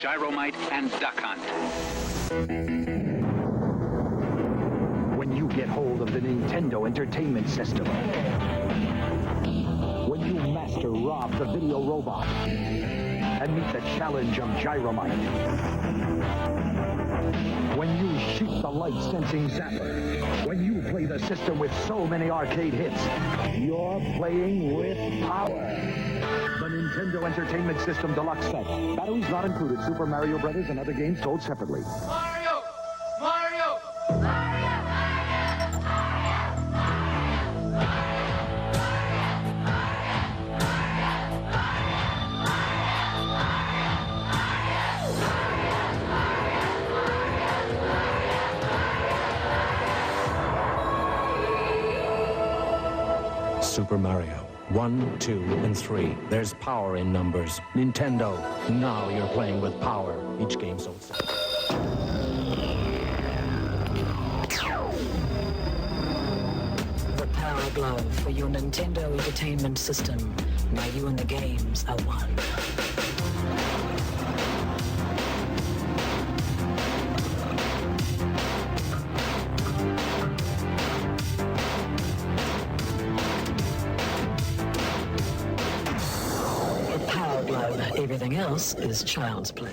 Gyromite and Duck Hunt. When you get hold of the Nintendo Entertainment System. When you master Rob the Video Robot and meet the challenge of Gyromite. When you shoot the light-sensing zapper. When you play the system with so many arcade hits, you're playing with power. The Nintendo Entertainment System Deluxe Set. Batteries not included. Super Mario Brothers and other games sold separately. Mario! Mario! Mario! Super Mario. 1, 2, and 3. There's power in numbers. Nintendo, now you're playing with power. Each game sold separately. The Power Glove for your Nintendo Entertainment System. Now you and the games are one. The Power Glove. Everything else is child's play.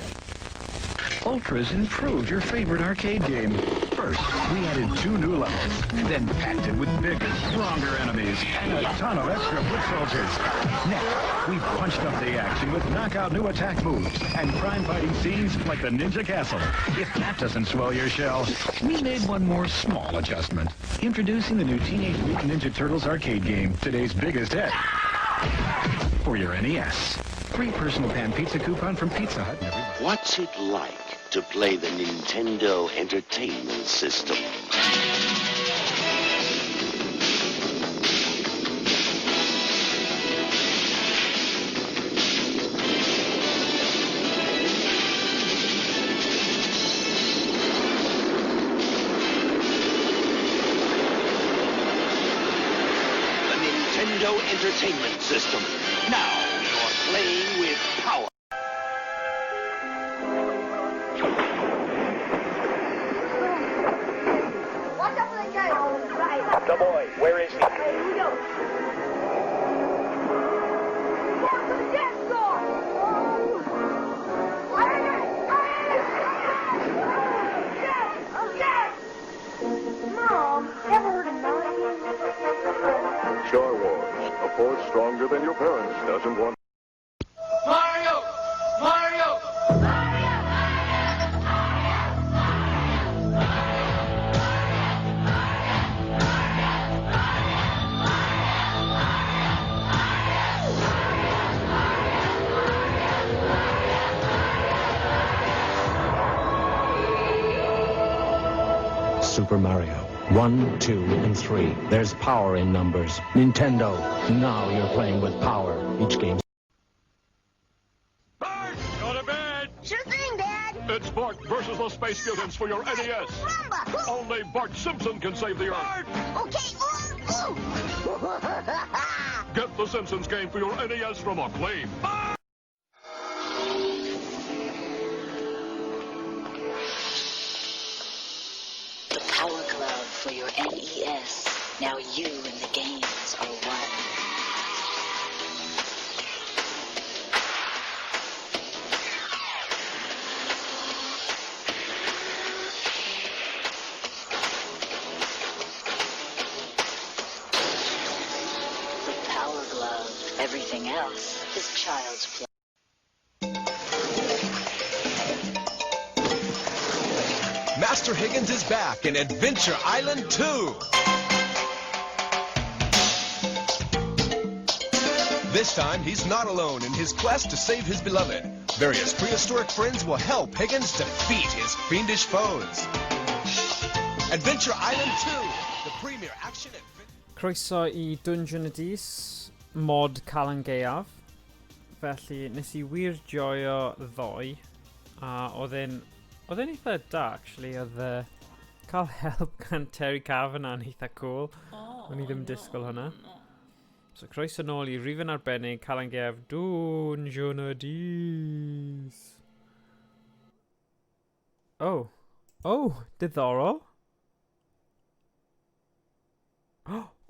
Ultra's improved your favorite arcade game. First, we added 2 new levels, then packed it with bigger, stronger enemies and a ton of extra foot soldiers. Next, we punched up the action with knockout new attack moves and crime fighting scenes like the Ninja Castle. If that doesn't swell your shell, we made one more small adjustment. Introducing the new Teenage Mutant Ninja Turtles arcade game, today's biggest hit. For your NES. Free personal pan pizza coupon from Pizza Hut. Everybody. What's it like to play the Nintendo Entertainment System? The Nintendo Entertainment System. Now you're playing with power. Watch out for that guy. Right. The boy, where is he? Okay, here we go. Down to the dance floor. Oh. I heard it. I heard it. Yes. Yes. Mom, ever heard of nine? Star Wars, a force stronger than your parents doesn't want. Mario! Mario! Super Mario. 1, 2, and 3. There's power in numbers. Nintendo, now you're playing with power. Each game. Bart! Go to bed! Sure thing, Dad. It's Bart versus the Space Mutants for your NES. Rumba. Only Bart Simpson can save the Earth. Okay. Ooh, ooh. Get the Simpsons game for your NES from Acclaim. The Power Glove for your NES. Now you and the games are one. The Power Glove. Everything else is child's play. Master Higgins is back in Adventure Island 2. This time, he's not alone in his quest to save his beloved. Various prehistoric friends will help Higgins defeat his fiendish foes. Adventure Island 2, the premier action adventure. Croeso i Dungeon y Dis, mod Calan Gaeaf. Felly, nes i wir joio ddoe, a oedd e'n eitha da, actually. Oedd cael help gan Terry Kavanagh yn eitha cool. O'n i ddim yn disgwyl hwnna. So, croeso nôl i rifyn arbennig Calan Gaeaf Dungeon y Dis. Oh. Oh, diddorol.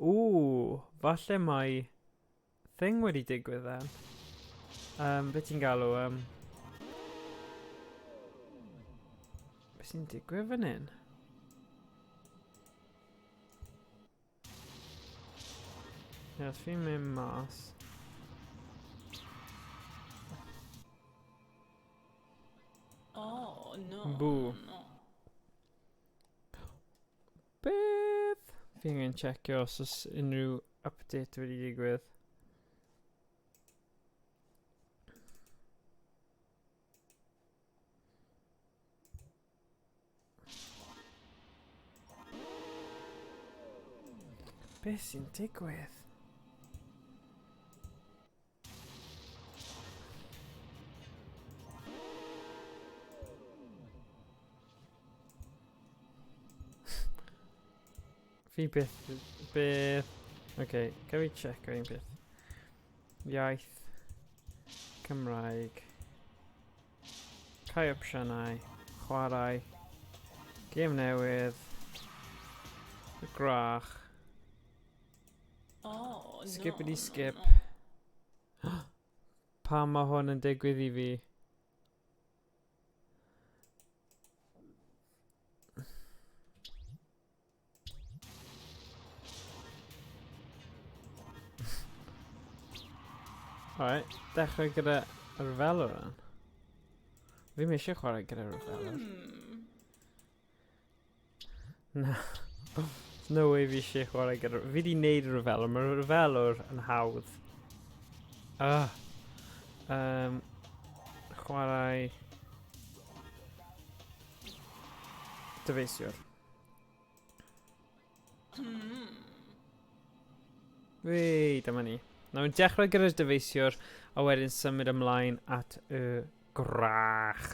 Ooh, falle mae thing wedi digwydd then. Um, be ti'n galw? Um, be sy'n digwydd fan hyn? Ie, os fi'n mynd mas... Oh, no. Bw. No. Beth? Fi angen checio os oes unrhyw update wedi digwydd. Beth sy'n digwydd? Fi byth... Byth... Oce, okay, gael fi check o un peth. Iaith... Cymraeg... Cau opsiynau... Chwarae... Gêm newydd... Y gwrach... Oh, no, Skippity skip. No, no. Pam mae hwn yn digwydd i fi? Alright, dechrau gyda Reveler yn. Fi'n eisiau chwarae gyda Reveler. Na. There's no way fi eisiau chwarae gyda... Fi di neud Reveler, mae Reveler yn hawdd. Ah. Um, chwarae... Dyfeisiwr. Wei, dyma ni. Nawr, dechrau gyda'r dyfeisiwr, a wedyn symud ymlaen at y gwrach.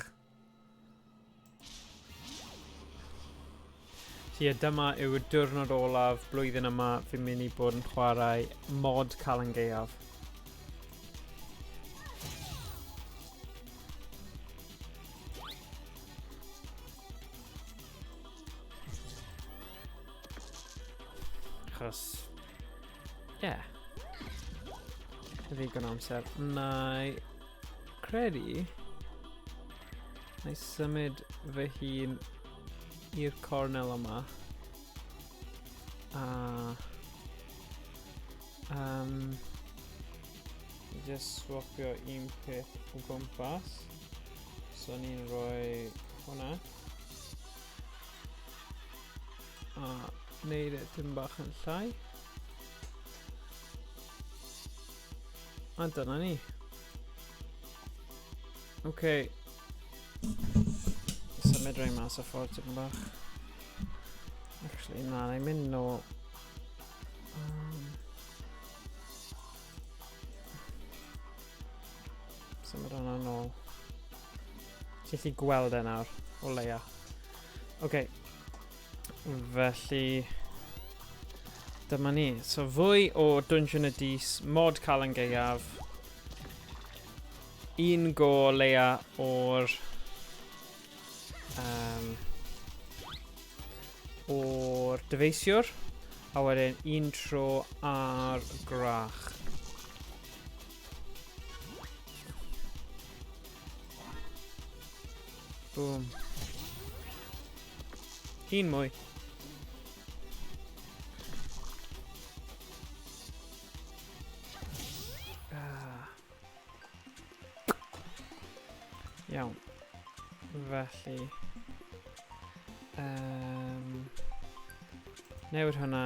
So ie, dyma yw y diwrnod olaf blwyddyn yma fi'n mynd i bod yn chwarae mod Calan Gaeaf. Achos, ie. Yeah. Ddigon o amser. Na i credu... Na i symud fy hun i'r cornel yma. A... Um, just swapio un peth o gwmpas. So ni'n rhoi hwnna. A wneud e dim bach yn llai. A dyna ni. Oce. Okay. Symud rhai mas o ffordd tipyn bach. Actually, na, na i mynd nôl. Symud hwnna nôl. Ti'n gallu gweld e nawr, o leia. Oce. Okay. Felly, dyma ni. So fwy o Dungeon y Dis, mod Calan Gaeaf. Un go leia o'r... Um, o'r dyfeisiwr. A wedyn un tro ar grach. Boom. Un mwy. Ah. Iawn. Felly... Um, newid hwnna.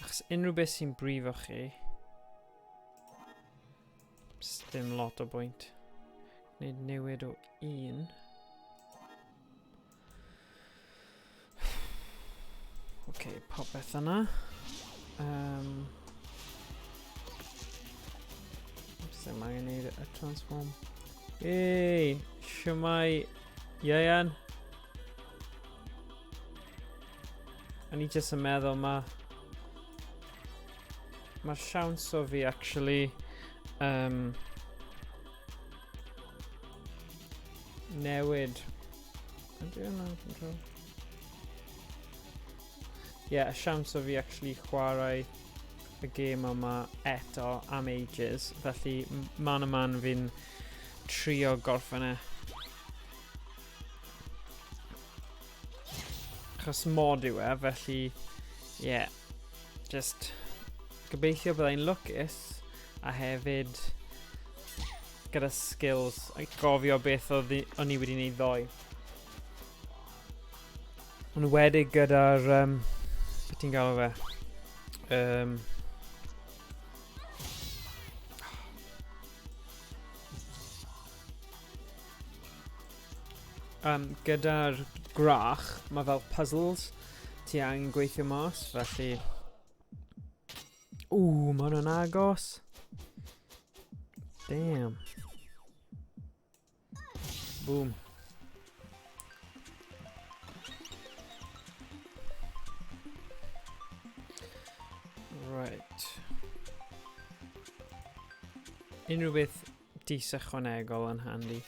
Achos unrhyw beth sy'n brifo chi, dim lot o bwynt. Gwneud newid o un. Oce, okay, popeth yna. Um, Ddim angen neud y transform. Ei, siwmai, Ieuan. O'n i jyst yn meddwl ma... Mae'r siawns o fi actually... Um, newid Ydy hwnna'n control? Ie, yeah, y siawns o fi actually chwarae y gêm yma eto am ages, felly man a man fi'n trio gorffen e. Achos mod yw e, felly, ie, yeah, just gobeithio byddai'n lwcus a hefyd gyda skills a gofio beth oedd o'n i wedi gwneud ddoe. Ond wedig gyda'r... Um, beth ti'n galw fe? Um, um, gyda'r grach, mae fel puzzles ti angen gweithio mas, felly... Ww, mae hwnna'n agos. Damn. Boom. Right. Unrhyw beth dis ychwanegol yn handi.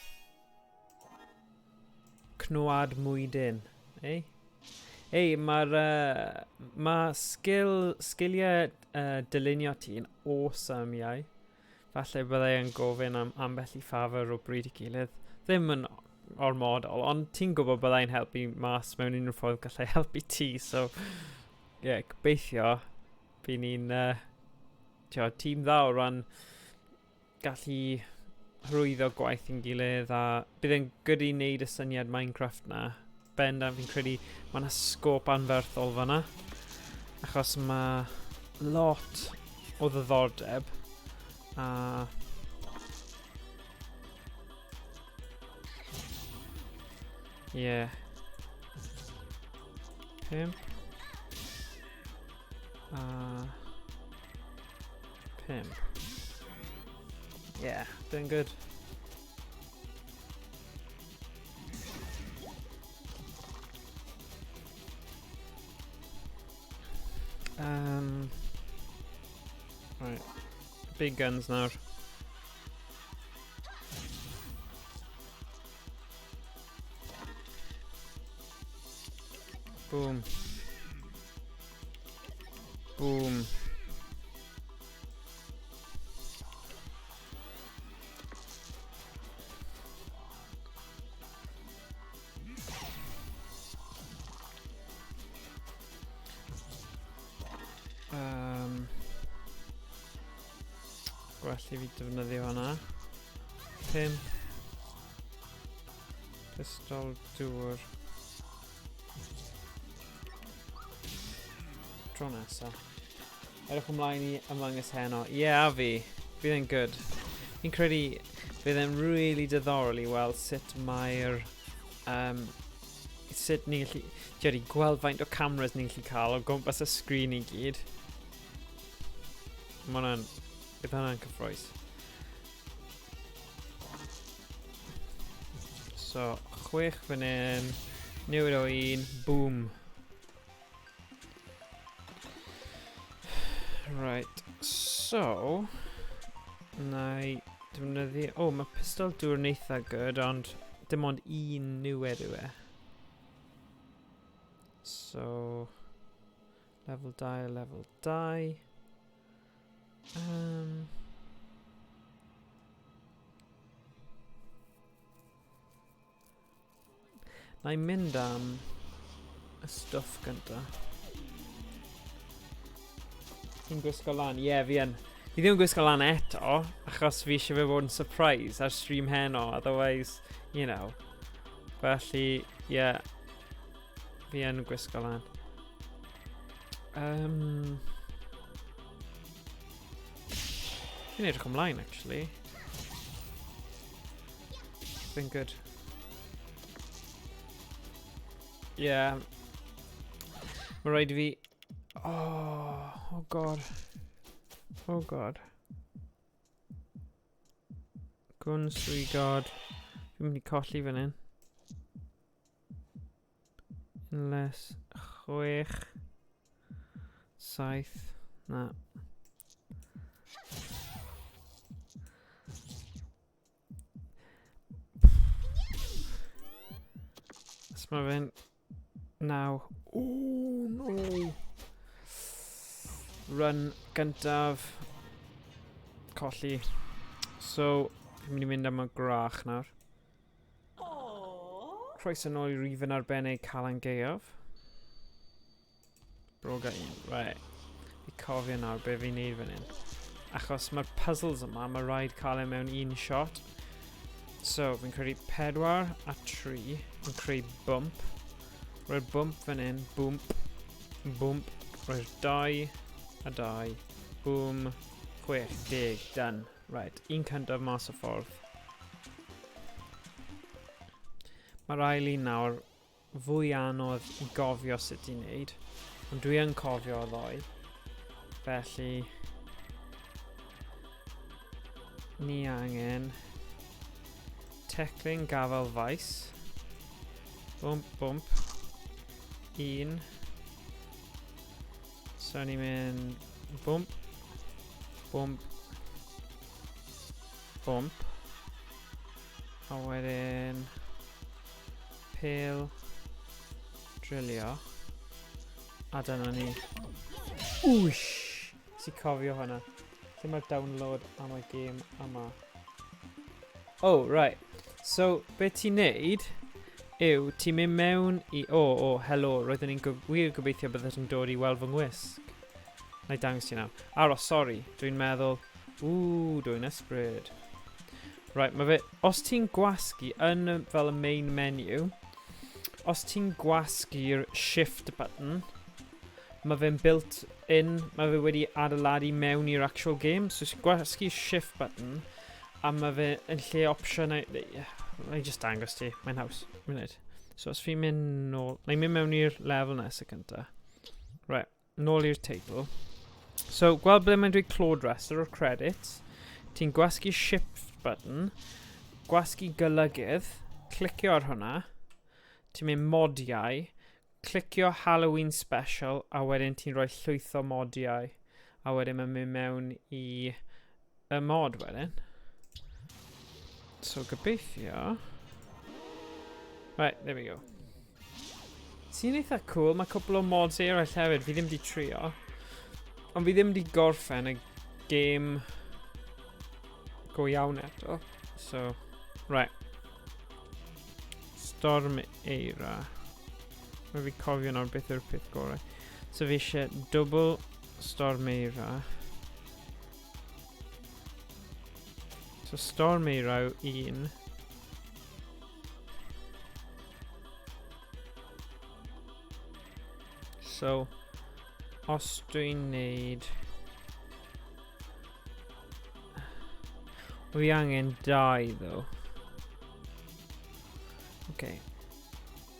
Cnwad mwydyn, eh? Ei, mae'r... Uh, mae sgil, sgiliau uh, dylunio ti'n awesome, iau. Falle byddai yn gofyn am ambell i ffafr o bryd i gilydd. Ddim yn ormodol, ond ti'n gwybod byddai'n helpu mas mewn unrhyw ffordd gallai helpu ti, so... Ie, yeah, gobeithio bydd ni'n uh, tîm dda o ran gallu hyrwyddo gwaith yn gilydd a bydd e'n good i wneud y syniad Minecraft na. Bendant fi'n credu mae yna sgôp anferthol fanna. Achos mae lot o ddiddordeb a Ie. Yeah. 5. A 5. Yeah, doing good. Um, right, big guns nawr. Boom. Boom. Um, gwell i fi defnyddio hwnna. 5. Pistol dŵr. Tro nesa. Edrych ymlaen i Among Us heno. Ie, yeah, a fi. Fydd e'n good. Fi'n credu fydd e'n really diddorol i weld sut mae'r... Um, sut ni'n gallu... Jerry, gweld faint o cameras ni'n gallu cael o gwmpas y sgrin i gyd. Mae hwnna'n... Bydd hwnna'n cyffroes. So, chwech fan hyn, newid o un, boom. Right, so... Na i defnyddio... O, oh, mae pistol dŵr yn eitha good, ond dim ond un niwed yw e. So... Level 2, level 2. Um, Na i mynd am y stwff gynta. Ti'n gwisgo lan? Ie, yeah, fi yn. Fi ddim yn gwisgo lan eto, achos fi eisiau fe fod yn surprise ar stream heno, otherwise, you know. Felly, ie, yeah, fi yn gwisgo lan. Um, fi'n edrych ymlaen, actually. Been good. Yeah. Mae rhaid i fi... Oh, oh god. Oh god. Guns, three god. Fi'n mynd i colli fan hyn. Unless chwech, saith, na. mae fe'n 9. Oh, no! Run gyntaf. Colli. So, fi'n mynd i mynd am y grach nawr. Croeso nôl i rifyn arbennig Calan Gaeaf. Broga un. Right. Fi cofio nawr be fi'n neud fan hyn. Achos mae'r puzzles yma, mae rhaid cael e mewn un shot. So, fi'n credu 4 a 3 yn creu bump. Rhoi'r bump fan hyn, bwmp, bwmp. Rhoi'r 2 a 2, bwm, 6, 10, done. Right, un cyntaf mas o ffordd. Mae'r ail un nawr fwy anodd i gofio sut i wneud, ond dwi yn cofio o ddoe. Felly, ni angen teclyn gafel faes. Bwmp, bwmp. Un. So ni'n mynd bwmp, bwmp, bwmp. A wedyn pêl drilio. A dyna ni. Wsh! Si cofio hwnna. Lle mae'r download am y gêm yma? Oh, right. So, be ti'n neud yw, ti'n mynd mewn i... O, oh, o, oh, helo, roeddwn i'n go wir gobeithio byddet yn dod i weld fy ngwisg. Na i dangos ti nawr. Aros, sori, dwi'n meddwl... Ww, dwi'n ysbryd. Right, mae fe... Os ti'n gwasgu yn fel y main menu, os ti'n gwasgu'r shift button, mae fe'n built in, mae fe wedi adeiladu mewn i'r actual game. So, ti'n gwasgu shift button, a mae fe yn lle opsiynau... Na i just dangos ti, mae'n haws. Munud. So, os fi'n mynd nôl... Na i mynd mewn i'r lefel nesaf cyntaf. Right. Nôl i'r teitl. So, gweld ble mae'n dweud Claude Rester o'r credits. Ti'n gwasgu shift button, gwasgu golygydd, clicio ar hwnna, ti'n mynd modiau, clicio Halloween special, a wedyn ti'n rhoi llwyth o modiau, a wedyn mae'n mynd mewn i y mod wedyn. So gobeithio... Right, there we go. Sy'n eitha cool, mae cwpl o mods eraill hefyd, fi ddim di trio. Ond fi ddim di gorffen y game go iawn eto. So, right. Storm Eira. Mae fi cofio nawr beth yw'r peth gorau. So fi eisiau double Storm Eira. So Storm Eira yw un. So, os dwi'n neud... Fi angen dau, ddo. Okay.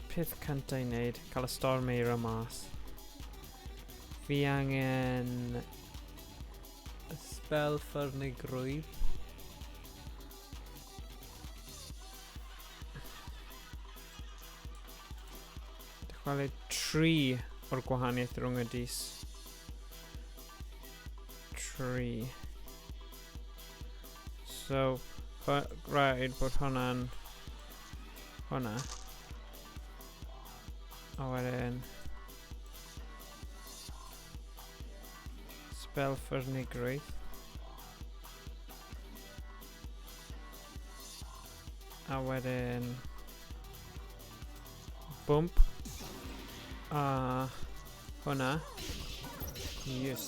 Peth cyntaf i wneud, cael y storm eira mas. Fi angen... Y spell ffyrnigrwydd. Dychwelyd 3 o'r gwahaniaeth rhwng y dis. 3. So, rhaid bod hwnna'n... Hwnna. A wedyn... Spell ffyrnigrwydd. A wedyn... Bwmp. A hwnna. Yes.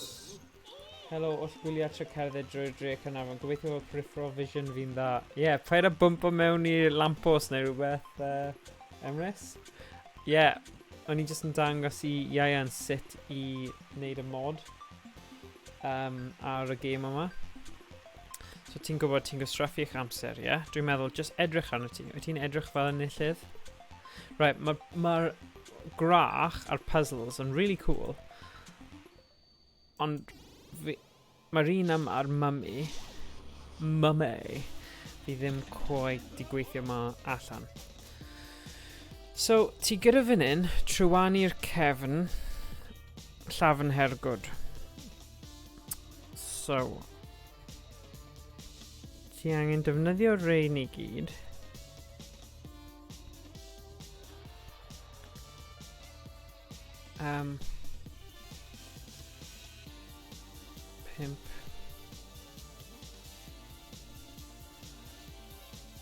Helo, wrth gwylio tro cerdded drwy'r dre Caernarfon. Gobeithio bod peripheral vision fi'n dda. Ie, yeah, paid â bwmpo mewn i lamppost neu rhywbeth, Emrys. Ie, yeah, o'n i jyst yn dangos i Ieuan sut i wneud y mod ar y gêm yma. So ti'n gwybod ti'n gwastraffu eich amser, ie? Yeah? Dwi'n meddwl, just edrych arno ti. Wyt ti'n edrych fel enillydd? Right, mae'r ma grach a'r puzzles yn really cool. Ond mae'r un yma, a'r mummy, mummy, fi ddim quite di gweithio ma allan. So, ti gyda fan hyn, trywanu'r cefn, llafn hergwd. So, ti angen defnyddio rein i gyd. Um, 5.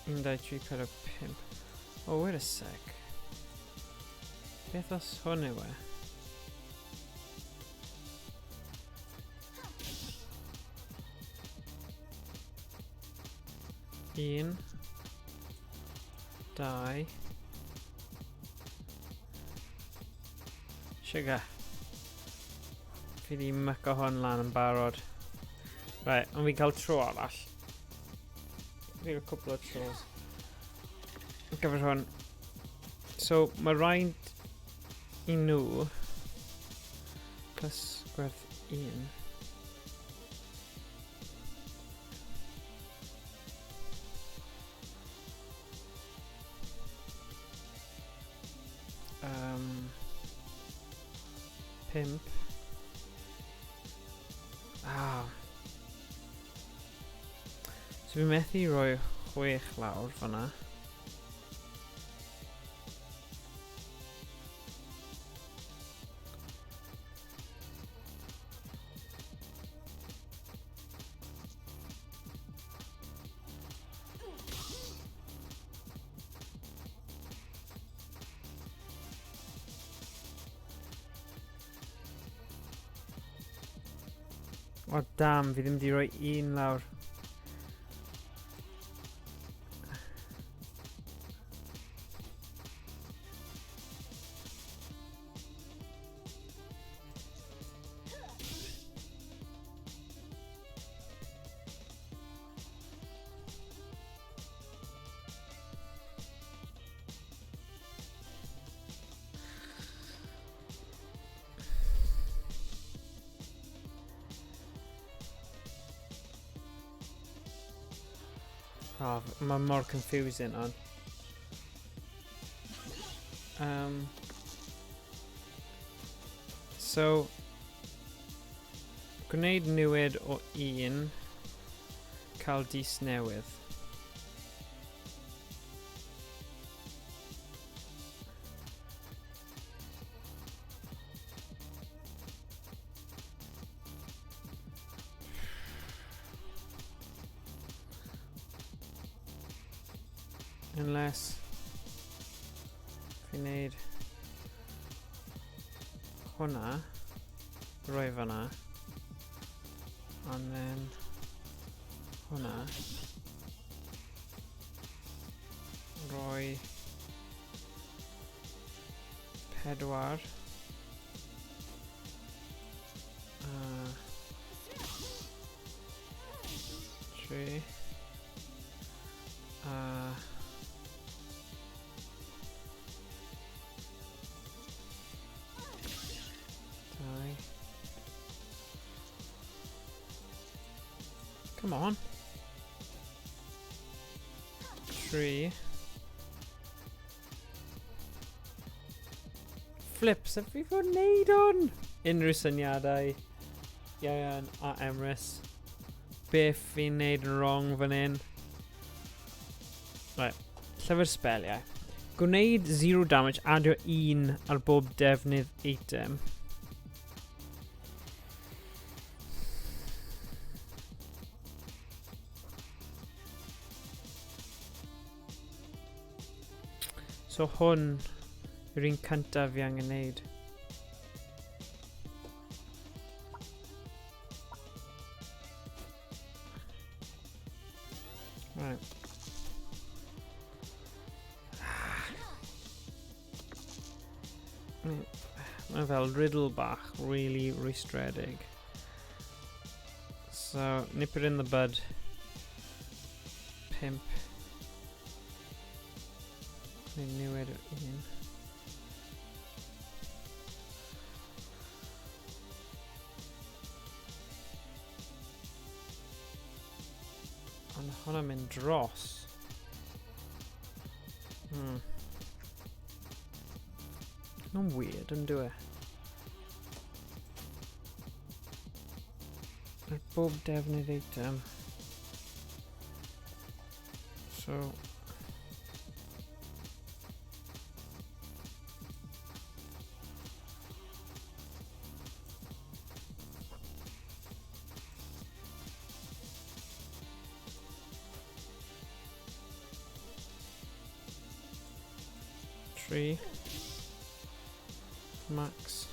1, 2, 3, 4, 5. Oh, wait a sec. Beth os hwn yw e? Un, dau, Sugar. Fi di myco hwn lan yn barod. Right, ond fi'n cael tro arall. Fi'n cael cwpl o tros. Ar gyfer hwn. So, mae rhaid i nhw plus gwerth 1. Um, 5. Ah. So fi methu rhoi 6 lawr fyna. O damn, fi ddim wedi rhoi un lawr. Oh, mae mor confusing on. So, gwneud newid o un, cael dis newydd. Unless fi'n neud hwnna, roi fyna, and then hwnna, roi 4, 3, a 2. Come on. 3. Flips, a fi fod wneud hwn! Unrhyw syniadau, Ieuan a Emrys. Beth fi'n neud yn wrong fan hyn? Right, llyfr sbeliau. Gwneud 0 damage, adio 1 ar bob defnydd eitem. So hwn yw'r un cyntaf fi angen neud. Right. Mae fel riddle bach, really rwystredig. So, nip it in the bud. 5. Neu newid un. Ond hwnna'n mynd dros. Mae'n weird, yn dyw e? Ar bob defnydd eitem. So... 3. Max.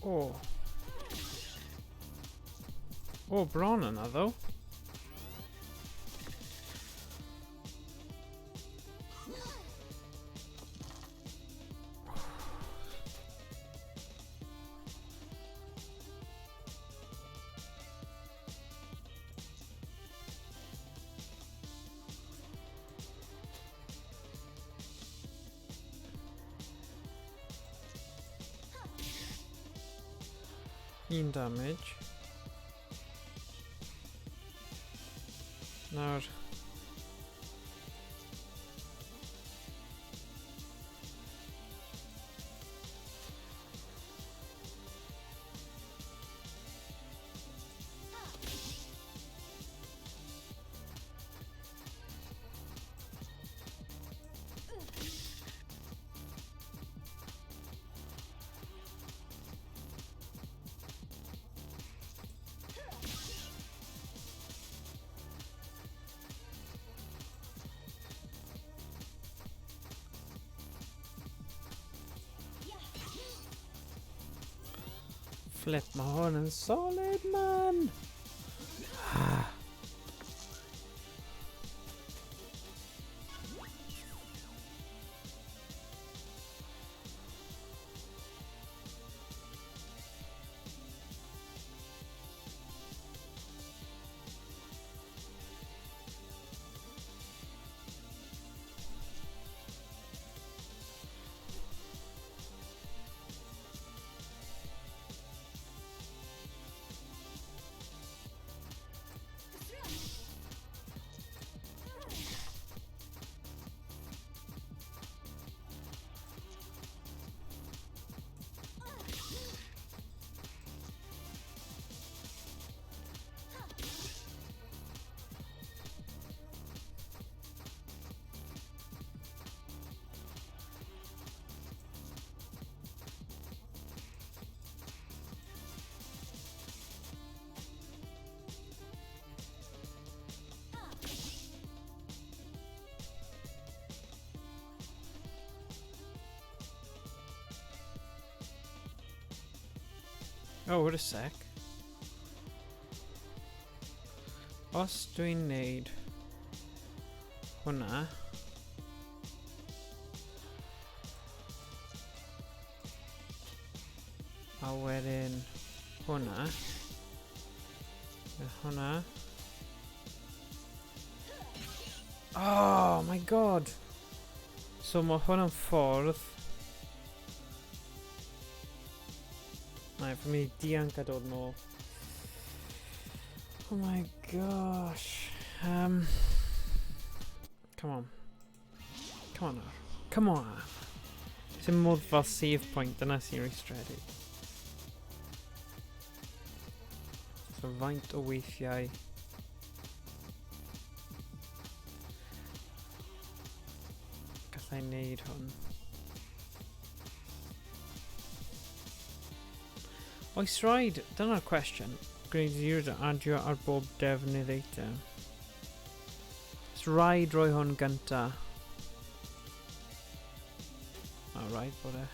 Oh. Oh, bron yna, ddo. Un damage. Nawr. Flip, mae hwn yn solid, man! Oh, wait a sec. Os dwi'n neud hwnna... A wedyn hwnna. Hwnna. Oh my god! So mae hwnna'n ffordd... Na, fi'n mynd i dianc a dod nôl. Oh my gosh. Come on. Come on nawr. Come on. Sy'n modd fel save point, dyna sy'n rwystredig. So faint o weithiau... Gallai wneud hwn. Oes rhaid, dyna'r cwestiwn, gwneud zero to adio ar bob defnydd eitem. Oes rhaid rhoi hwn gynta. O, rhaid bod e.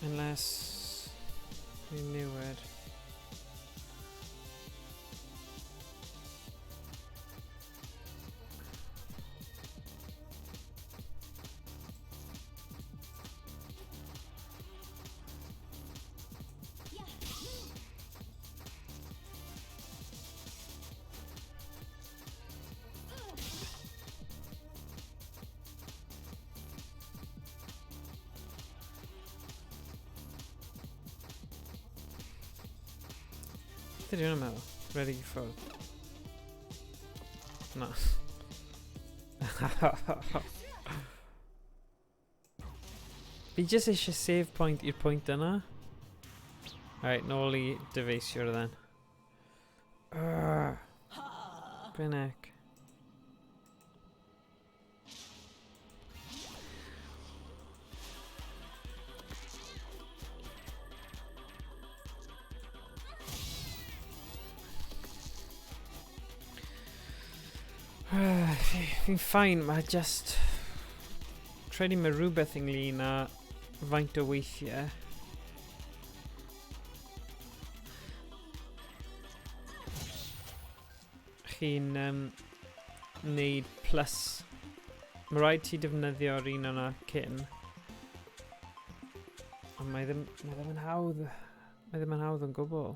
Unless we knew it. Beth ydy hwnna'n meddwl? Redeg i ffwrdd. Na. Fi jyst eisiau save point i'r pwynt yna. Alright, nôl i dyfeisiwr then. Bynnag. Fi'n ffain, mae just... Credu mae rhywbeth ynglyn â faint o weithiau. Chi'n um, neud plus. Mae rhaid ti defnyddio'r un yna cyn. Ond mae ddim, mae ddim yn hawdd. Mae ddim yn hawdd yn gwbl.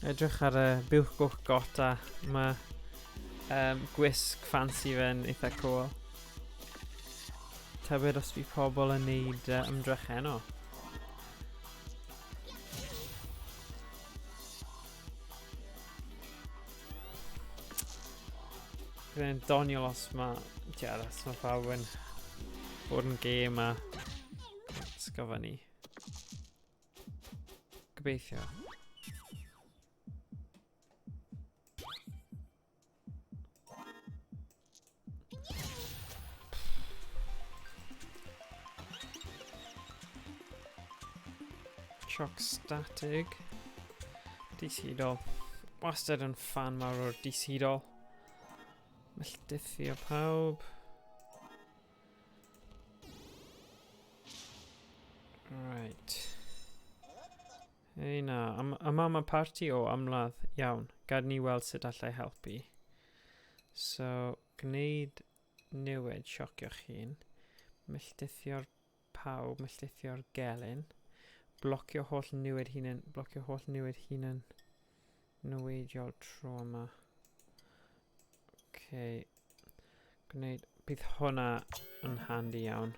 Edrych ar y buwch goch gota. Mae um, gwisg fancy fe'n eitha cool. Tybed os bydd pobl yn neud uh, ymdrech heno. Bydd e'n doniol os mae... Tia, os mae pawb yn bod yn gêm a... Sgoffa ni. Gobeithio. Shock static. DC doll. Wastad yn fan mawr o'r DC doll. Melltithio pawb. Right. Hei na, yma mae parti o ymladd. Iawn, gad ni weld sut allai helpu. So, gwneud newid siocio'ch hun. Melltithio'r pawb, melltithio'r gelyn. Blocio holl newid hunan, blocio holl newid hunan neweidiol tro yma. Okay. Gwneud, bydd hwnna yn handi iawn.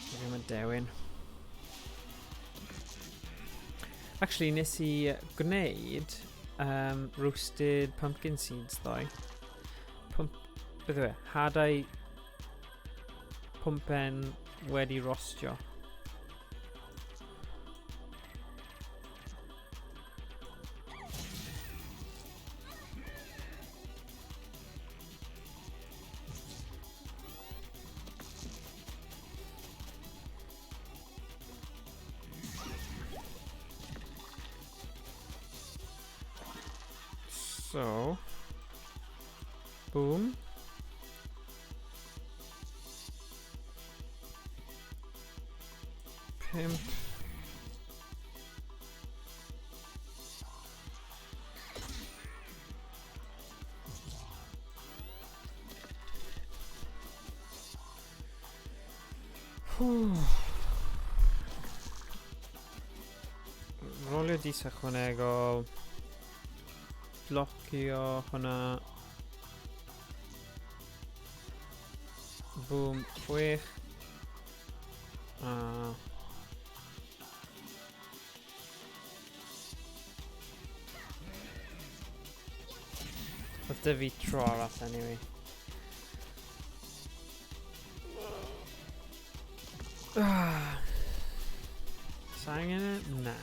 Fi ddim yn dewin. Actually, nes i gwneud um, roasted pumpkin seeds ddoe. Pump, beth yw e? Hadau pwmpen wedi rostio. So, boom. Pimp. Rolio dis ychwanegol. Blocio hwnna. Boom, chwech. A... Oedd dy fi tro arall anyway. Sa angen e? Na.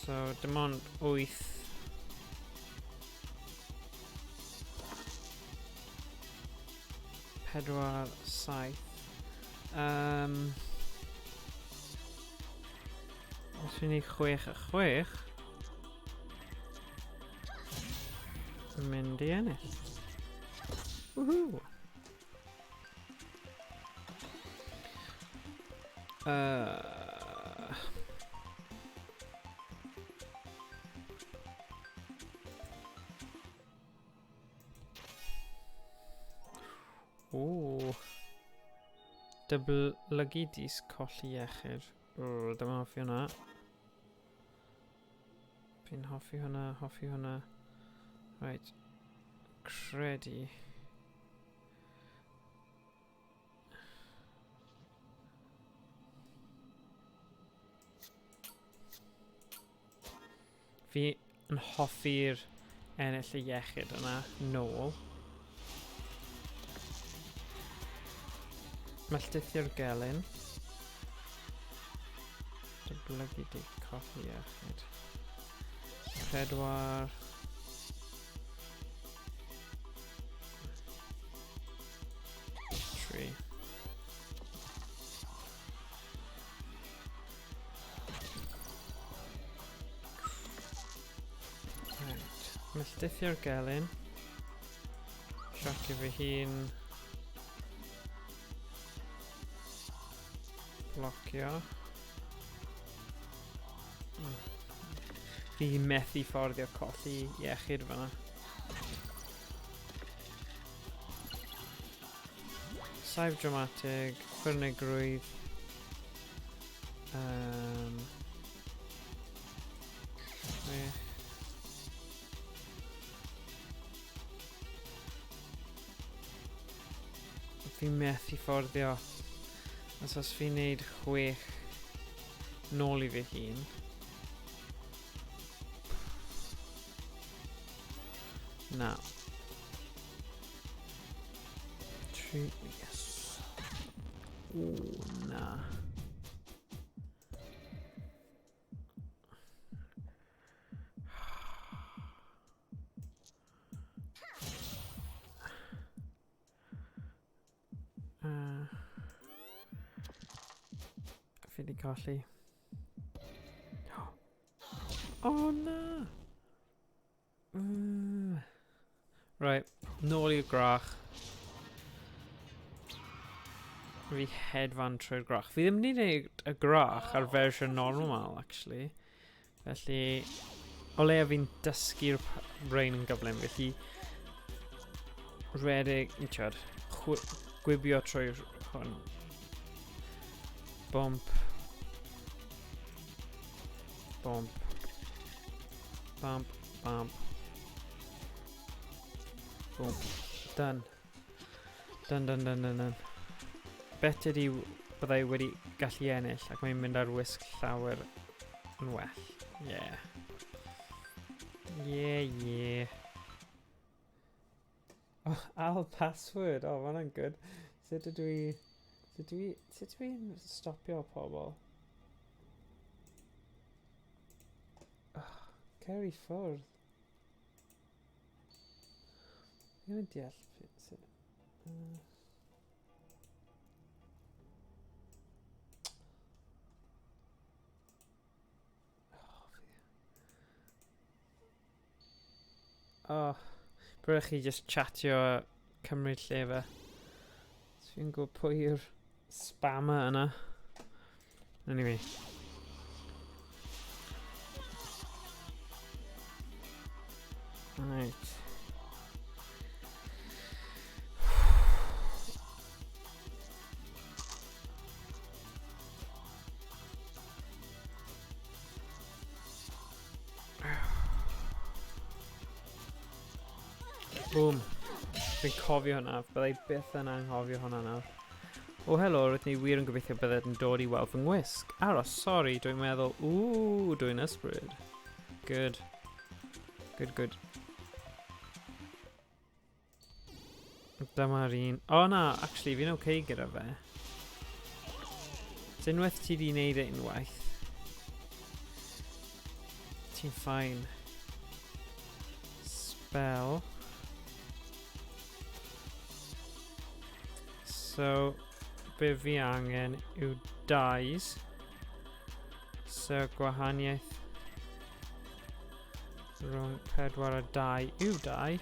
So, dim ond 8. Pedwar, saith. Um, os fi'n ei chwech a chwech, mynd i ennill. Woohoo! Uh, Ooh. Dyblygu dis colli iechyd. Ww, dyma hoffi hwnna. Fi'n hoffi hwnna, hoffi hwnna. Right. Credu. Fi yn hoffi'r ennill y iechyd yna nôl. Melltithio'r gelyn. Dyblygu di colli iechyd. Pedwar. Tri. Right. Melltithio'r gelyn. Tracio fy hun. Blocio. Fi methu fforddio colli iechyd fyna. Saif dramatig, ffyrnigrwydd. Chwech. Fi methu fforddio. Os os fi'n neud 6 nôl i fy hun. Na. 3, yes. O, na. Fi di colli. Oh na! Right, nôl i'r grach. Fi hedfan trwy'r grach. Fi ddim wedi gwneud y grach ar fersiwn normal, actually. Felly, o leia fi'n dysgu'r brain yn gyflym, felly redeg, ti'od, gwibio trwy'r hwn. Bump. Bump. Bump, bump. Boom. Done. Done, done, done, done, done. Better i byddai wedi gallu ennill ac mae'n mynd ar wisg llawer yn well. Yeah. Yeah, yeah. Oh, Al password. Oh, mae hwnna'n good. Sut ydw i... Sut dwi... Sut dwi i'n stopio pobl? Oh, cer i ffwrdd. Fi ddim yn deall sut... Oh, bryd chi just chatio a cymryd lle fe. So fi'n gwybod pwy yw'r spammer yna. Anyway. Right. Boom. Fi'n cofio hwnna. Byddai byth yn anghofio hwnna nawr. O, helo, roedd ni wir yn gobeithio bydded yn dod i weld fy ngwisg. Aros, sori, dwi'n meddwl, ww, dwi'n ysbryd. Good. Good, good. Dyma'r un. O na, actually, fi'n okay gyda fe. So unwaith ti di wneud e unwaith, ti'n fine. Spell. So, be fi angen yw dies. So, gwahaniaeth rhwng 4 a 2 yw 2.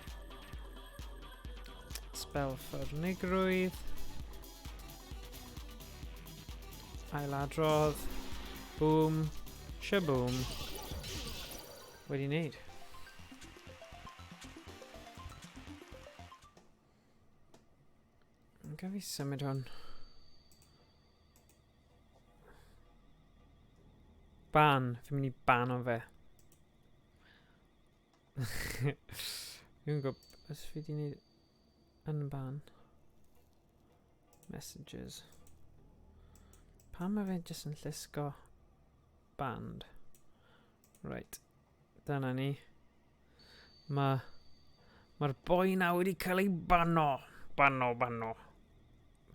Spell ffyrnigrwydd. Ailadrodd. Boom. Shaboom. Wedi wneud. Gaf fi symud hwn? Ban. Fi'n mynd i ban o fe. Fi'n gwybod os fi di wneud unban. Messages. Pam mae fe jyst yn llusgo band? Right. Dyna ni. Mae... Mae'r boi na wedi cael ei banno. Banno, banno.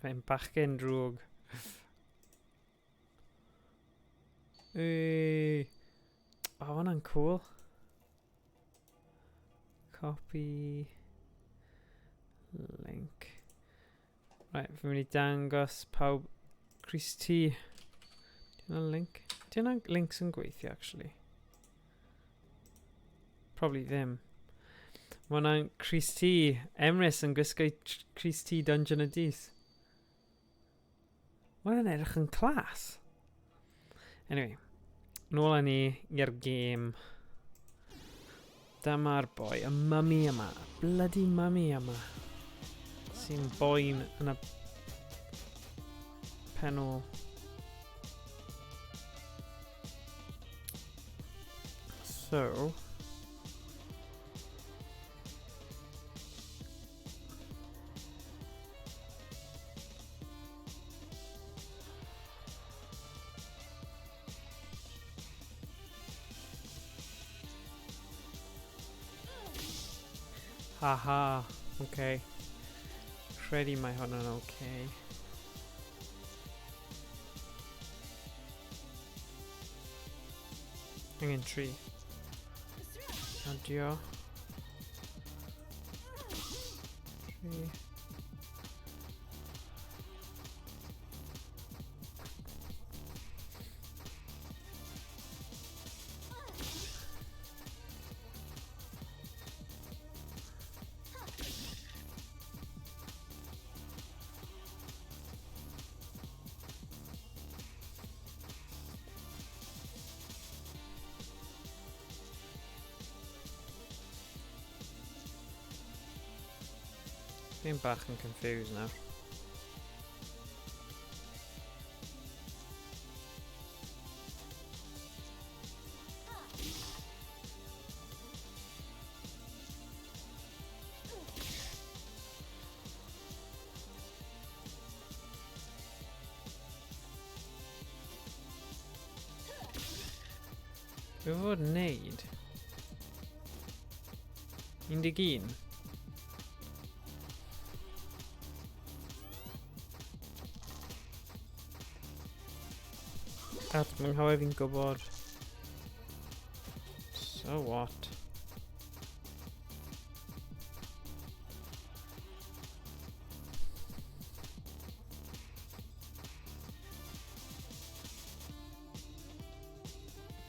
Fe'n bachgen drwg. Ei. O, oh, hwnna'n cool. Copy. Link. Right, fi'n mynd i dangos pawb Chris T. Di hwnna'n link? Di hwnna'n links yn gweithio, actually? Probably ddim. Mae hwnna'n Chris T. Emrys yn gwisgo Chris T Dungeon of Dis. Mae hwnna'n edrych yn clas. Anyway, nôl â ni i'r gêm. Dyma'r boi, y mummy yma. Bloody mummy yma. Sy'n boen yn y pen ôl. So... Haha, oce. Okay. Credu mae hwn yn oce. Okay. Angen tri. Adio. Tri. Fi'n bach yn confused nawr. Be fod yn neud? 11? At, mae'n nghofio fi'n gwybod. So what?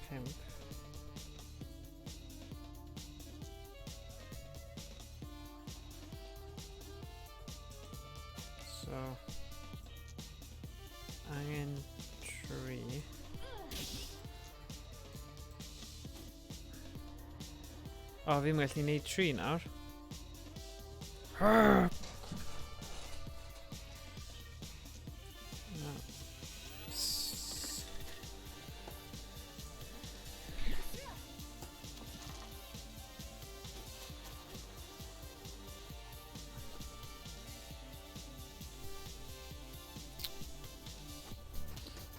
Pimp. So, angen tri. O, oh, fi'n gallu gwneud tri nawr. Na.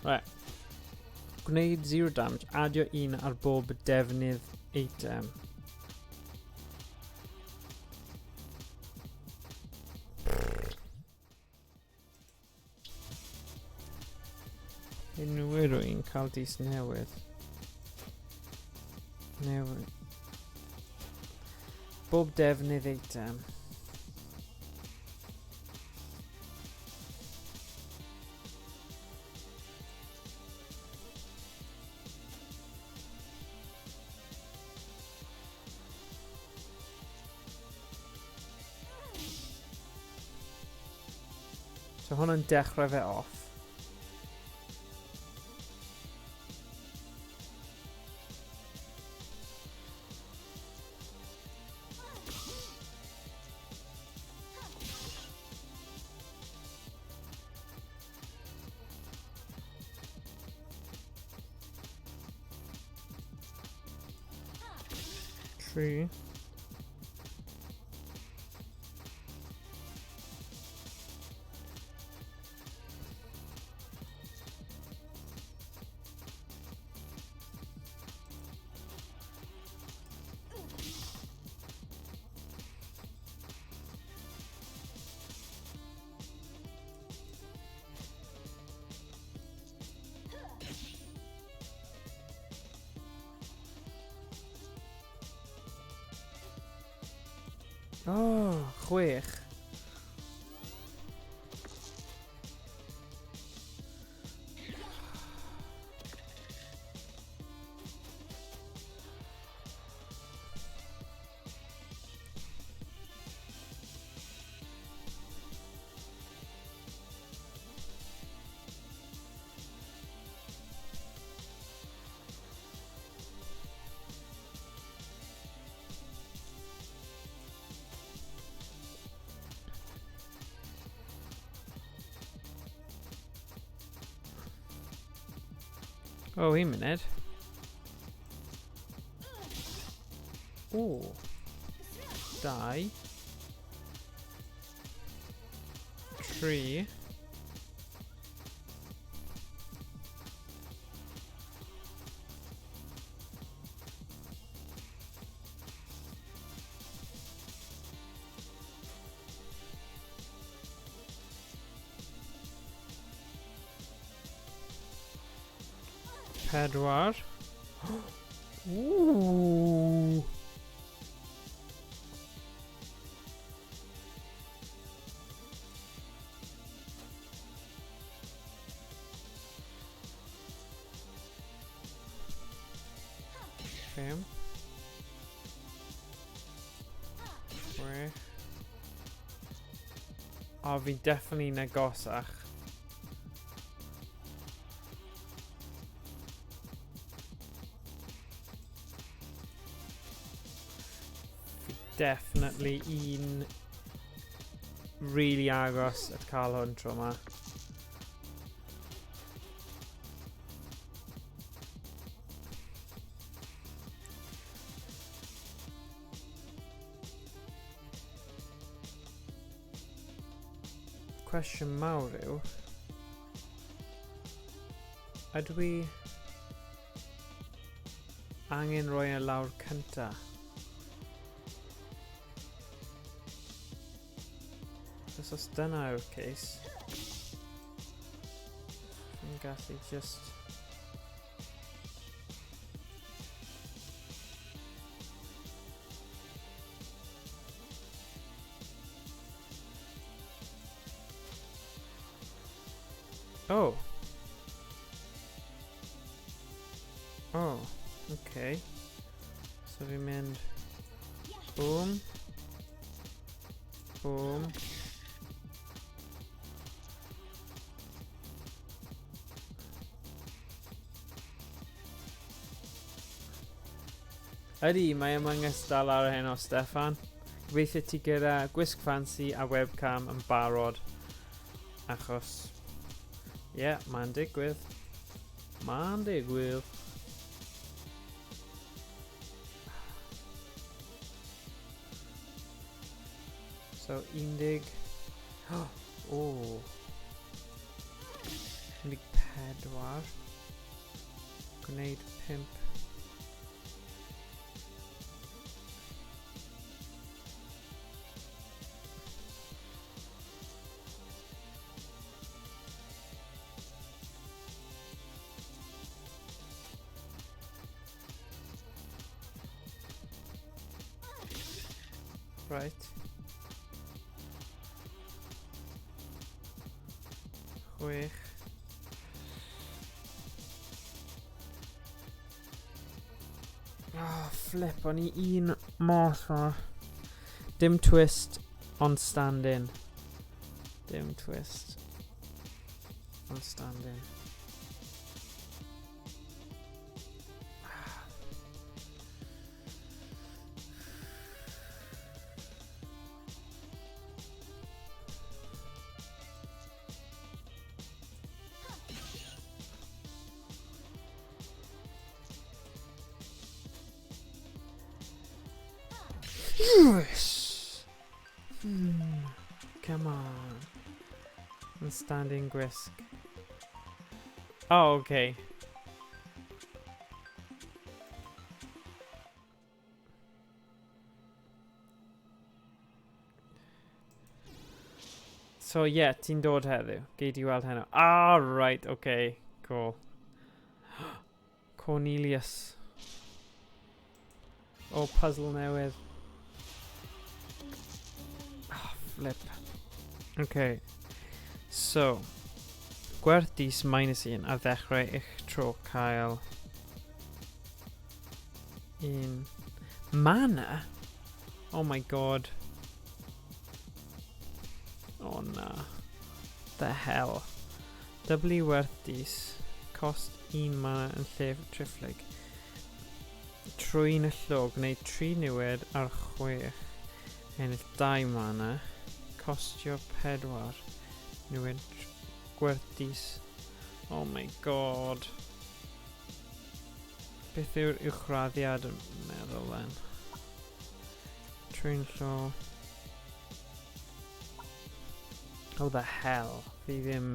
Right. Gwneud zero damage, adio un ar bob defnydd eitem. Unrhyw rwy'n cael dis newydd. Newydd. Bob defnydd eitem. So hwn yn dechrau fe off. 3. Oh, 6. Oh, un munud. O. 2. 3. 4. Ooh. 5. 6. O, fi'n definitely agosach. Definitely un really agos at cael hwn tro yma. Cwestiwn mawr yw, ydw i angen rhoi e lawr cynta? Os os dyna yw'r case, fi'n gallu just... Oh. Oh, okay. So fi'n mynd... Boom. Boom. Ydy, mae Among Us dal ar heno, Steffan. Gobeithio ti gyda gwisg fancy a webcam yn barod. Achos, ie, yeah, mae'n digwydd. Mae'n digwydd. So, 10... Oh. 14. Gwneud 5. Right. 6. Oh, flip, o'n i un mos fawr. Dim twist, ond stand-in. Dim twist, ond stand-in. Yes! Come on. Yn standing gwisg. Oh, okay. So, ie, yeah, ti'n dod heddiw. Gei di weld heno. Ah, right, okay. Cool. Cornelius. Oh, puzzle newydd. Oh, flip. Okay. So, gwerth dis minus 1 ar ddechrau eich tro cael un mana? Oh my god. Oh na. The hell. W werth dis. Cost un mana yn lle triphlyg. Trwy'n y llo, gwneud 3 niwed ar 6. Ennill 2 mana. Costio 4. Niwed gwerth dis. Oh my god. Beth yw'r uwchraddiad yn meddwl then? Trwy'n llo. Oh the hell. Fi ddim...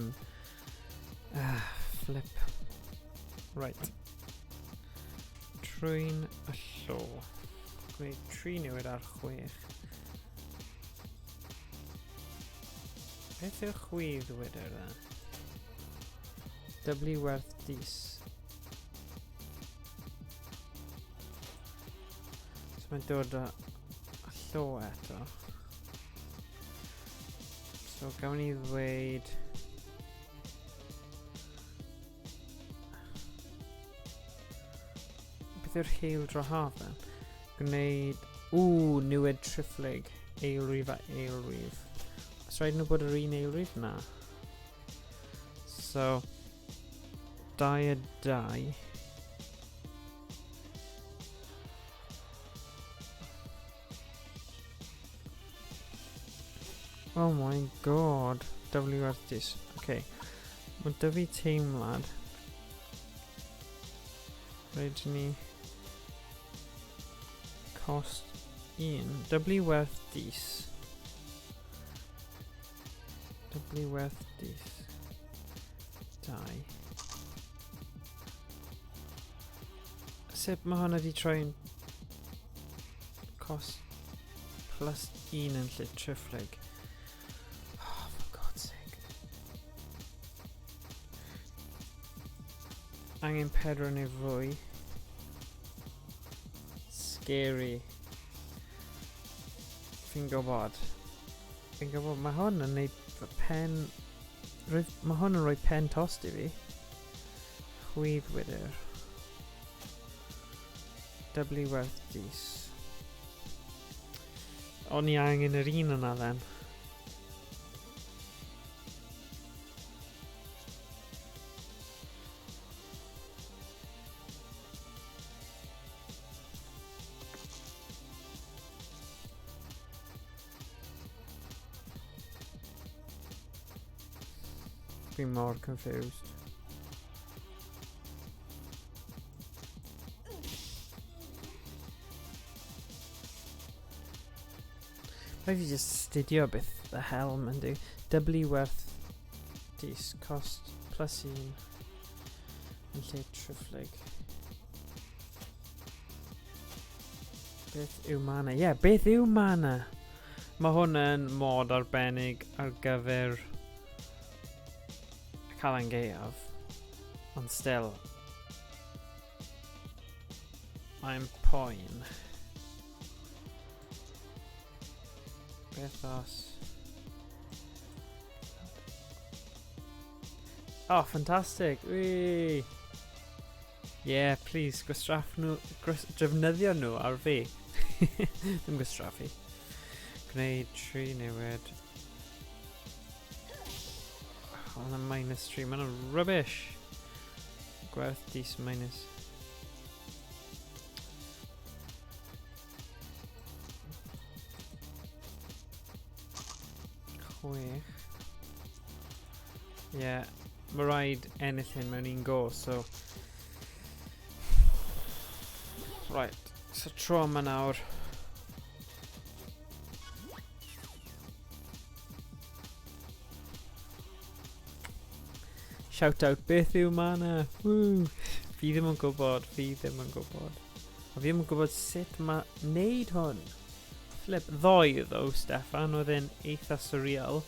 Flip. Right. Trwy'n y llo. Gwneud 3 newid ar 6. Beth yw'r chwydd wydr then? W werth dis. So mae'n dod â llo eto. So gawn ni ddweud... Beth yw'r heil dro haf then? Gwneud... Ww, niwed triphlyg. Eilrif a eilrif. Os rhaid nhw bod yr un eilrif? Na. So, 2 a 2. Oh my god. W artist. Okay. Mae dy fi teimlad. Rhaid ni... Cost 1. W werth dis. W werth dis. 2. Sut mae hwnna wedi troi'n cost plus 1 yn lle triphlyg? Oh, for God's sake. Angen 4 neu fwy. Scary. Fi'n gwybod. Fi'n gwybod, mae hwn yn neud pen... Mae hwn yn rhoi pen tost i fi. Chwydd wydr. W werth dis. O'n i angen yr un yna then. Fi mor confused. Rhaid fi just astudio beth the hell mae'n do. W werth dis cost plus 1 yn lle triphlyg. Beth yw mana? Ie, yeah, beth yw mana? Mae hwn yn mod arbennig ar gyfer y Calan Gaeaf. Ond still. Mae'n poen. Beth os... Oh, fantastic! Whee! Yeah, please, gwastraff nhw, defnyddio nhw ar fi. Ddim gwastraffu. Gwneud 3 newid. Oh, yna minus 3, mae'n rubbish. Gwerth dis minus. Chwech. Ie, yeah, mae rhaid ennill hyn mewn un go, so... Right, so tro yma nawr. Shout out, beth yw mana? Woo! Fi ddim yn gwybod, fi ddim yn gwybod. A fi ddim yn gwybod sut mae wneud hwn. Flip, ddoe ddo, Steffan, oedd e'n eitha surreal.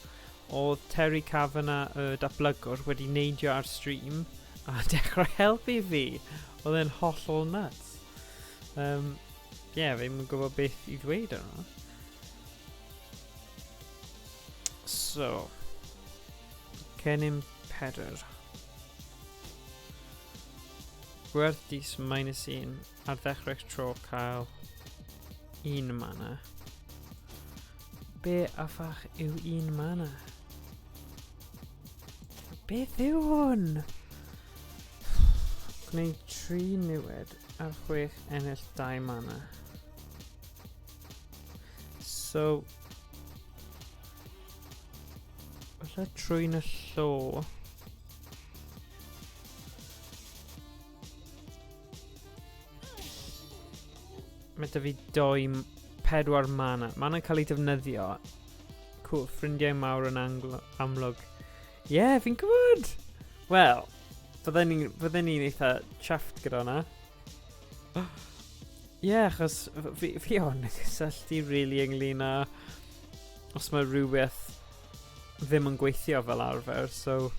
Oedd Terry Kavanagh, y datblygwr, wedi neidio ar stream a dechrau helpu fi. Oedd e'n hollol nuts. Um, yeah, fi ddim yn gwybod beth i ddweud arno. So, Cennin Pedr. Gwerth dis minus 1 ar ddechrau'ch tro cael un mana. Be a ffach yw un mana? Beth yw hwn? Gwneud 3 niwed ar 6 ennill 2 mana. So, Falle trwy'n y llo. Mae da fi doi, pedwar mana. Mana'n cael ei defnyddio. Cool, ffrindiau mawr yn amlwg. Ie, yeah, fi'n gwybod! Wel, fydden ni'n fydden ni eitha chuffed gyda hwnna. Ie, yeah, achos fi, fi on yn cysylltu really ynglyn â os mae rhywbeth ddim yn gweithio fel arfer, so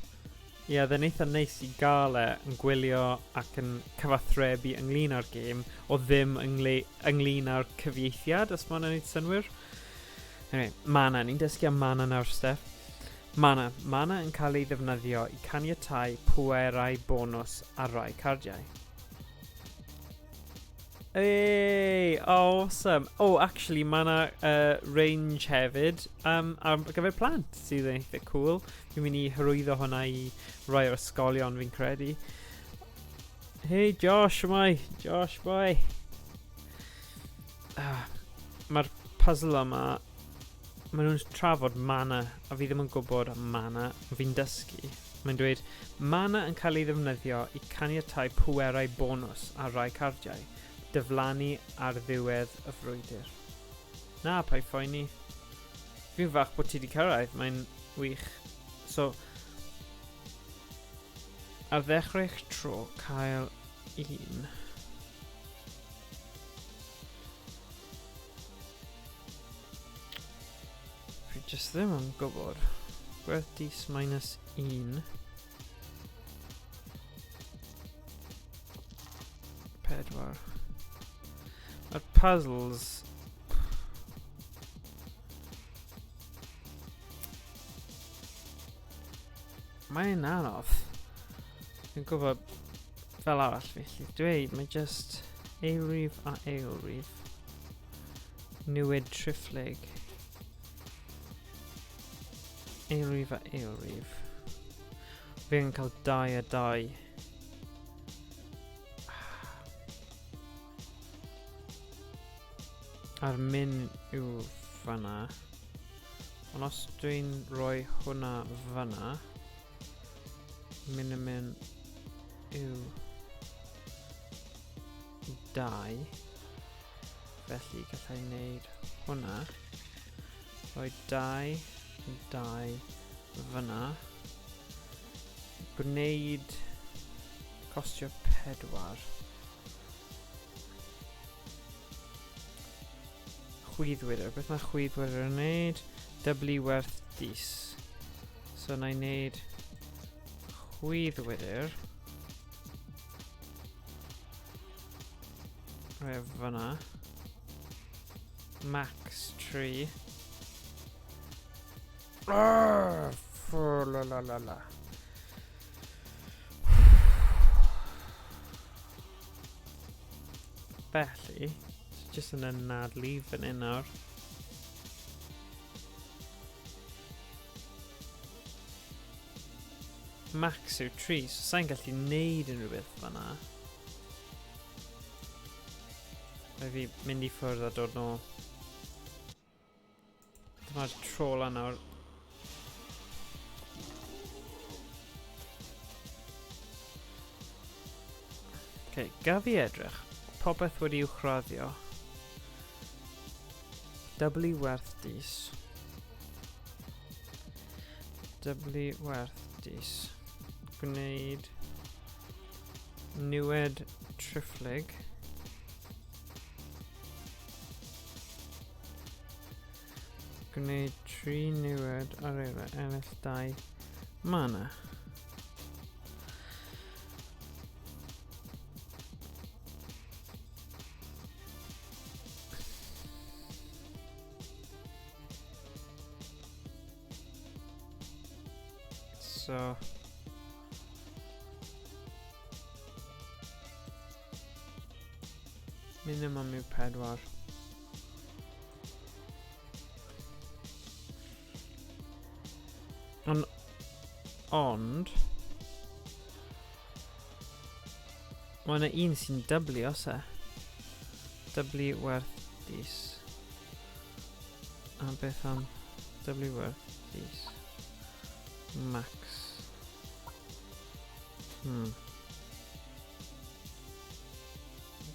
ie, yeah, dde'n eitha neis i gael e yn gwylio ac yn cyfathrebu ynglyn â'r gêm, o ddim ynglyn â'r cyfieithiad, os mae'n gwneud synnwyr. Anyway, mana, ni'n dysgu am mana nawr, Steph. Mana, mana yn cael ei ddefnyddio i caniatáu pwerau bonws ar rai cardiau. Hey, awesome. Oh, actually, mae yna range hefyd ar gyfer plant sydd yn eitha cool. Fi'n mynd i hyrwyddo hwnna i rai o'r ysgolion fi'n credu. Hey, Josh, mai. Josh, boy. Mae'r puzzle yma, maen nhw'n trafod mana, a fi ddim yn gwybod am mana, fi'n dysgu. Mae'n dweud, mana yn cael ei ddefnyddio i caniatáu pwerau bonws ar rai cardiau, diflannu ar ddiwedd y frwydr. Na, paid phoeni. Fi'n falch bod ti wedi cyrraedd, mae'n wych. So, ar ddechrau eich tro, cael un. Fi jyst ddim yn gwybod. Gwerth dis minus 1. 4. Mae'r puzzles... Mae'n anodd. Fi'n gwybod fel arall fi allu dweud, mae just eilrif a eilrif. Newid triphlyg. Eilrif a eilrif. Fi yn cael 2 a 2. A'r min yw fanna. Ond os dwi'n rhoi hwnna fanna, min y min yw 2. Felly gallai wneud hwnna. Rhoi 2, 2 fyna. Gwneud costio 4. Chwyddwydr. Beth mae chwyddwydr yn wneud? Dyblu werth dis. So na i wneud chwyddwydr. Rhoi e fyna. Max 3. Arr, la la la la. Felly, jyst yn anadlu fan hyn nawr. Max yw 3, so sa'n gallu neud unrhyw beth fanna. Rhaid fi mynd i ffwrdd a dod nôl. Dyma'r tro lan nawr. Okay, gaf fi edrych. Popeth wedi uwchraddio. Dyblu werth dis. Dyblu werth dis. Gwneud niwed triphlyg. Gwneud 3 niwed ar eira ennill 2 mana. So... Minimum yw 4. Ond... Mae yna un sy'n dyblu os e. Dyblu werth dis. A beth am dyblu werth dis? Max.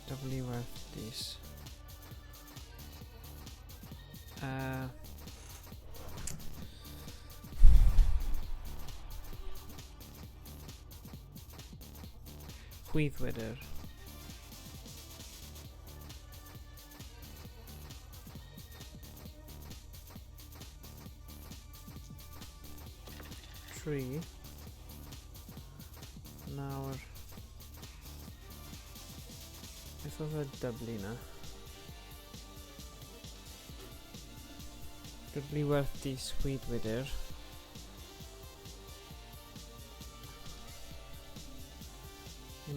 Dyblu werth dis. Chwyddwydr. Tri. Nawr. Beth oedd y dyblu na? Dyblu werth dis chwyddwydr.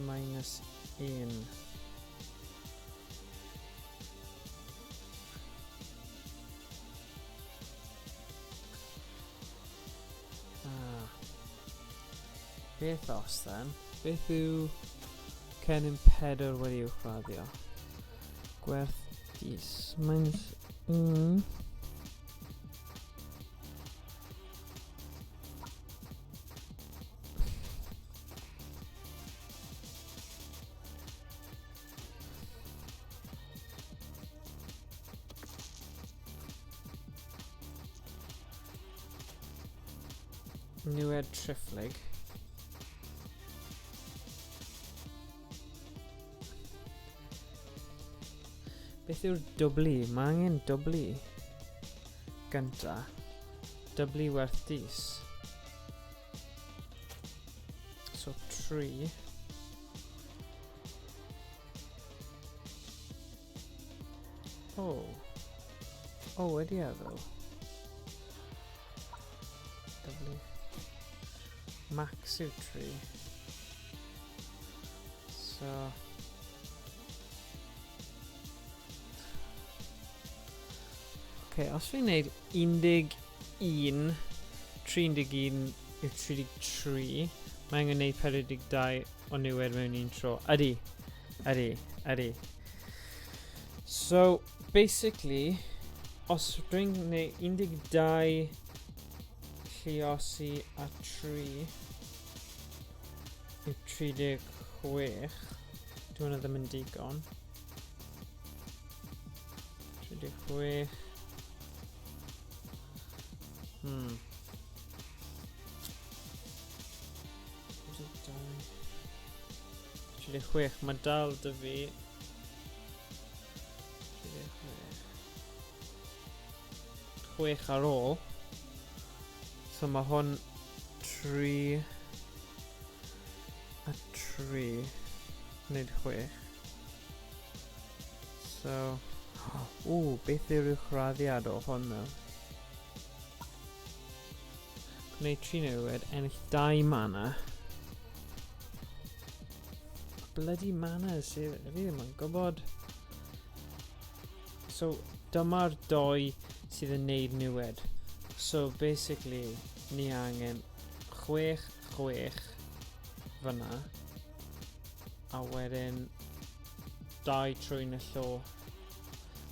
Minus 1. Beth os then? Beth yw cennin 4 wedi uwchraddio? Gwerth dis minus 1. Niwed triphlyg. Beth yw'r dyblu? Mae angen dyblu. Gynta. Dyblu werth dis. So 3. Oh. Oh, ydi e ddo. Dyblu. Max yw 3. So... Okay, os fi'n neud 11, 31 yw 33, mae angen neud 42 o niwed mewn un tro. Ydy, ydy, ydy. So, basically, os dwi'n gwneud 12 lluosi a 3 yw 36, dwi hwnna ddim yn digon. 36. 36, mae dal dy fi. 36. 6 ar ôl. So mae hwn 3 a 3 nid 6. So, ww, beth yw'r uwchraddiad o hwn ddo? Gwneud 3 newid, ennill 2 mana. Bloody mana sydd, fi ddim yn gwybod. So, dyma'r 2 sydd yn neud niwed. So, basically, ni angen 6, 6 fyna. A wedyn 2 trwy'n y llo.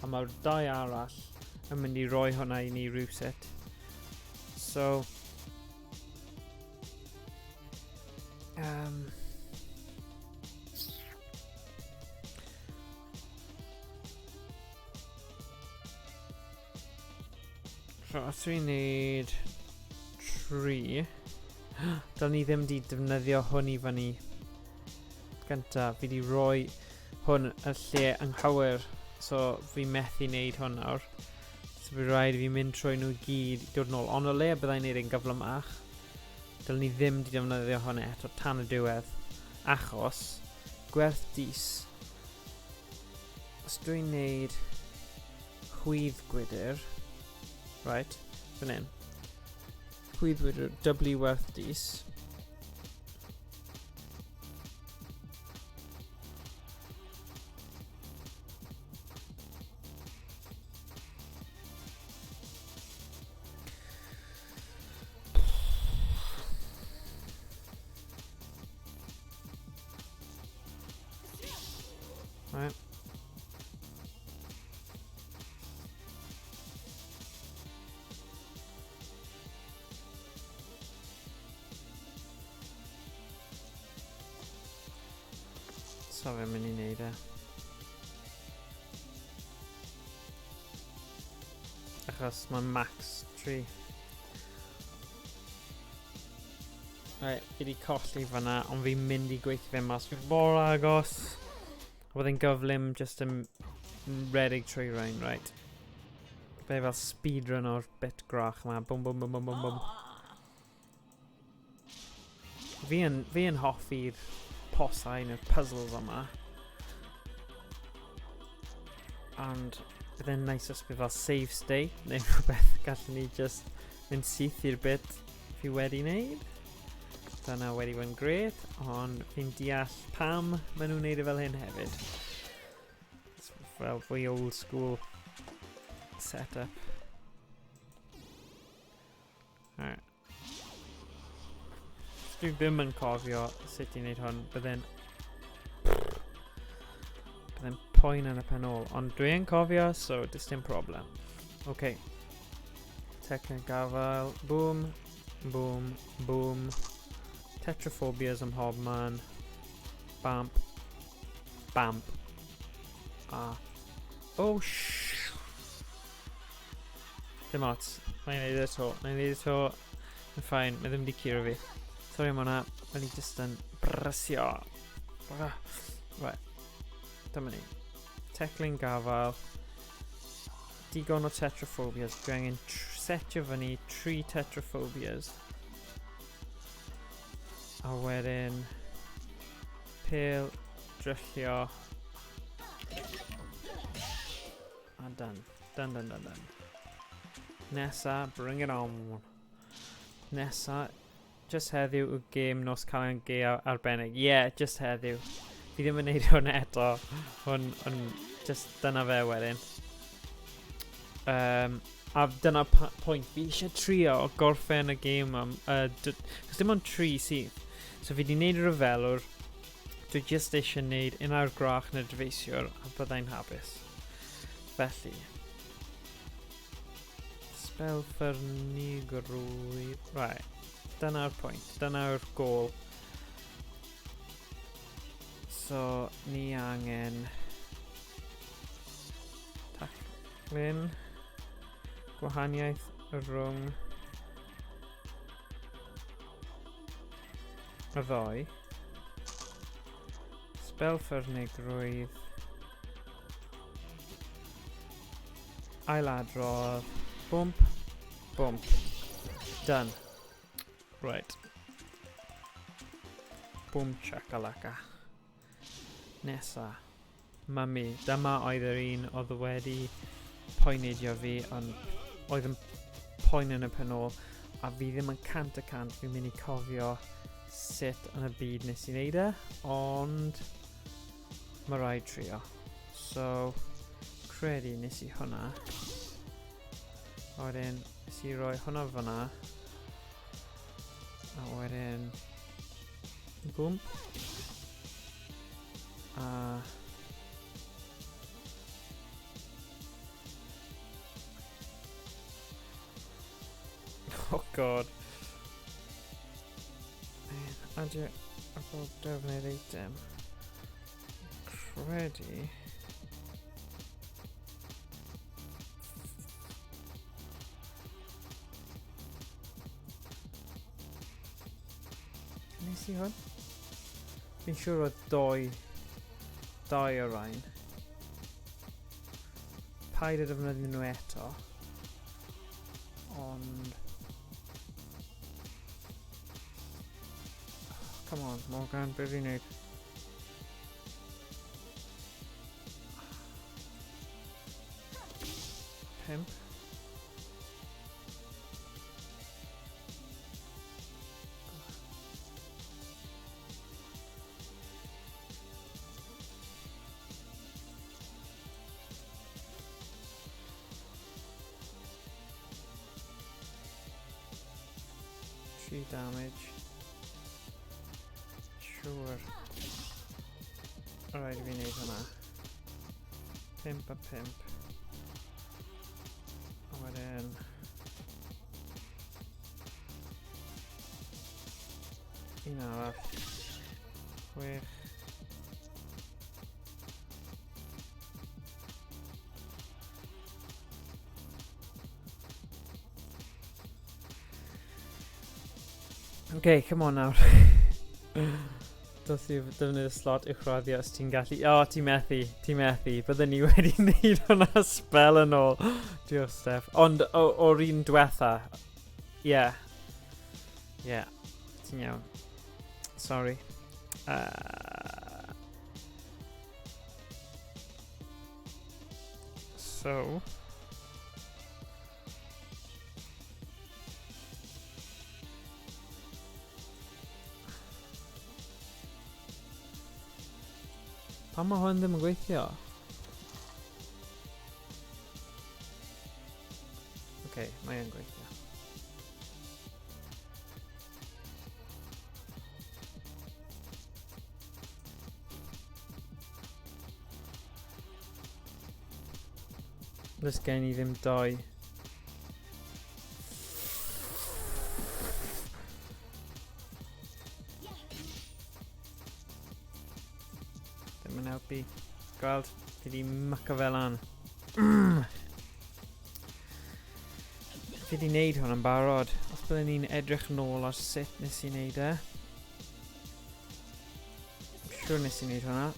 A mae'r 2 arall yn mynd i roi hwnna i ni rhywsut. So, so os dwi'n neud 3, Dylen ni ddim di defnyddio hwn i fyny gynta. Fi di roi hwn y lle anghywir, so fi methu wneud hwn nawr. So fi rhaid i fi mynd trwy nhw i gyd i dod nôl. Ond o leia byddai'n neud e'n gyflymach. Dylen ni ddim di defnyddio hwn eto tan y diwedd. Achos, gwerth dis. Os dwi'n neud chwydd gwydr, right, fan hyn. Chwydd gwydr, dyblu werth dis. Right. So fe'n mynd i wneud e. Achos mae max 3. Right, fi wedi colli fyna, ond fi'n mynd i gweithio fe mas. Fi'n mor agos. A byddai'n gyflym just yn redig trwy rhain, right. Fe fel speedrun o'r bit grach yma. Bwm, bwm, bwm, bwm, bwm, bwm. Fi yn, fi yn hoffi'r posau neu'r puzzles yma. Ond byddai'n nice os bydd fel save state neu rhywbeth gallwn ni just mynd syth i'r bit fi wedi wneud. Dyna wedi bod yn gret, ond fi'n deall pam maen nhw'n neud e fel hyn hefyd. It's fel fwy old school setup. Alright. Os dwi ddim yn cofio sut i wneud hwn, bydde'n... Bydde'n poen yn y pen ôl. Ond dwi yn cofio, so does dim problem. OK. Teclyn gafael. Boom. Boom. Boom. Tetraphobias ym mhobman. Bamp. Bamp. A. Oh, sh... Dim ots. Mae'n neud e to. Mae'n neud e to. Mae'n ffain. Mae ddim wedi curo fi. Sorry am hwnna. Mae'n i just yn brysio. Right. Dyma ni. Teclyn gafael. Digon o tetraphobias. Dwi angen setio fyny 3 tetraphobias. A wedyn... Pêl, dryllio. A done. Done, done, done, done. Nesa, bring it on. Nesa, just heddiw yw gêm nos Calan Gaeaf arbennig. Yeah, just heddiw. Fi ddim yn neud hwn eto. Hwn, hwn, just dyna fe wedyn. A dyna pwynt. Fi eisiau trio gorffen y gêm am... Cos dim ond 3 sydd. So fi wedi neud y rhyfelwr. Dwi just eisiau neud un o'r grach neu'r dyfeisiwr a byddai'n hapus. Felly, spel ffyrnigrwydd. Right, dyna'r pwynt, dyna'r gol. So, ni angen taclyn gwahaniaeth rhwng y ddoi. Spel ffyrnigrwydd. Ailadrodd. Bwmp. Bwmp. Done. Right. Boom chakalaka. Nesa. Mami. Dyma oedd yr un oedd wedi poenidio fi, ond oedd yn poen yn y pen ôl, a fi ddim yn 100% fi'n mynd i cofio sut yn y byd nes i wneud e, ond mae rhaid trio. So, credu nes i hwnna. A wedyn, nes i roi hwnna fyna. A wedyn, bwm. A... Oh god. Adio ar bob defnydd eitem. Credu... Nes i hwn? Fi'n siŵr oedd doi, doi o rain. Paid â defnyddio nhw eto. Ond... Come on, Morgan, be fi'n neud? Pimp. Tree damage. Sure. Rhaid i fi wneud hwnna. 5 a 5. A wedyn... Un arall. 6. Okay, come on nawr. Dos i defnydd y slot uwchraddio os ti'n gallu. O, oh, ti'n methu, ti'n methu. Byddwn ni wedi wneud hwnna spel yn ôl. Diolch, Steph. Ond o'r un diwetha, ie. Yeah. Ie, yeah. Ti'n iawn. Sorry. So... Pam mae hwn ddim yn gweithio? Oce, okay, mae yn gweithio. Does gen i ddim doi. Ddim yn helpu. Gweld, fi di myco fe lan. Fi di wneud hwn yn barod. Os byddwn ni'n edrych nôl ar sut nes i wneud e. Siwr nes i wneud hwnna.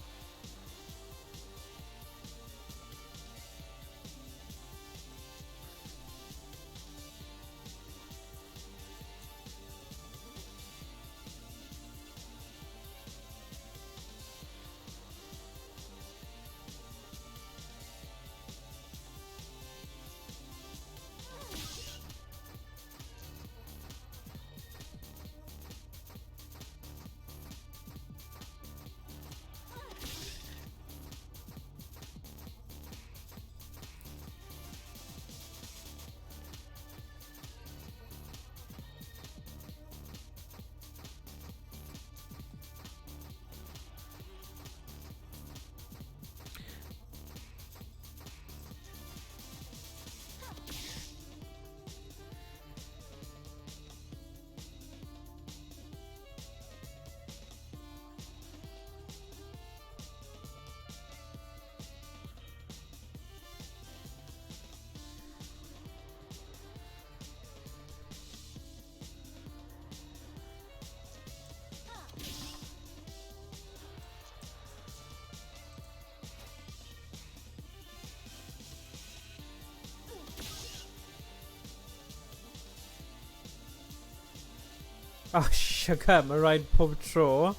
Oh, sugar, mae rhaid pob tro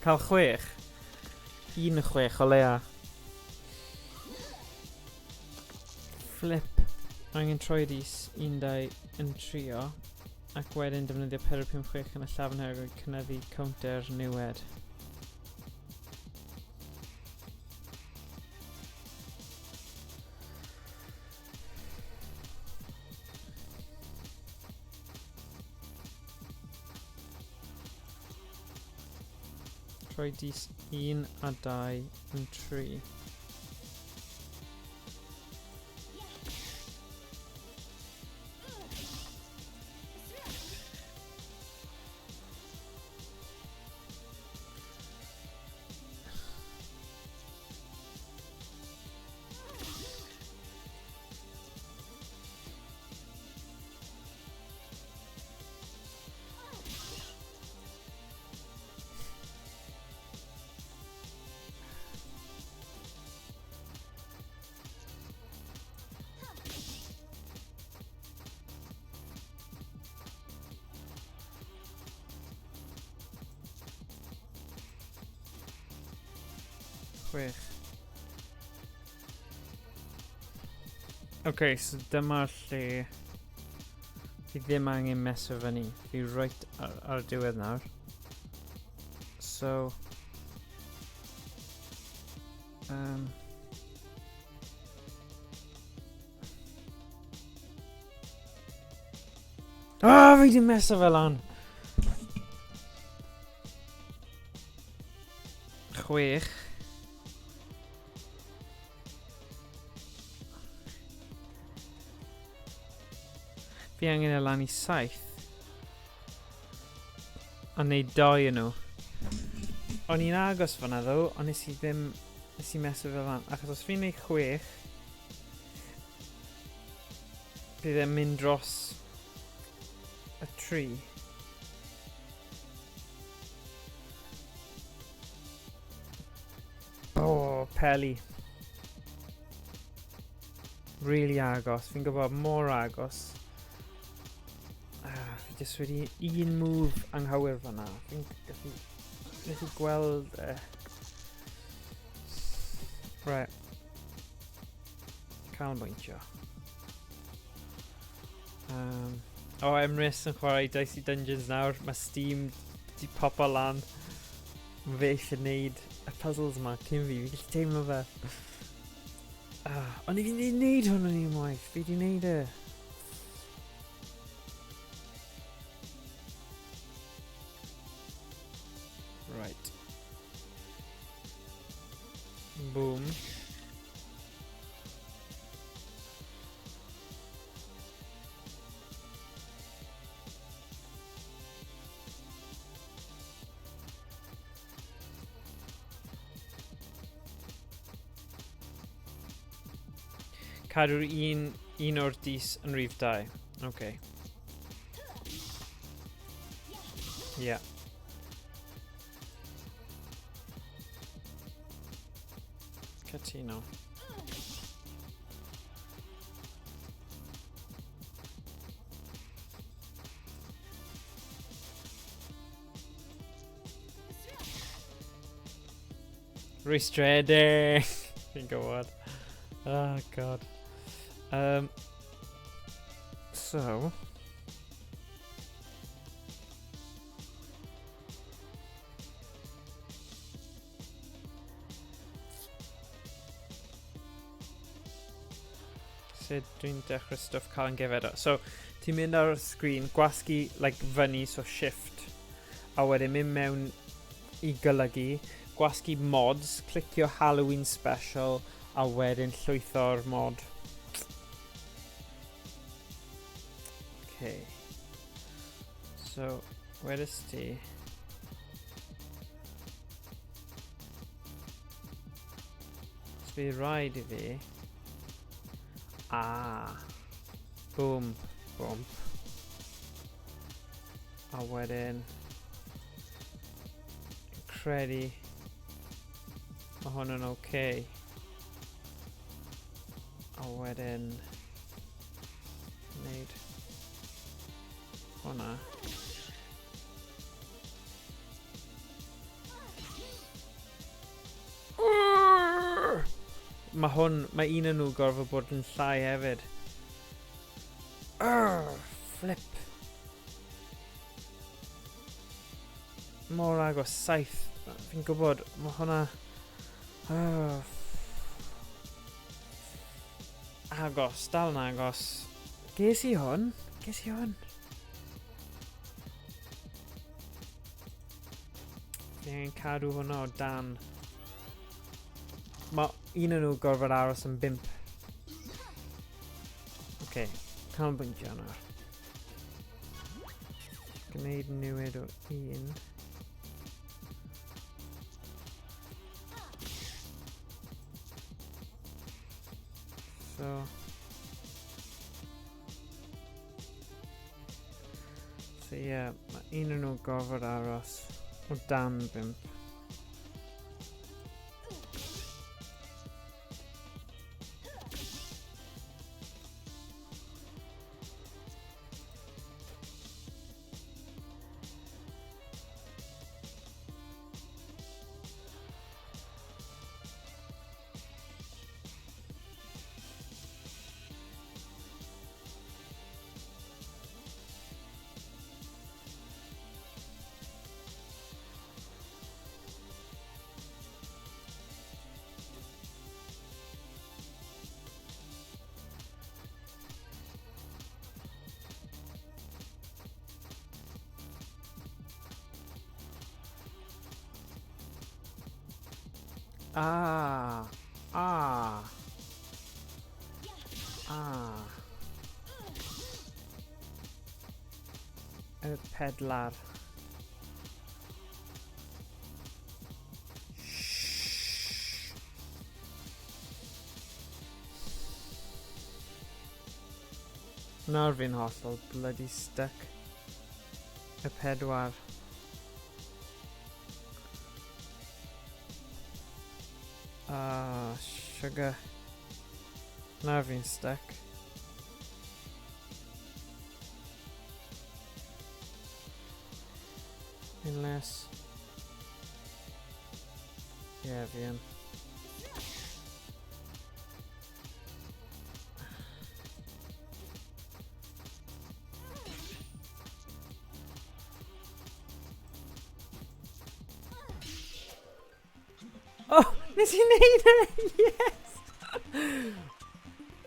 cael 6. Un 6 o leia. Flip. Angen troi dis 1, 2 yn trio ac wedyn defnyddio 4, 5, 6 yn y llafn herwydd cynyddu counter niwed. Troi dis 1 a 2 yn 3. 6. Ok, so dyma'r lle fi ddim angen meso fyny. Fi right ar y diwedd nawr. So... Ah, fi di meso fe lan! 6. Fi angen e lan i 7. A neud 2 yn nhw. O'n i'n agos fyna ddo, ond nes i ddim... Nes i meso fe lan. Achos os fi'n neud 6... Bydd e'n mynd dros y 3. Oh, peli. Really agos. Fi'n gwybod mor agos. Ah, fi jyst wedi un move anghywir fan'na. Fi'n gallu... Nes i gweld e. Right. Canolbwyntio. O, Emrys yn chwarae Dicey Dungeons nawr. Mae Steam di popo lan. Mae fe eisiau gwneud y puzzles ma cyn fi. Fi'n gallu teimlo fe. Ond i fi wedi gwneud hwn yn unwaith. Fi wedi gwneud e. Right. Boom. Cadw'r un o'r dis yn rhif 2. Okay. Yeah. Cytuno. Rwystredig! Fi'n gwybod. Oh god. So... Sut dwi'n dechrau stwff cael yn gefed o? So, ti'n mynd ar y sgrin, gwasgu like, fyny, so shift, a wedyn mynd mewn i golygu, gwasgu mods, clicio Halloween special, a wedyn llwytho'r mod. Okay. So, wedys ti... So fi rhaid i fi... Ah. Boom. Bump. A wedyn... Credu... Mae hwn yn okay. A wedyn... Wneud... Hwnna. Mae hwn, mae un yn nhw gorfod bod yn llai hefyd. Arr, flip. Mor agos, 7. Fi'n gwybod, mae hwnna... Agos, dal yn agos. Ges i hwn? Ges i hwn? Fi angen cadw hwnna o dan. Mae un o'n nhw gorfod aros yn 5. Ok, canolbwyntio nawr. Gwneud newid o 1. So yeah, mae un o'n nhw gorfod aros o dan 5. Ah! Ah! Ah! Y pedlar. Nawr fi'n hollol bloody stuck. Y pedwar. Ah, sugar. Nawr fi'n stuck. Unless... Yeah, fi yn. Oh, nes i wneud e! Yes!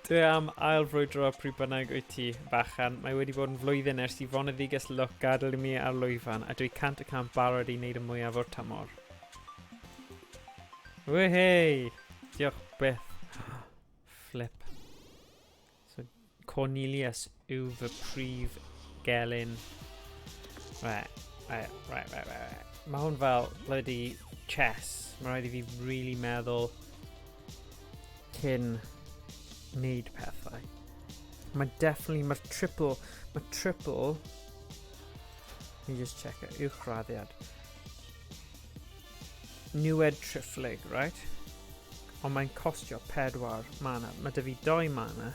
Dwi am ail frwydro pryd bynnag wyt ti, bachan. Mae wedi bod yn flwyddyn ers i foneddiges lwc gadael i mi ar lwyfan, a dwi 100% barod i wneud y mwyaf o'r tymor. Wehey! Diolch byth. Flip. So, Cornelius yw fy prif gelyn. Right, right, right, right, right. right. Mae hwn fel bloody chess. Mae rhaid i fi really meddwl cyn wneud pethau. Mae definitely, mae'r triple, mae triple, let me just check it, uwchraddiad. Niwed triphlyg, right? Ond mae'n costio 4 mana. Mae dy fi 2 mana.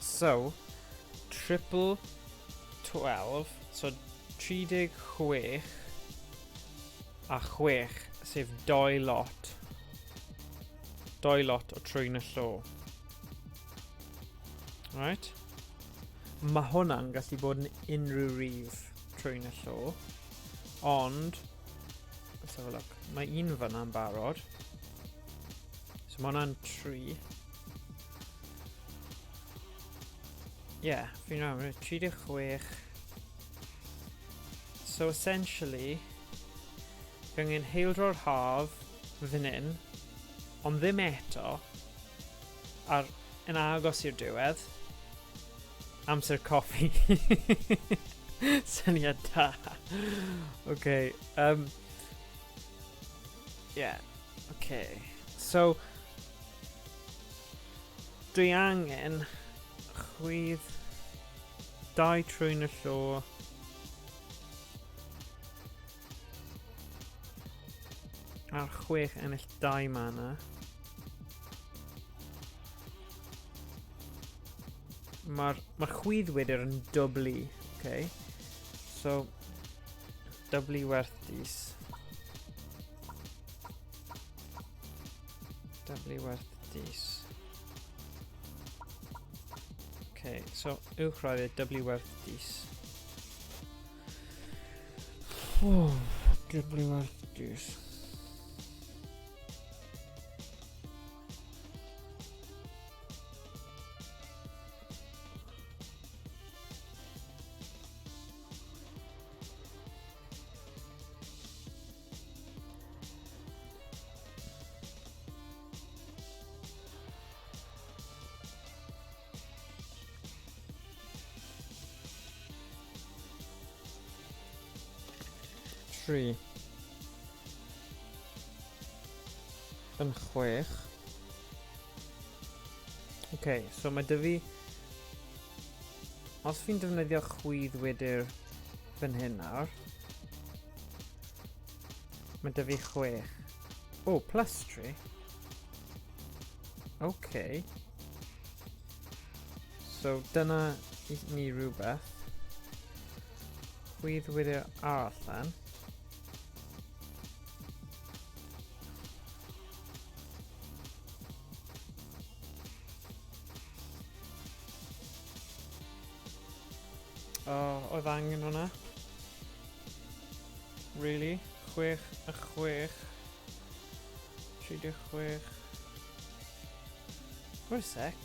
So, triple 12, so 36 a 6, sef 2 lot. 2 lot o trwyn y llo. Right? Mae hwnna'n gallu bod yn unrhyw rif trwyn y llo. Ond, let's have a look. Mae un fyna'n barod. So mae hwnna'n 3. Ie, yeah, fi'n iawn, 36. So essentially, fi angen heildro'r haf fan hyn, ond ddim eto, ar, yn agos i'r diwedd. Amser coffi. Syniad da. OK. Um, yeah. OK. So, dwi angen chwydd dau trwy'n y llo. Ar chwech ennill dau mana. Mae'r ma chwydd wydr yn dyblu. Okay. So, dyblu werth dis. Dyblu werth dis. Okay, so uwchraddio dyblu werth dis. Oh, dyblu werth dis. Tri. Yn chwech. Ok, so mae dy fi... Os fi'n defnyddio chwydd wydr fan hyn nawr, mae dy fi chwech. Oh, plus 3. Ok. So dyna i ni rhywbeth. Chwydd wydr arall then. Oh, oedd angen hwnna. Really? Chwech a chwech. 36. Wait a sec.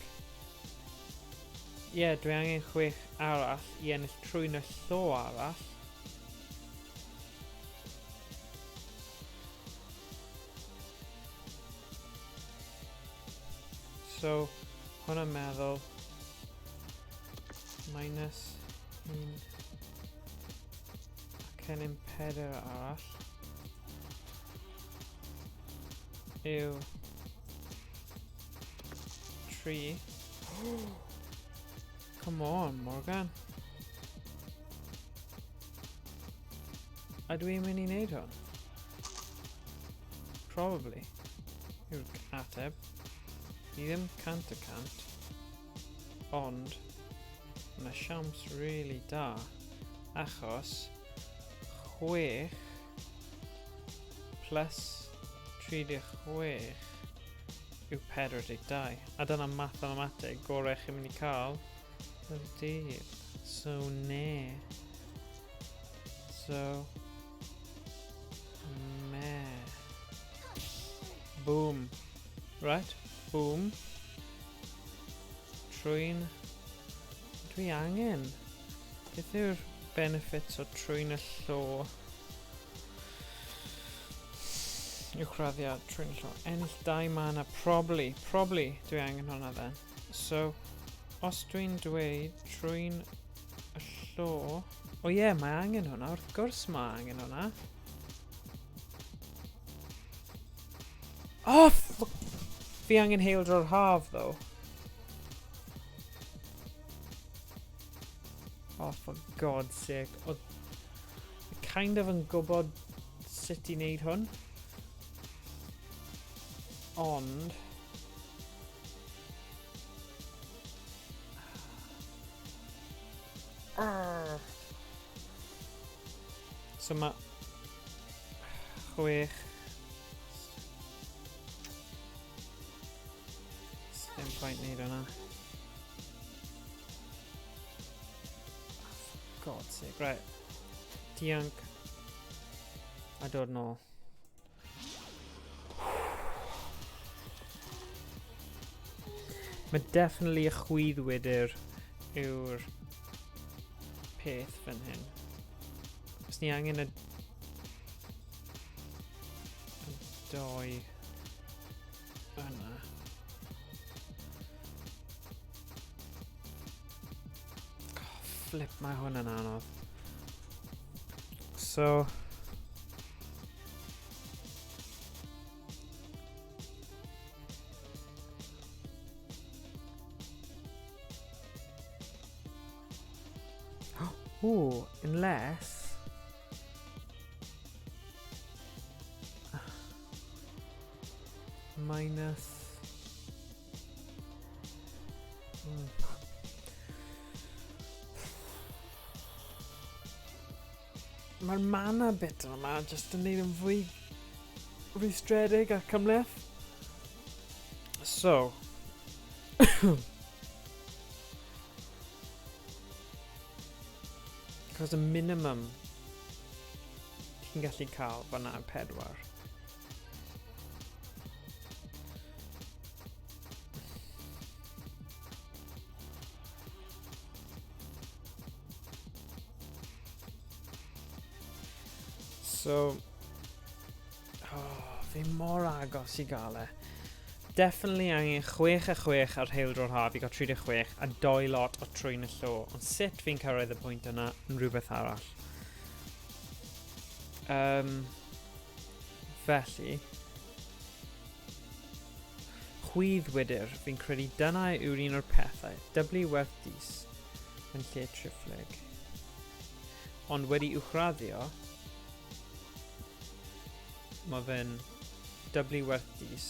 Ie, yeah, dwi angen chwech arall i ennill trwy'n y llo arall. So, hwnna'n meddwl minus 1 a cennin Pedr arall yw 3. Come on, Morgan. Ydw i'n mynd i wneud hwn? Probably. Yw'r ateb. Ni ddim 100%. Ond, mae siawns really da. Achos, 6 plus 36 yw 42. A dyna mathemateg gorau chi'n mynd i cael yr dydd. So, ne. So, me. Boom. Right, boom. Trwy'n... Dwi angen. Beth yw'r benefits o trwy'n y llo? Uwchraddiad trwy'n y llo. Ennill 2 mana, probably, probably dwi angen hwnna then. So, os dwi'n dweud trwy'n y llo... O ie, yeah, mae angen hwnna, wrth gwrs mae angen hwnna. Oh, fuck! Fi angen heildro'r haf, though. Oh, for God's sake. Oedd kind of yn gwybod sut i wneud hwn. Ond... So mae... 6... Dim pwynt wneud hwnna. For God's sake, right. Dianc. A dod nôl. Mae definitely y chwydd wydr yw'r peth fan hyn. Os ni angen y doi yna. Oh, flip, mae hwn yn anodd. So... Ooh, unless... Minus... Mae'r mana bit yma jyst yn neud yn fwy rwystredig a cymhleth. So... Cos y minimum ti'n gallu cael fan'na yw 4. So, oh, fi mor agos i gael e. Definitely angen 6 a 6 ar heildro'r haf i gael 36 a 2 lot o trwyn y llo. Ond sut fi'n cyrraedd y pwynt yna yn rhywbeth arall. Felly, chwydd wydr, fi'n credu dyna yw'r un o'r pethau. Dyblu werth dis yn lle triphlyg. Ond wedi uwchraddio, mae fe'n dyblu werth dis.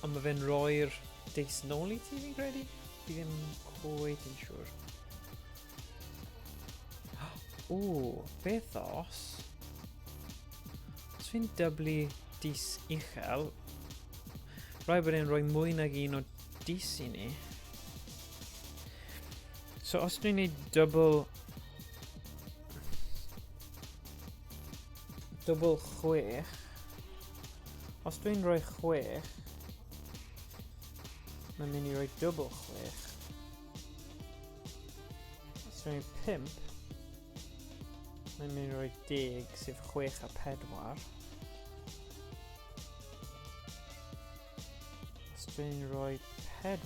Ond mae fe'n rhoi'r deis nôl i ti, fi'n credu? Fi ddim cweit yn siŵr. O, beth os? Os fi'n dyblu dis uchel, rhaid bod e'n rhoi mwy nag un o dis i ni. So os dwi'n neud double 6, os dwi'n rhoi 6, mae'n mynd i roi double 6. Os dwi'n rhoi 5, mae'n mynd i roi 10, sef 6 a 4. Dyn ni'n rhoi 4.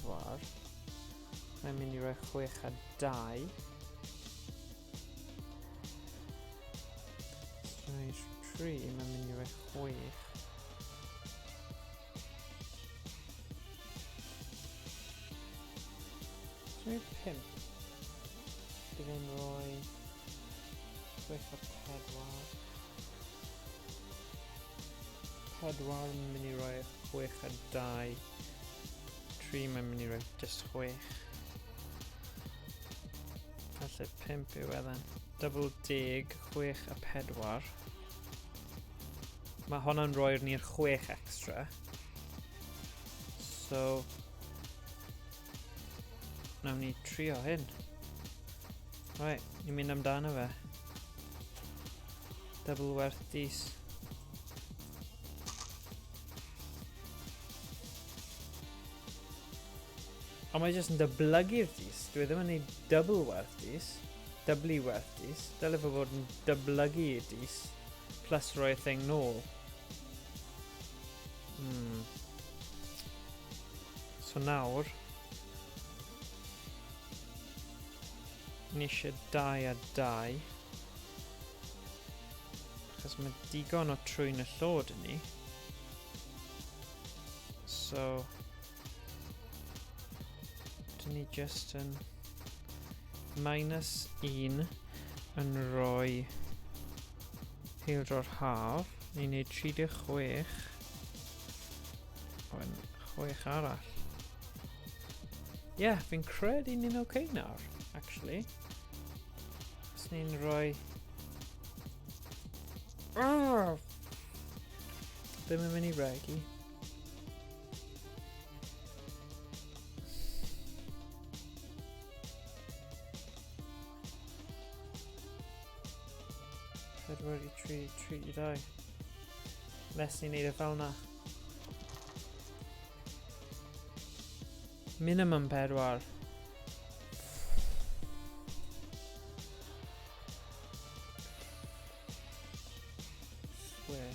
Mae'n mynd i roi 6 a 2. Os dyn ni'n rhoi 3, mae'n mynd i roi 6. Os dyn ni'n rhoi 5, bydd e'n rhoi 6 a 4. 4 yn mynd i roi 6 a 2. 3 mae'n mynd i roi just 6. Falle 5 yw e then. Double deg, 6 a 4. Mae hwnna'n rhoi'r ni'r 6 extra. So, nawn ni trio hyn. Right, ni'n mynd amdano fe. Double werth dis. Ond mae jyst yn dyblygu'r dis. Dwi ddim yn neud double werth dis. Dyblu werth dis. Dyle fo fod yn dyblygu dis. Plus rhoi y thing nôl. So nawr... Ni eisiau 2 a 2. Achos mae digon o trwyn y llod yn ni. So... Dyn ni just yn... Minus 1 yn rhoi heildro'r haf. Ni'n neud 36. O'n 6 arall. Ie, yeah, fi'n credu ni'n oce okay nawr, actually. Os ni'n rhoi... Oh! Ddim yn mynd i regi. Pedwar i tri, tri i dau. Les ni'n neud e fel na. Minimum 4. Swear.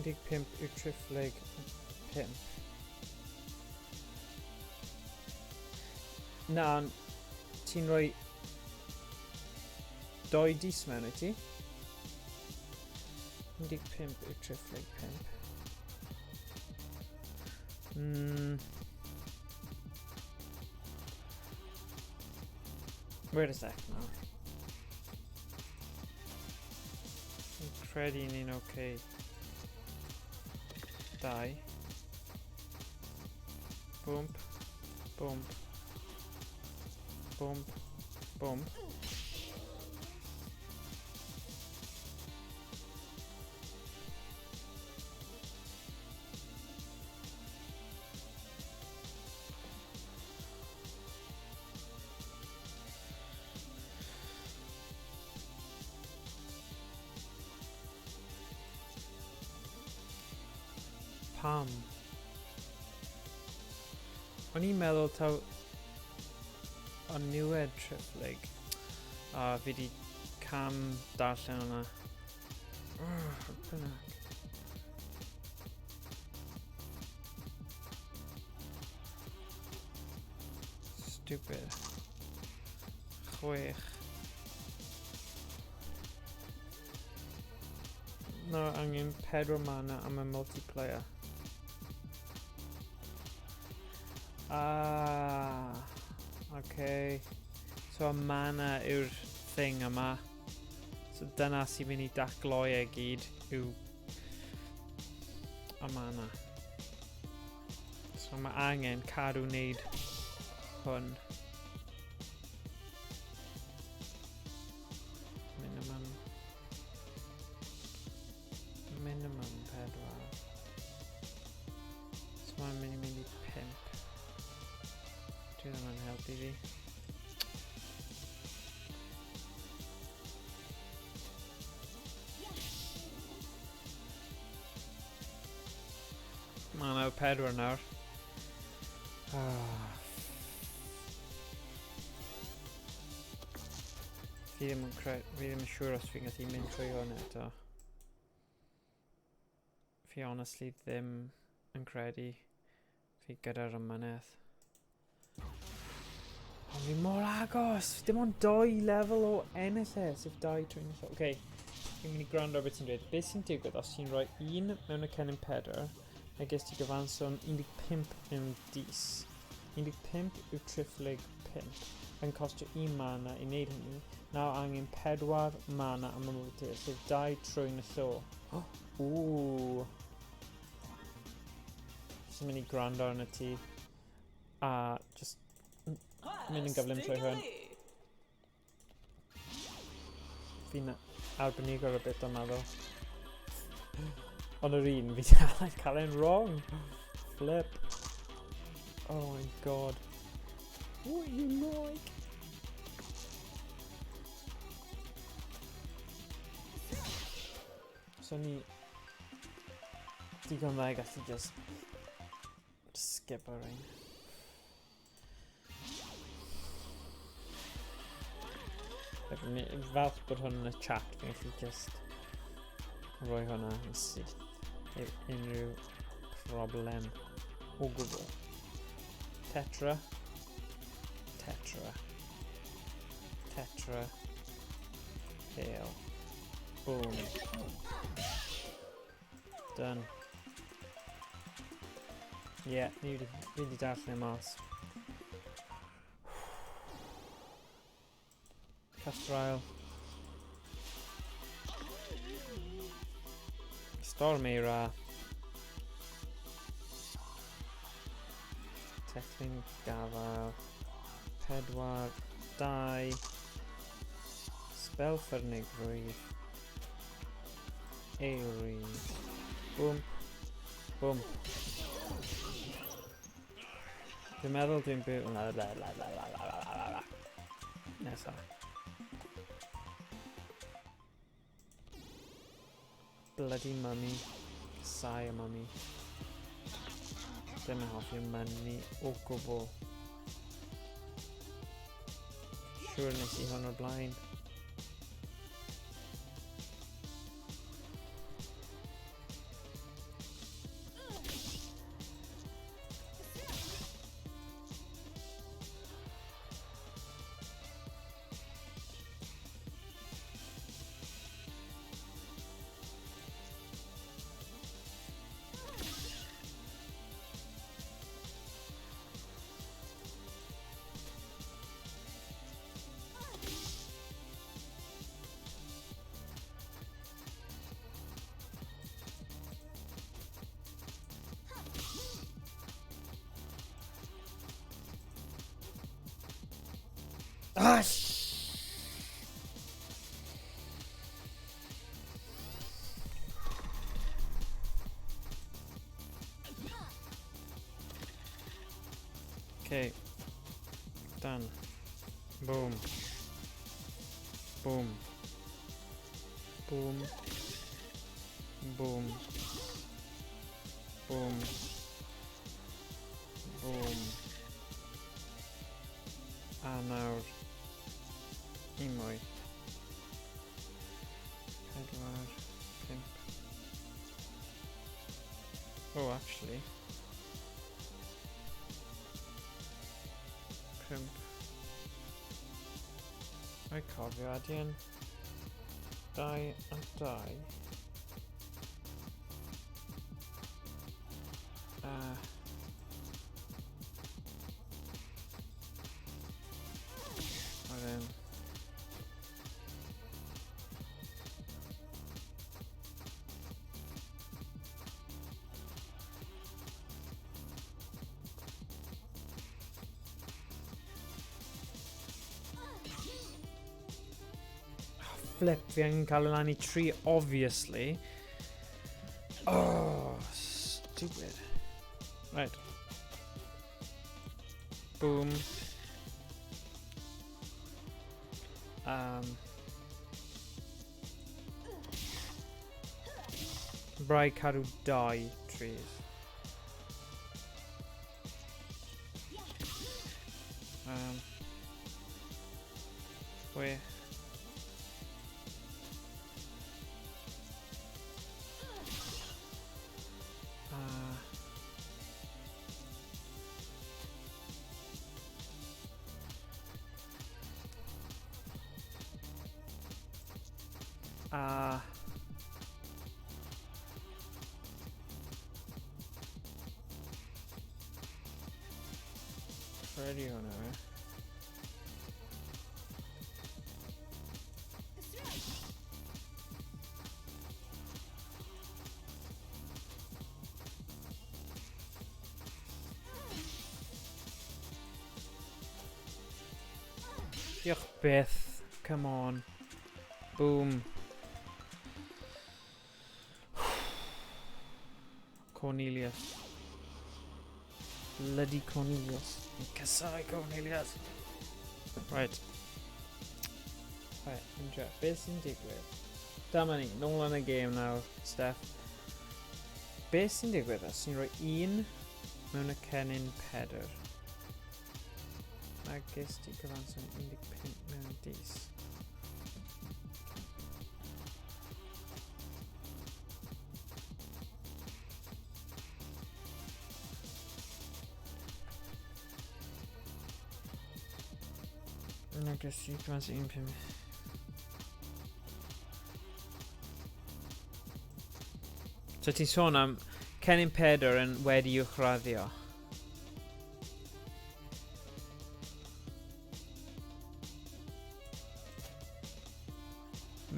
15 yw triphlyg 5. Na, ti'n rhoi 2 dis mewn i ti. 15 yw triphlyg 5. Wait a sec nawr. Fi'n credu ni'n okay. 2. Bwmp. Bwmp. Bwmp. Bwmp. Pam? O'n i'n meddwl taw o niwed triphlyg. A fi di cam darllen hwnna. Bynnag. Stupid. 6. No, angen 4 mana am y multiplayer. Ah, okay. So y mana yw'r thing yma. So dyna sy'n mynd i dacloi e gyd yw y mana. So mae angen cadw wneud hwn. Minimum. Minimum 4. So mae'n mynd i mynd i 5. Dwi ddim yn helpu fi. Mae yna 4 nawr. Fi ddim yn fi ddim yn siŵr os fi'n gallu mynd trwy hwn eto. Fi honestly ddim. yn credu fi gyda'r ymynedd. Ond fi mor agos! Dim ond doi lefel o ennill e, sef dau trwy ennill. Oce, okay. Fi'n mynd i gwrando ar beth ti'n dweud. Beth sy'n digwydd os ti'n rhoi un mewn y cennin pedr, a ges ti gyfanswm 15 mewn dis. 15 yw triphlyg 5. Yn costio un mana i wneud hynny. Nawr angen 4 mana am y mwtir, sef 2 trwy'n y llo. Ww! Jyst yn mynd i gwrando arno ti. A just mynd yn gyflym trwy hwn. Fi'n arbenigol ar y bit yma ddo. Ond yr un, fi dal yn cael e'n wrong. Flip. Oh my god. What you like? So ni digon dda i gallu just skip ar ein. Fi'n falch bod hwn yn y chat, fi'n gallu just rhoi hwnna yn syth heb unrhyw problem o gwbl. Tetra. Tetra. Tetra. Pale. Boom. Done. Ie, yeah, ni wedi, fi wedi darllen e mas. Castrael. Storm Eira. Teclyn Gafael. 4, 2. Spell Ffyrnigrwydd. Eiri. Bwmp. Bwmp. Dwi'n meddwl dwi'n byw... Nesa. Bloody mummy. Casau y mummy. Ddim yn hoffi mummy o gwbl. Siwr nes i hwn o'r blaen. Ah, Okay. Done. Boom. Boom. Boom. Boom. Boom. Boom. A nawr, un mwy. 4, 5. Oh, actually. 5. Mae cofio adian. 2 a 2. Wedyn... Flip, fi angen cael e lan i 3, obviously. Oh, stupid. Right. Boom. Brau cadw 2 trees. 6. A... Credu hwnna, fe. Diolch byth. Come on. Boom. Cornelius. Bloody Cornelius. Casau Cornelius. Right. Right, yn dre. Beth sy'n digwydd? Dyma ni, nôl yn y gêm nawr, Steph. Beth sy'n digwydd os ti'n rhoi un mewn y cennin pedr? A ges ti cyfanswm 15 mewn dis. Na ges ti cyfanswm 15. So ti'n sôn am Cennin Pedr yn wedi uwchraddio.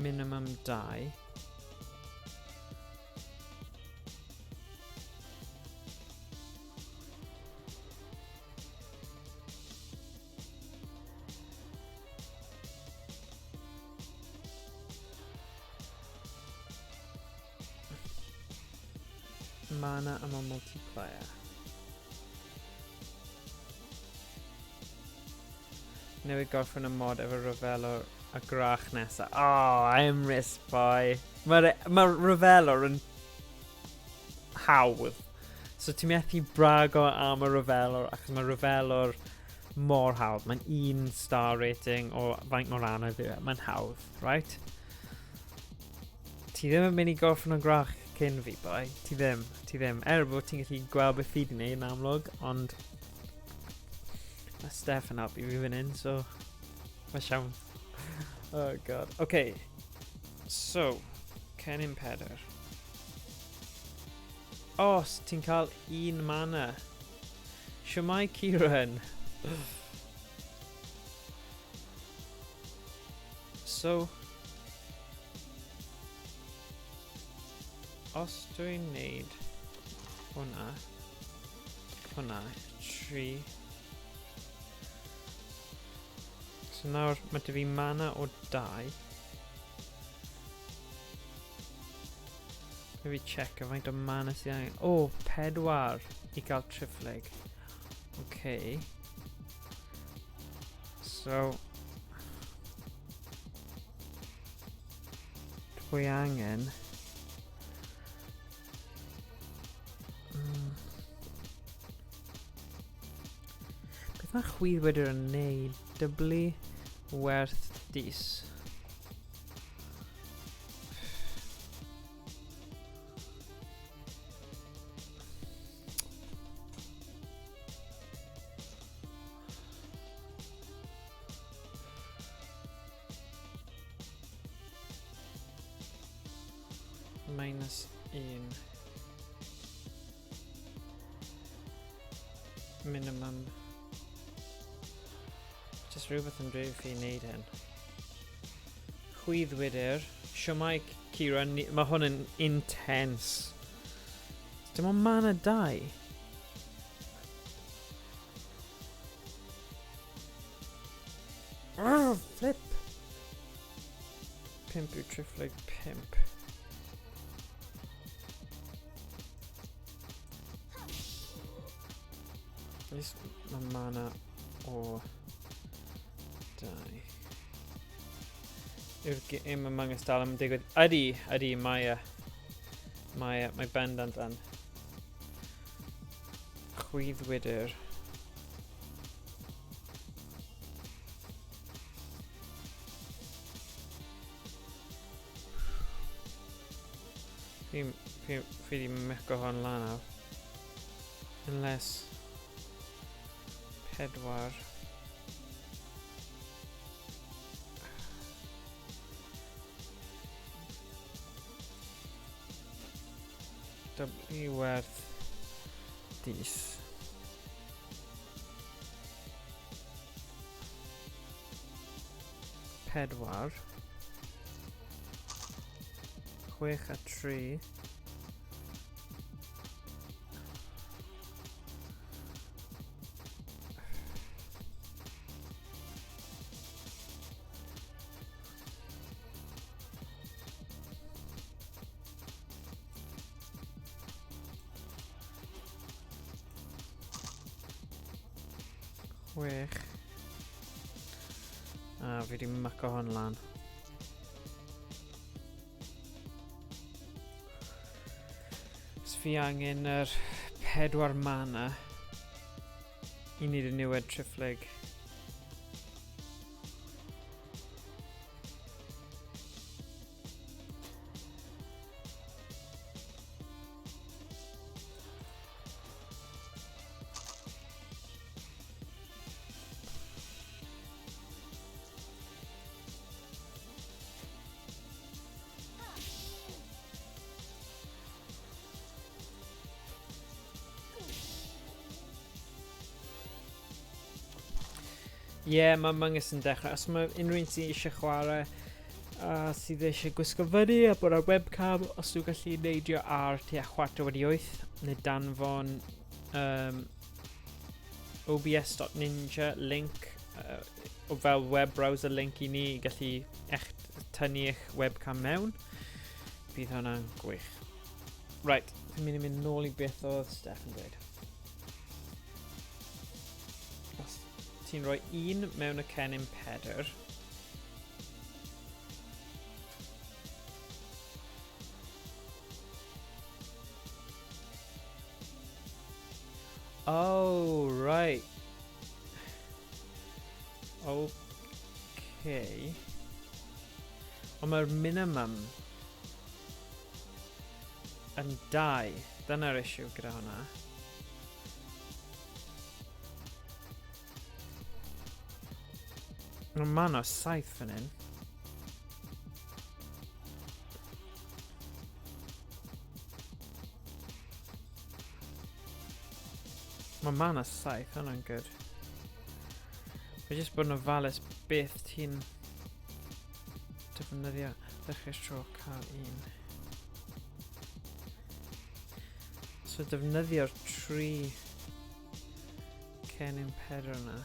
Minimum 2. Mana am y multiplayer. Newydd gorffen y mod efo Revelor a grach nesa. Oh, Emrys boy. Mae'r ma Revelor yn hawdd. So ti'n methu brago am y Revelor achos mae Revelor mor hawdd. Mae'n un star rating o faint mor anodd yw e. Mae'n hawdd, right? Ti ddim yn mynd i gorffen o grach cyn fi, boi. Ti ddim, ti ddim. Er bod ti'n gallu gweld beth fi di wneud yn amlwg, ond mae Steph yn helpu fi fan hyn, so mae siawns. Oh god. Okay. So, Cennin Pedr. Os ti'n cael un mana. Siwmai Kieran. So, os dwi'n neud hwnna, hwnna, 3. So nawr mae dy fi mana o 2. Mae fi check o faint o mana sydd angen. O, 4 i gael triphlyg. Okay. So, dwi angen... Beth mae chwyddwydr yn neud? Dyblu werth dis. Minus 1. Minimum. Just rhywbeth yn dweud fi wneud hyn. Chwyddwydr. Siwmai Kieran, mae hwn yn intense. Dim ond mana 2. Oh, flip! 5 yw triphlyg 5. At mae mana o 2. Yw'r gêm Among Us dal yn digwydd? Ydy, ydy, mae e. Mae e, mae bendant yn. Chwyddwydr. Fi, fi, fi di meco hwn lan nawr. Unless... 4. Dyblu werth dis. Pedwar. 6 a 3. Chwech. A fi di myco hwn lan. Os fi angen yr pedwar mana i wneud y niwed triphlyg. Ie, yeah, mae Among Us yn dechrau. Os mae unrhyw un sydd eisiau chwarae a sydd eisiau gwisgo fyny a bod ar webcam, os nhw'n gallu neidio ar tua 7:45 neu danfon obs.ninja link o fel web browser link i ni i gallu eich tynnu eich webcam mewn. Bydd hwnna'n gwych. Right, fi'n mynd i mynd nôl i beth oedd Steph yn dweud. Os ti'n rhoi un mewn y cennin Pedr, Oh, right. Okay. Ond mae'r minimum yn 2. Dyna'r issue gyda hwnna. Mae mana 7 fan hyn. Mae mana 7, hwnna'n good. Mae jyst bod yn ofalus beth ti'n defnyddio. Ddechrau tro cael un. So defnyddio'r 3 cennin Pedr yna.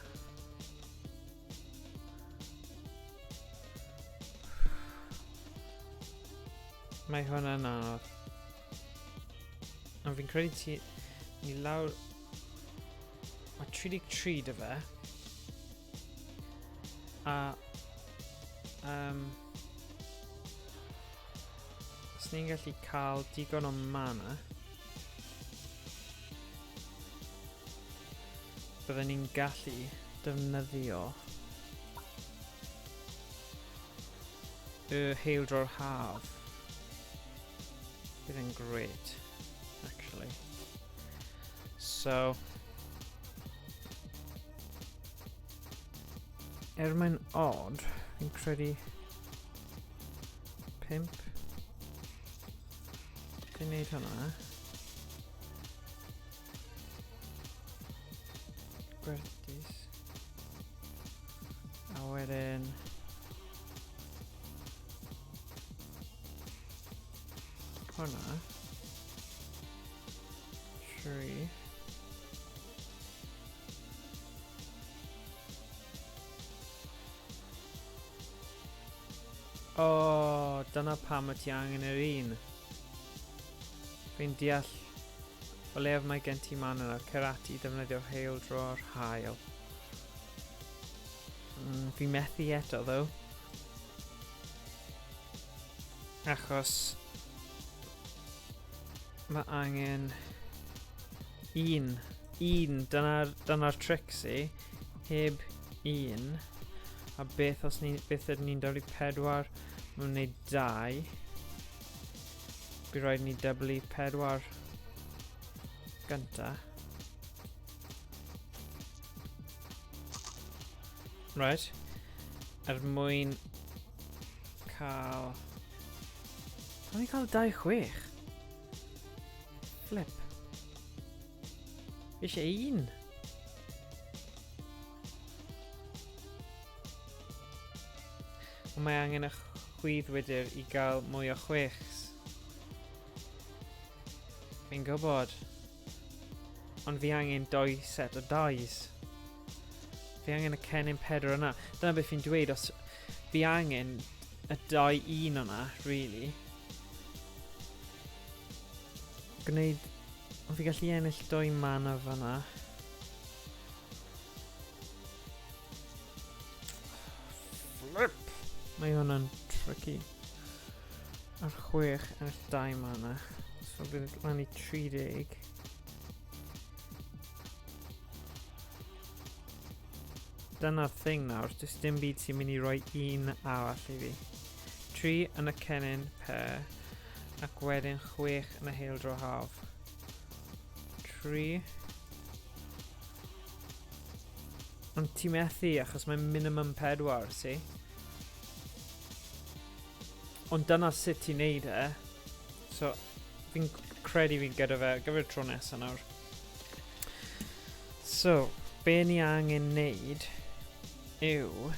Mae hwnna'n anodd. Ond fi'n credu ti... Ni lawr... Mae 33 dy fe. A... Os ni'n gallu cael digon o mana... Byddwn ni'n gallu defnyddio y Heildro'r Haf. Bydd yn great, actually. So, er mae'n odd, fi'n credu 5. Fi'n neud hwnna. Gwerthus. A wedyn... Hwnna. 3. O, dyna pam y ti angen yr un. Fi'n deall o leiaf mae gen ti man yna, cer ati i ddefnyddio'r hael dro'r hael. Fi methu eto, ddo. Achos mae angen un. Un, dyna'r dyna trick si. Heb un. A beth os ni, beth ydyn ni'n dyblu 4, mae'n gwneud 2. Bydd rhaid ni dyblu 4 gynta. Right. Er mwyn cael... Pam i cael 2 6? Fi eisiau un. Ond mae angen y chwydd wydr i gael mwy o chwechs. Fi'n gwybod. Ond fi angen doi set o dies. Fi angen y cennin pedr yna. Dyna beth fi'n dweud, os fi angen y dau un yna, really. Gwneud... Ond fi gallu ennill doi mana fyna. Flip! Mae hwnna'n tricky. Ar chwech ennill dau mana. So bydd lan i 30. Dyna'r thing nawr, does dim byd sy'n mynd i roi un arall i fi. 3 yn y cennin pe, ac wedyn 6 yn y heildro haf. 3. Ond ti methu achos mae'n minimum 4, si? Ond dyna sut ti'n neud e. So, fi'n credu fi'n gyda fe, gyfer tro nesaf nawr. So, be ni angen neud yw...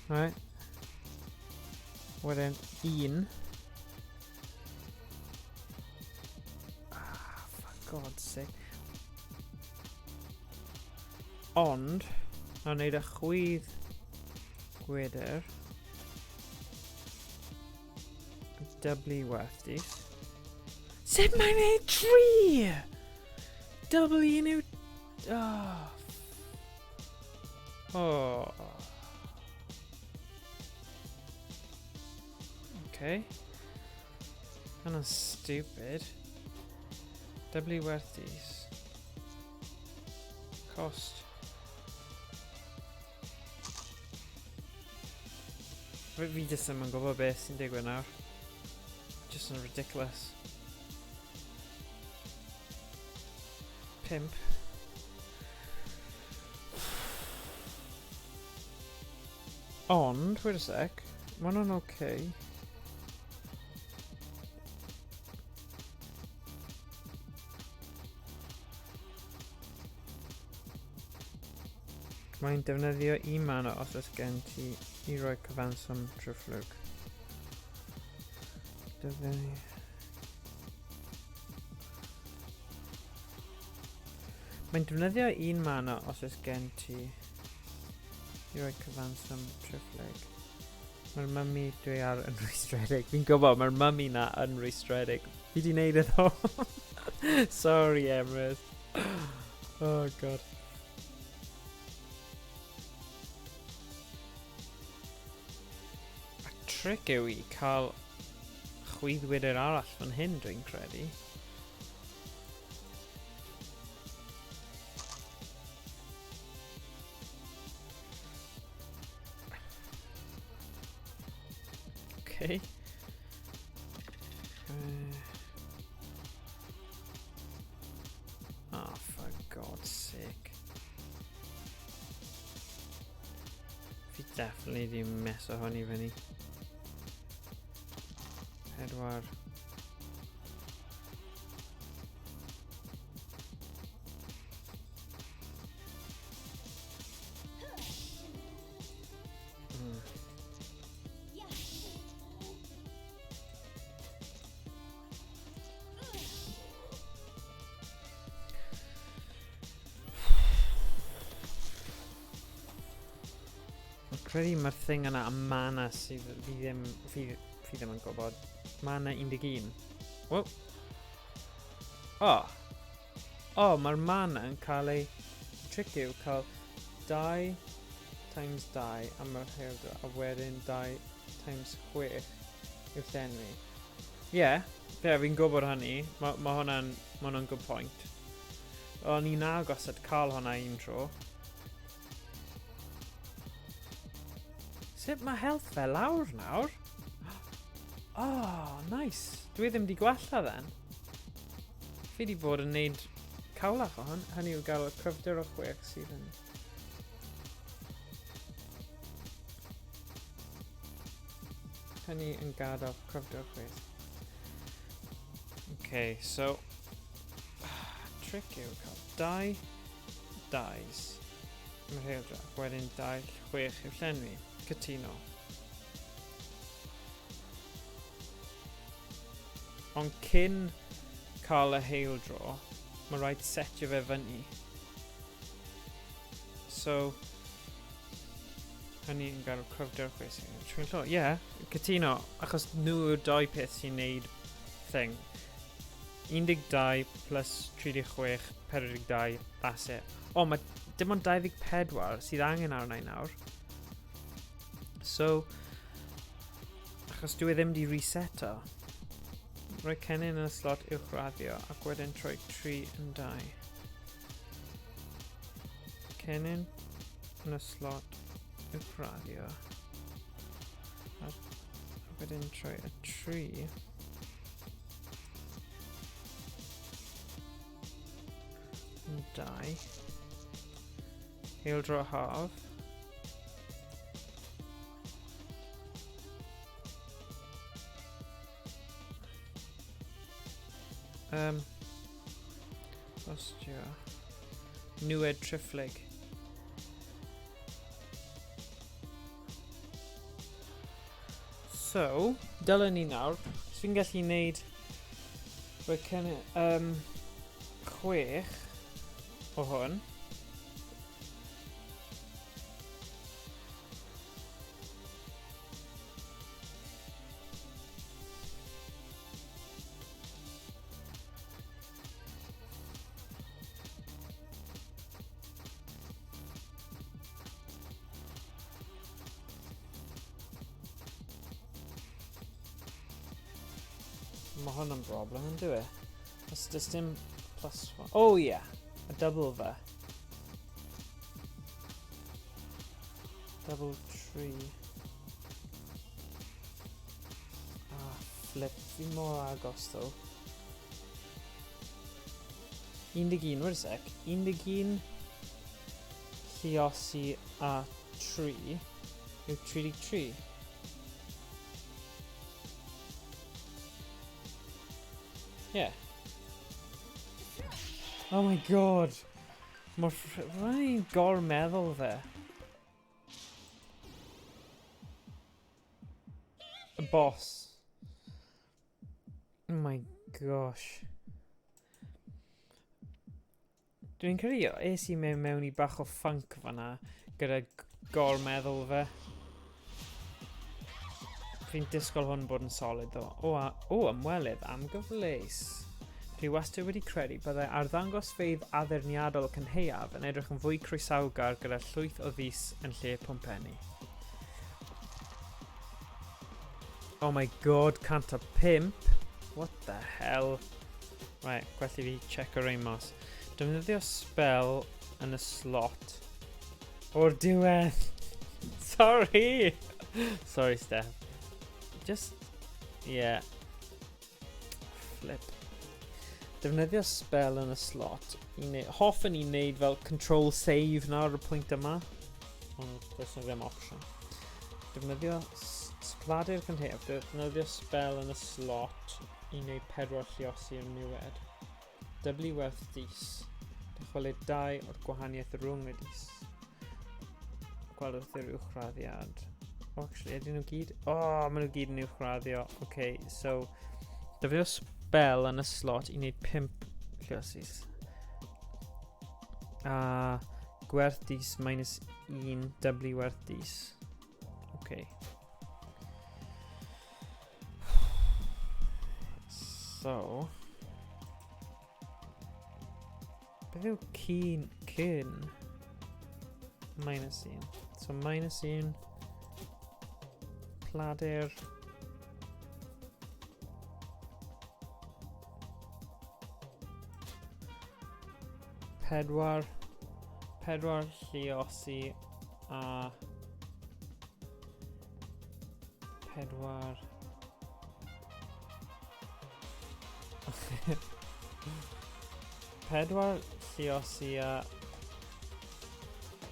Right. Wedyn, un. Ah, for God's sake. Ond, na wneud y chwydd gwydr. Dyblu werth di. Sut mae'n neud tri? Dyblu un yw... Oh. Oh. Okay. Hwnna'n stupid. Dyblu werth dis. Cost. Fi, fi jyst ddim yn gwybod beth sy'n digwydd nawr. Just yn ridiculous. Pimp. Ond, wait a sec, mae hwnna'n okay. Mae'n defnyddio un mana os oes gen ti i roi cyfanswm trwy fflwg. Defnyddio... Mae'n defnyddio un mana os oes gen ti i roi cyfanswm triphlyg. Mae'r mummy dwi ar yn rwystredig. Fi'n gwybod, mae'r mummy na yn rwystredig. Fi di wneud e ddo. Sorry, Emrys. Oh, God. A trick yw i cael chwyddwydr arall fan hyn, dwi'n credu. Okay. Oh, for God's sake. Fi definitely di meso hwn i fyny. Pedwar. Credu mae'r thing yna am mana sydd fi ddim, fi, fi ddim yn gwybod. Mana 11. Wel. O. Oh. O, oh, mae'r mana yn cael ei... Trick yw cael 2 times 2 am yr heldra, a wedyn 2 times 6 yw llenwi. Ie, yeah, yeah, fi'n gwybod hynny. Mae ma hwnna'n ma hwnna good point. O'n i'n agos at cael hwnna un tro. Flip, mae health fe lawr nawr. Oh, nice. Dwi ddim di gwella then. Fi di bod yn neud cawlach o hwn. Hynny yw gael y cryfder o chwech sydd yn... Hynny yn gadael cryfder o chwech. Okay, so... Trick yw cael dau dies. Mae'r rheildra. Wedyn dau chwech i'w llenwi. Cytuno. Ond cyn cael y heildro, mae rhaid setio fe fyny. So, hynny yn gael cryfder chwys. Trwy'n llo, ie, yeah, cytuno, achos nhw yw'r dau peth sy'n neud thing. 12 plus 36, 42, that's it. O, mae dim ond 24 sydd angen arna i nawr. So, achos dwi e ddim di reseto. Rhoi cennin yn y slot uwchraddio ac wedyn troi 3 yn 2. Cennin yn y slot uwchraddio. A wedyn troi y 3 yn 2. Eildro haf. Um, Ostio. Newed triphlyg. So, dylen ni nawr, os fi'n gallu neud rhoi cynnu, um, chwech o hwn. Mae hwn yn broblem, yn dwi? E? Os does dim plus one. Oh yeah, a double fe. Double tree. Ah, flip. Fi mor agos, though. 11, wait a sec. 11 lliosi a 3 yw 33. Yeah. Oh my god! Mae'r rhaid gormeddwl fe. Y boss. Oh my gosh. Dwi'n credu es i mewn mewn i bach o funk fanna gyda gormeddwl fe. Fi'n disgwyl hwn bod yn solid ddo. O, a, o, ymwelydd am gyfleus. Dwi wastad wedi credu byddai arddangosfeydd addurniadol cynhaeaf yn edrych yn fwy croesawgar gyda llwyth o ddis yn lle pwmpenni. Oh my god, 105. What the hell? Right, gwell i fi check o rein mas. Defnyddio spell yn y slot. O'r diwedd! Sorry! Sorry, Steph. Just... Yeah. Flip. Defnyddio spell yn y slot. I neu... Hoffen i wneud fel control save nawr y pwynt yma. Ond does na ddim option. Defnyddio spladu'r cynhef. Defnyddio spell yn y slot i wneud pedwar lliosi yn niwed. Dyblu werth dis. Dychwelyd dau o'r gwahaniaeth rhwng y dis. Gweld wrth yr uwchraddiad. Oh, actually, ydyn nhw gyd? Oh, maen nhw gyd yn uwchraddio. OK, so, defnyddio spell yn y slot i wneud 5 lliosis. A gwerth dis minus 1, dyblu werth dis. OK. So... Beth yw cyn, cyn? Minus 1. So minus 1. Pladur. Pedwar. Pedwar lliosi a... 4. 4 lliosi a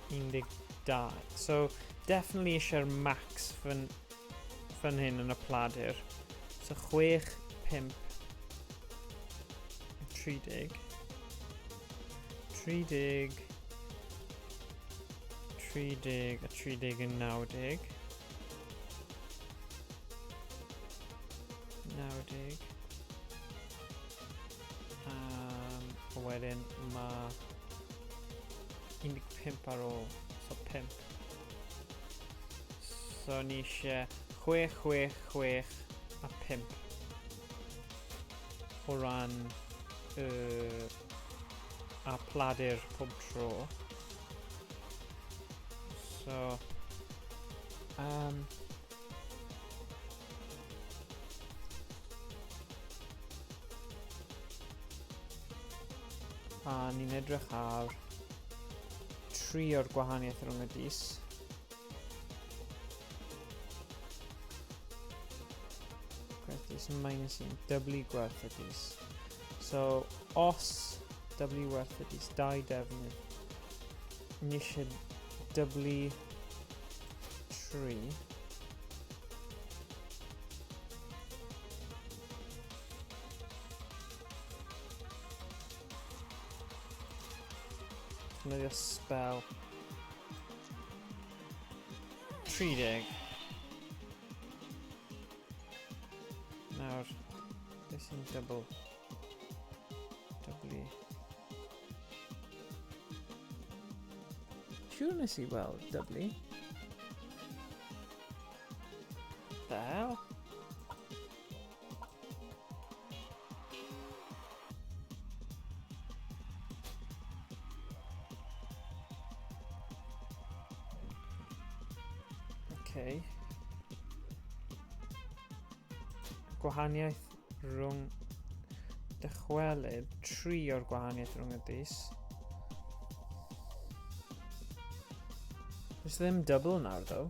12. So, definitely eisiau'r max fan, fan hyn yn y pladur. So, 6, 5, 30. 30, 30 a 30 yn 90. 90. A wedyn mae 15 ar ôl, so 5. So ni eisiau 6, 6, 6 a 5 o ran y a pladur pob tro. So, a ni'n edrych ar 3 o'r gwahaniaeth rhwng y dis. Gwerth dis minus 1, dyblu gwerth y dis. So, os dyblu werth y dis, 2 defnydd, ni eisiau dyblu 3. Defnyddio spell. 30. Nawr, beth sy'n double? Dyblu. Siŵr nes i weld dyblu. The hell? Okay. Gwahaniaeth rhwng dychwelyd 3 o'r gwahaniaeth rhwng y dis. Does ddim double nawr, though.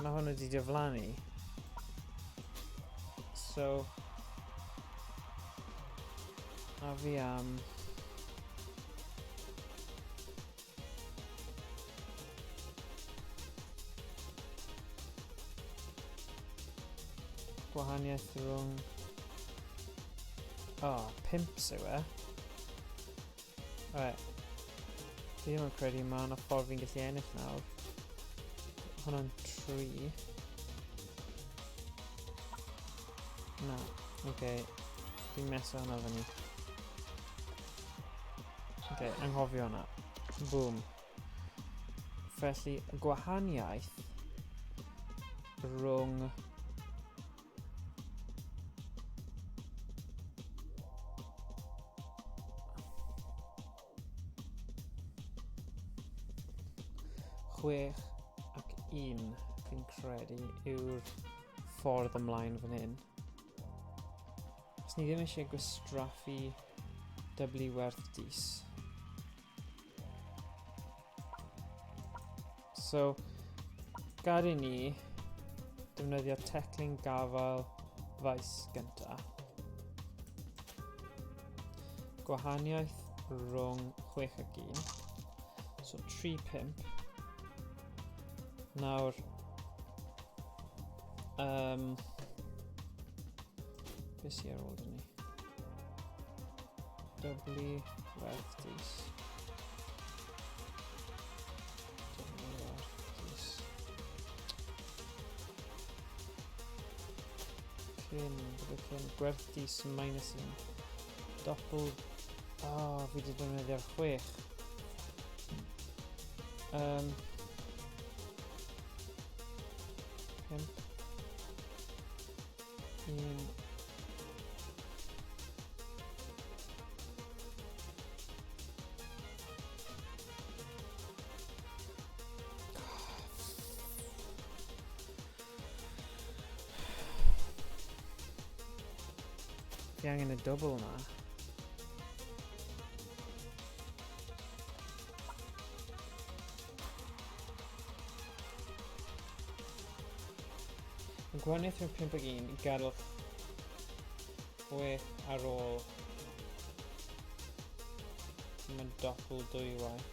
Mae hwn wedi diflannu. So, a fi am... Gwahaniaeth rhwng... O, oh, 5 yw e. Right. Fi ddim yn credu mae yna ffordd fi'n gallu ennill nawr. Hwna'n 3. Na, oce. Okay. Fi'n meso hwnna fyny. Oce, okay, anghofio hwnna. Boom. Felly, gwahaniaeth rhwng 6 ac 1, fi'n credu, yw'r ffordd ymlaen fan hyn. Os ni ddim eisiau gwastraffu dyblu werth dis. So, gad i ni defnyddio teclyn gafael faes gynta. Gwahaniaeth rhwng 6 ac 1. So 3, 5. Nawr, beth sy'n ar ôl dyn ni? Dyblu werth dis. Dyblu werth dis. Cyn, bydde cyn, gwerth dis minus 1. Doppel, oh, fi wedi defnyddio'r 6. 5. 1. Fi angen y double na. Mae gwahaniaeth rhwng 5 ac 1 i gadael 6 ar ôl. Mae'n doppel dwywaith.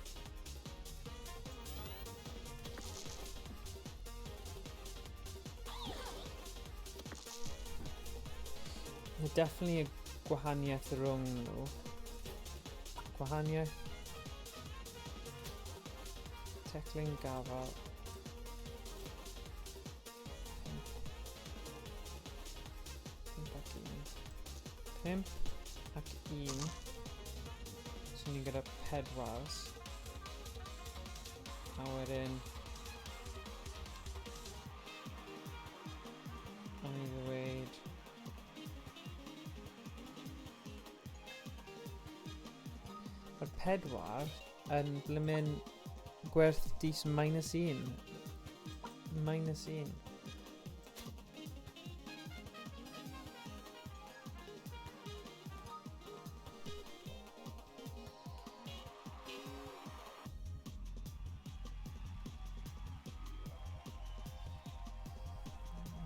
Mae definitely y gwahaniaeth rhwng nhw. Gwahaniaeth. Teclyn gafal. 5 ac 1. 5 ac 1. So ni'n gyda pedwars. A wedyn... O'n i ddweud... Mae'r pedwar yn blymin gwerth dis minus 1. Minus 1.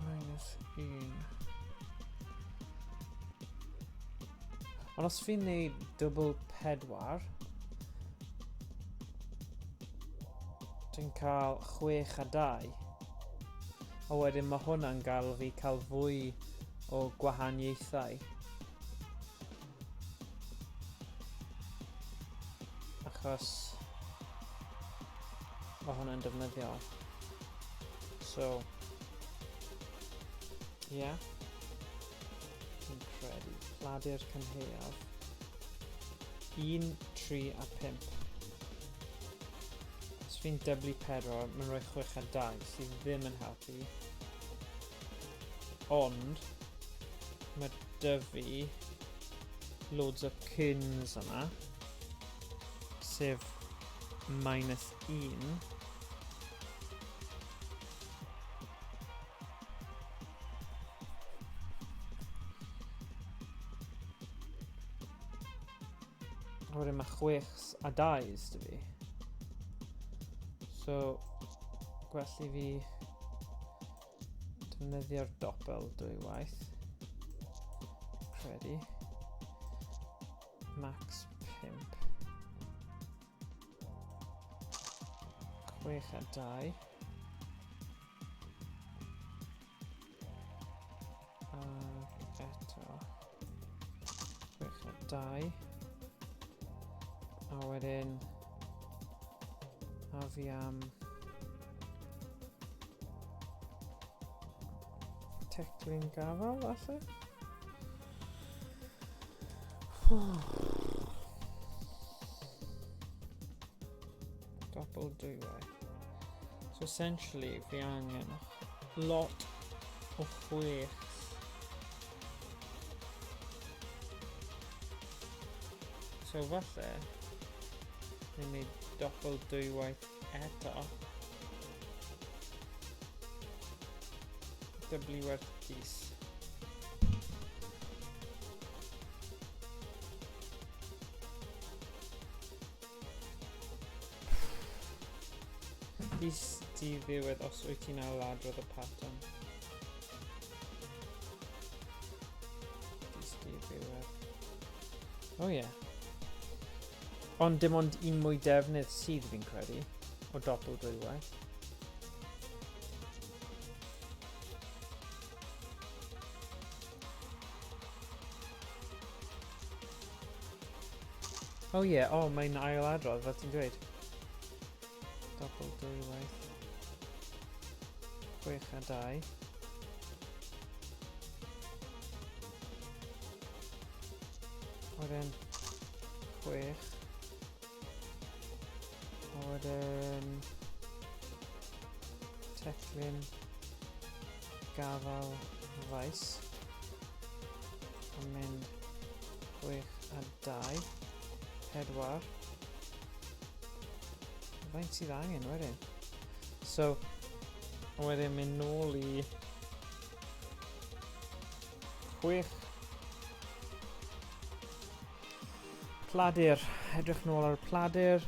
Minus 1. Ond os fi'n neud double pedwar, dwi'n cael 6 a 2. A wedyn mae hwnna'n gael fi cael fwy o gwahaniaethau. Achos mae hwnna'n defnyddiol. So, ie. Yeah. Fi'n credu. Pladur cynhaeaf. 1, 3 a 5. Os fi'n dyblu 4, mae'n rhoi 6 a 2, sydd ddim yn helpu. Ond, mae dy fi loads o cyns yma, sef minus 1. A wedyn mae chwechs a daus dy fi. So, gwell i fi defnyddio'r doppel dwywaith. Credu. Max 5. 6 a 2. Ac eto. 6 a 2. A wedyn... A fi am... Teclyn gafal, falle? Double dwywaith. So essentially, fi angen lot o chwech. So falle, ni'n mynd double dwywaith eto. Dyblu werth dis. Dis di ddiwedd os wyt ti'n ailadrodd y pattern. Dis di ddiwedd. Oh yeah. Ond dim ond un mwy defnydd sydd fi'n credu o doppel dwywaith. Oh yeah, oh mae'n ail adrodd fel ti'n dweud. Double dwywaith. 6 a 2. Wedyn 6. Wedyn teclyn gafal faes. Yn mynd 6 a 2. 4. Faint sydd angen wedyn? So, wedyn mynd nôl i 6. Pladur. Edrych nôl ar y pladur.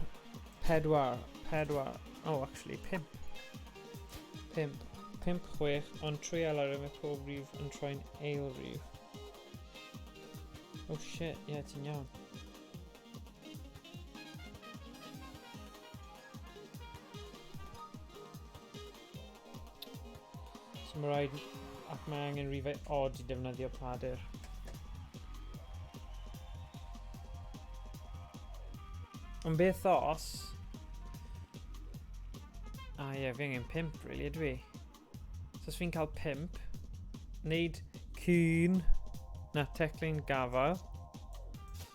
4, 4, oh actually 5. 5. 5, 6, ond trwy alarwm mae pob rif yn troi'n ail rif. Oh shit, ie, yeah, ti'n iawn. So mae rhaid, ac mae angen rifau odd i defnyddio pladur. Ond beth os... A ie, fi angen 5, really, ydw i? So os fi'n cael 5, wneud cyn... Na, teclyn gafael.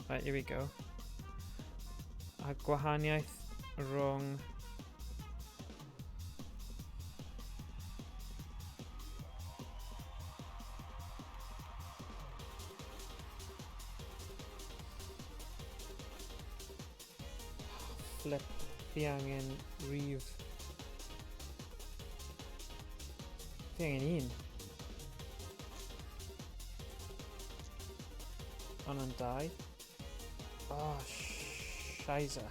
Right, here we go. A gwahaniaeth rhwng... Flip, fi angen rif. Fi angen un. Hwnna'n 2. Oh, shiza.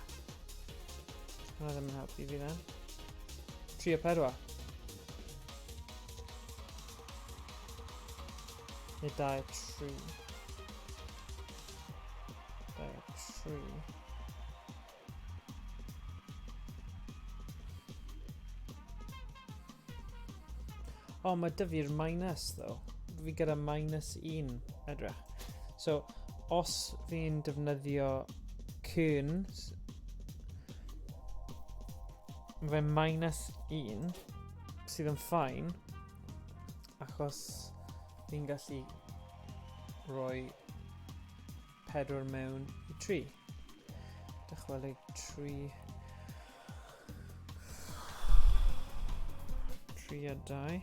Hwnna ddim yn helpu fi then. 3 a 4. Neu 2 a 3. 2 a 3. O, oh, mae dy fi'r minus, though. Fi gyda minus 1, edrych. So, os fi'n defnyddio cyn, mae fe minus 1, sydd yn fine, achos fi'n gallu rhoi 4 mewn i 3. Dychwelyd 3. 3 a 2.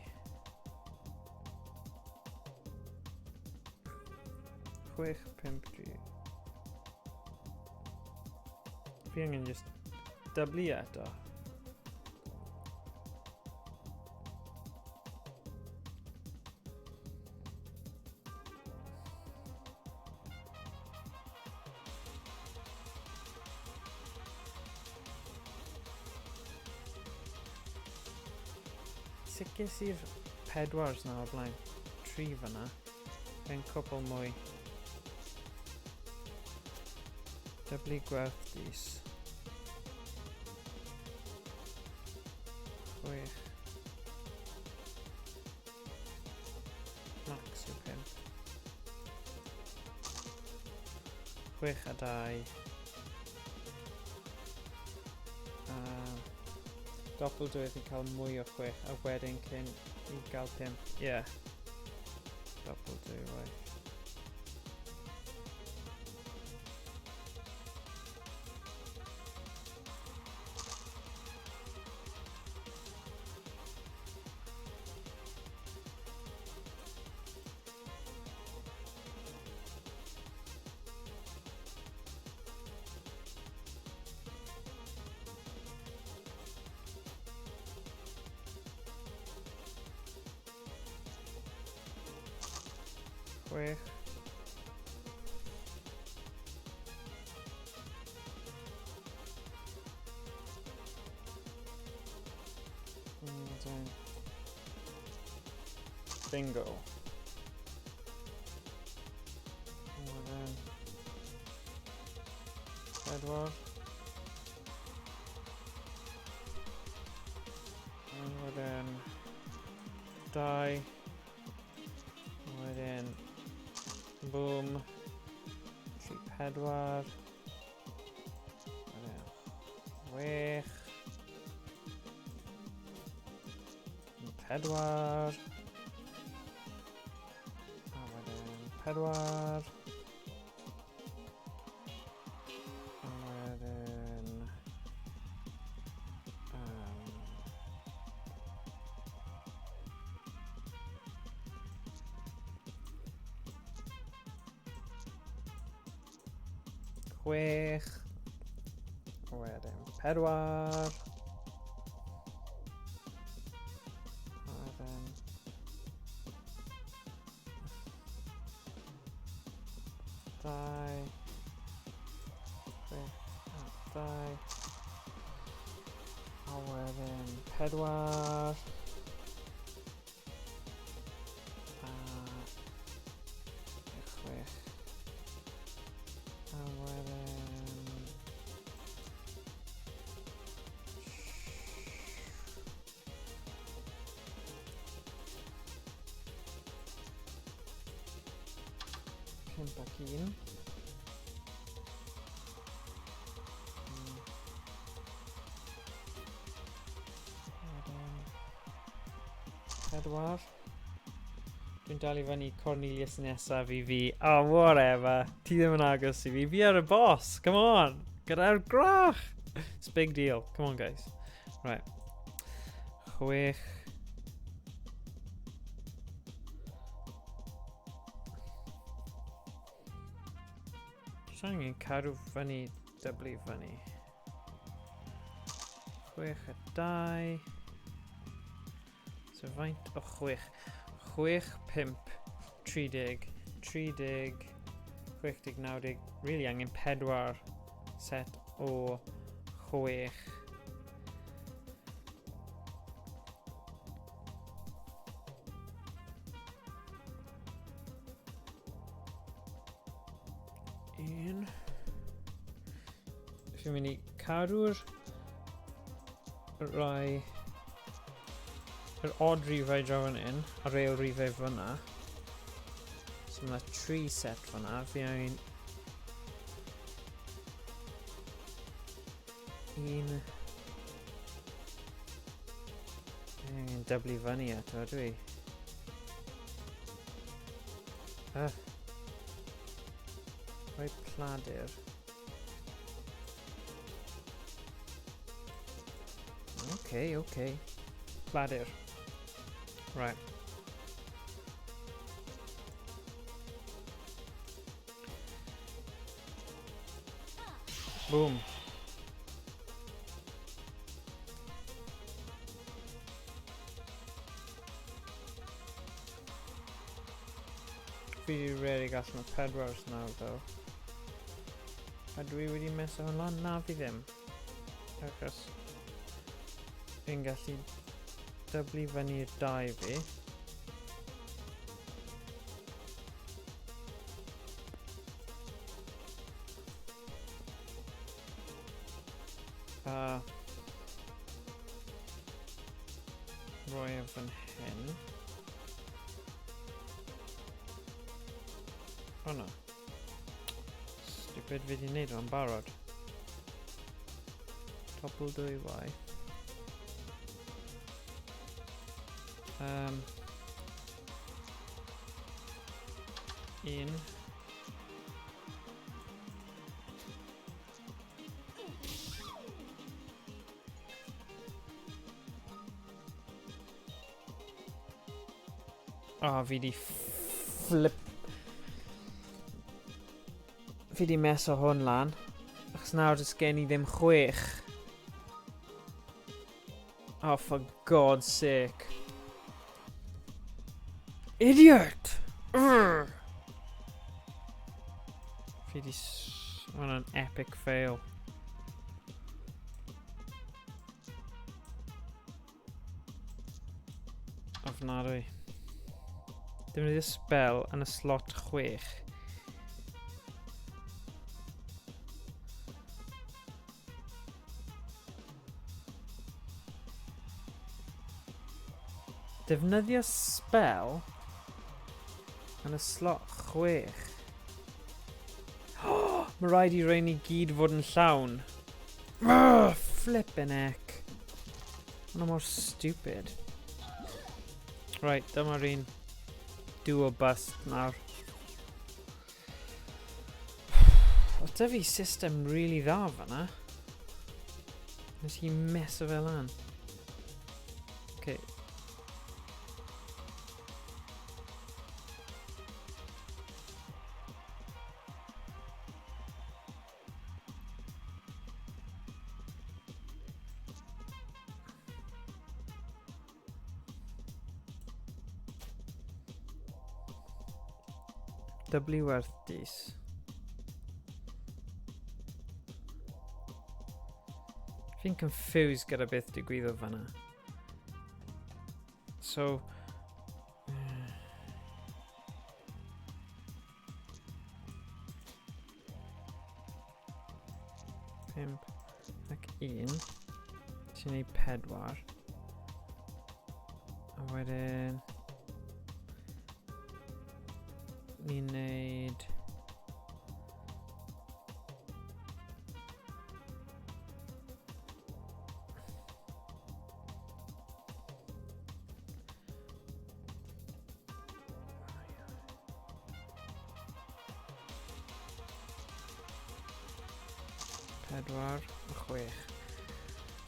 6, 5, 3. Fi angen just dyblu eto. Sut ges i'r pedwars na o'r blaen? 3 fyna. Fe'n cwpl mwy. Dyblu gwerth dis. 6. Max yw 5. 6 a 2. Doppel 2 i cael mwy o 6 a wedyn cyn i gael 5. Ie. Yeah. Doppel 2 waith. Chwech. And, bingo. And then 4. And wedyn 2. Wedyn boom. 3, 4. Wedyn 6. 4. A wedyn 4. A wedyn 6. Wedyn 4. Wedyn 2. 6 a 2. A wedyn 4. 5 ac 1. Pedwar. Dwi'n dal i fyny Cornelius nesaf i fi. Oh, whatever. Ti ddim yn agos i fi. Fi ar y boss. Come on. Gyda'r grach. It's a big deal. Come on, guys. Right. Chwech. Jyst angen cadw fyny, dyblu fyny. Chwech a dau. So faint o chwech? Chwech, pump, 30, 30, 60, 90. Really angen pedwar set o chwech. Un. Fi'n mynd i cadw'r rai yr odd rifau draw fan hyn, a real rifau fyna. So mae tri set fyna. Fi angen un... Fi angen dyblu fyny eto, ydw i? Rhoi pladur. Okay, okay. Pladur. Right. Boom. Fi wedi redeg allan o pedwar nawr, though. A dwi wedi meso hwn lan? Na, fi ddim. Achos fi'n gallu dyblu fyny'r dau fi. A roi e fan hyn. O na. Stupid, fi wedi gwneud o'n barod. Topple dwy waith. Un. O, oh, fi di flip... Fi di meso hwn lan. Achos nawr does gen i ddim chwech. Oh, for God's sake. Idiot! Urgh. Fi di... Mae hwnna'n epic fail. Ofnadwy. Defnyddio spell yn y slot 6. Defnyddio spell yn y slot 6. Oh, mae rhaid i rhain i gyd fod yn llawn. Ugh, flippin' heck. Hwna mor stupid. Right, dyma'r un duo bust nawr. Oedd da fi system really dda fanna. Nes i meso fe lan. Okay. Dyblu werth dis. Fi'n confused gyda beth digwyddodd fanna. So... 5 ac 1. Ti'n neud 4. A wedyn... Ni'n neud... 4, 6.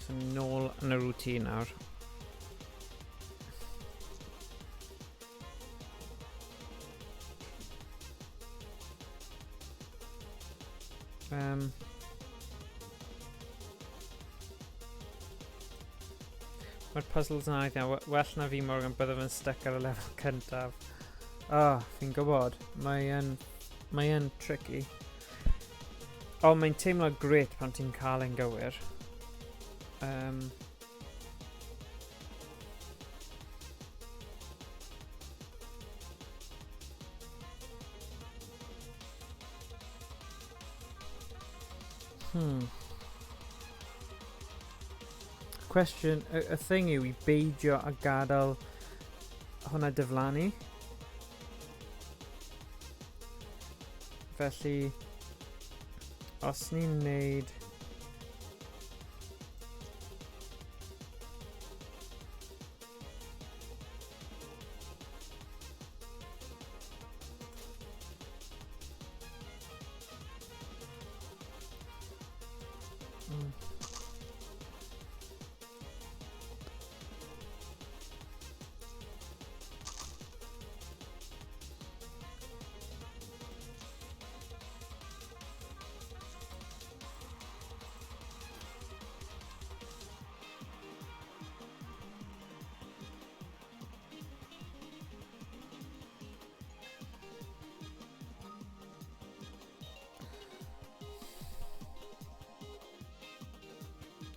So nôl yn y routine nawr. Um, Mae'r puzzles yn anodd iawn. Well na fi, Morgan, byddaf yn stuck ar y lefel cyntaf. Ah, oh, fi'n gwybod. Mae'n mae yn tricky. Ond mae'n teimlo gret pan ti'n cael e'n gywir. Um, Hmm. Cwestiwn, y, y thing yw i beidio a gadael hwnna diflannu. Felly, os ni'n neud...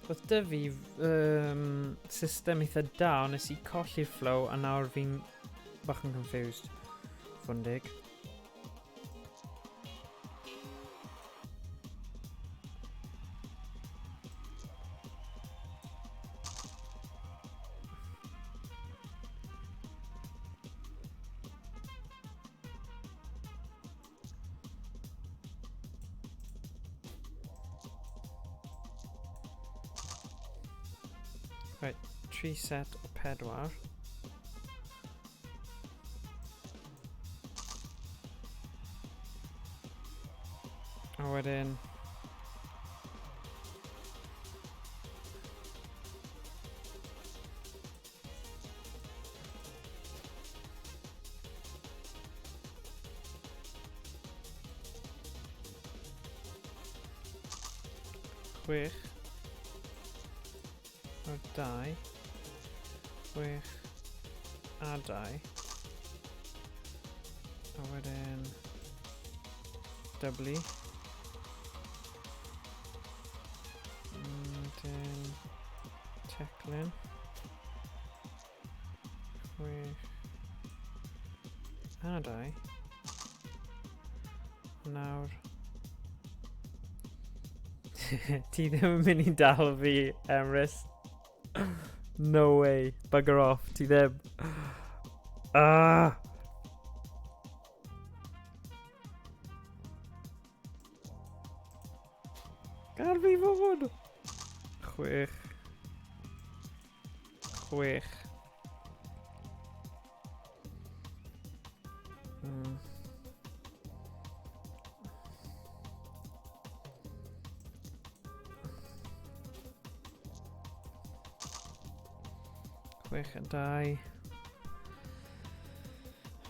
Oedd dy fi um, system eitha da, ond nes i colli'r flow a nawr fi'n bach yn confused. Fwndig. Right, 3 set o 4. A wedyn... Chwech. O'r dau. Chwech. A dau. A wedyn... Dyblu. Wedyn... Teclyn. 6 a 2. Nawr. Ti ddim yn mynd i dal fi, Emrys. No way. Bugger off. Ti ddim. Ah! Gad fi fod! 6. 6. 6 a 2.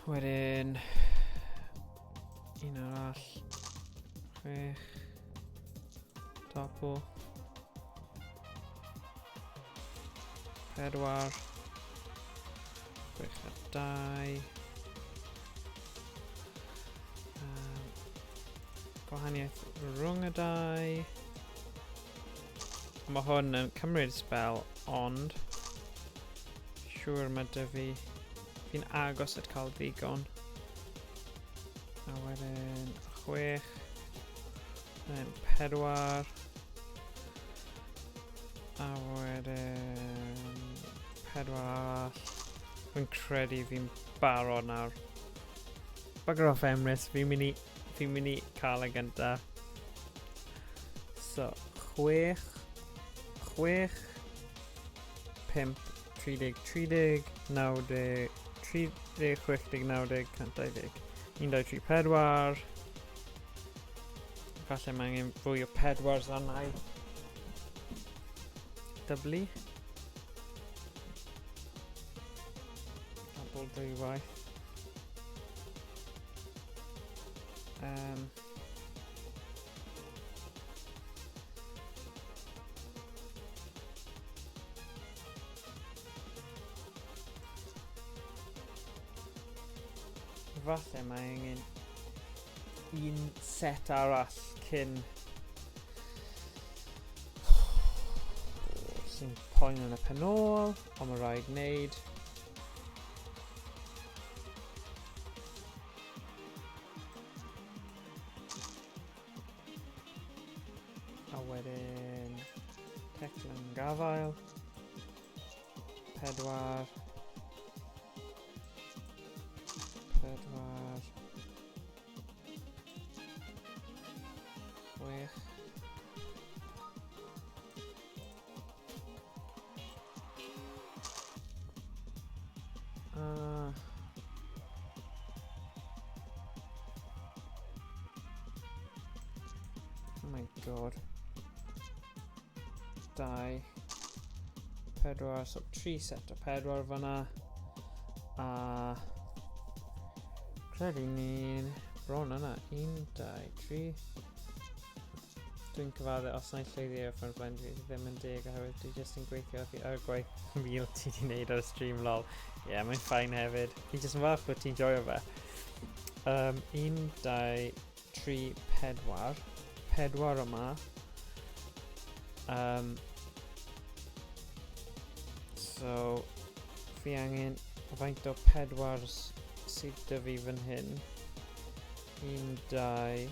Wedyn... Un arall. 6. Topl. 4. 6 a 2. Um, gwahaniaeth rhwng y dau. Mae hwn yn cymryd spel, ond siŵr mae dy fi. Fi'n agos at cael ddigon. A wedyn 6. Wedyn 4. A wedyn 4 arall. Fi'n credu fi'n barod nawr. Bugger off Emrys, fi'n mynd i, fi'n mynd i cael y gynta. So, 6, 6, 5, 30, 30, 90, 30, 60, 90, 120. 1, 2, 3, 4. Falle mae angen fwy o pedwars arna i. Dyblu. Double dwywaith. Falle mae angen un set arall cyn sy'n poen yn y pen ôl, ond mae rhaid wneud. A wedyn teclyn gafael. 4. 4. 6. Oh my god. 2, 4, so 3 set o 4 fyna. A credu ni'n bron yna. 1, 2, 3. Dwi'n cyfadde os na i llwyddi ar ffôn flaen dwi ddim yn deg oherwydd dwi jyst yn gweithio wrth i ar gwaith mil ti di wneud ar y stream lol. Ie, yeah, mae'n ffain hefyd. Fi jyst yn falch bod ti'n joio fe. 1, 2, 3, 4. 4 yma. So, fi angen faint o pedwars sydd 'da fi fan hyn. 1, 2,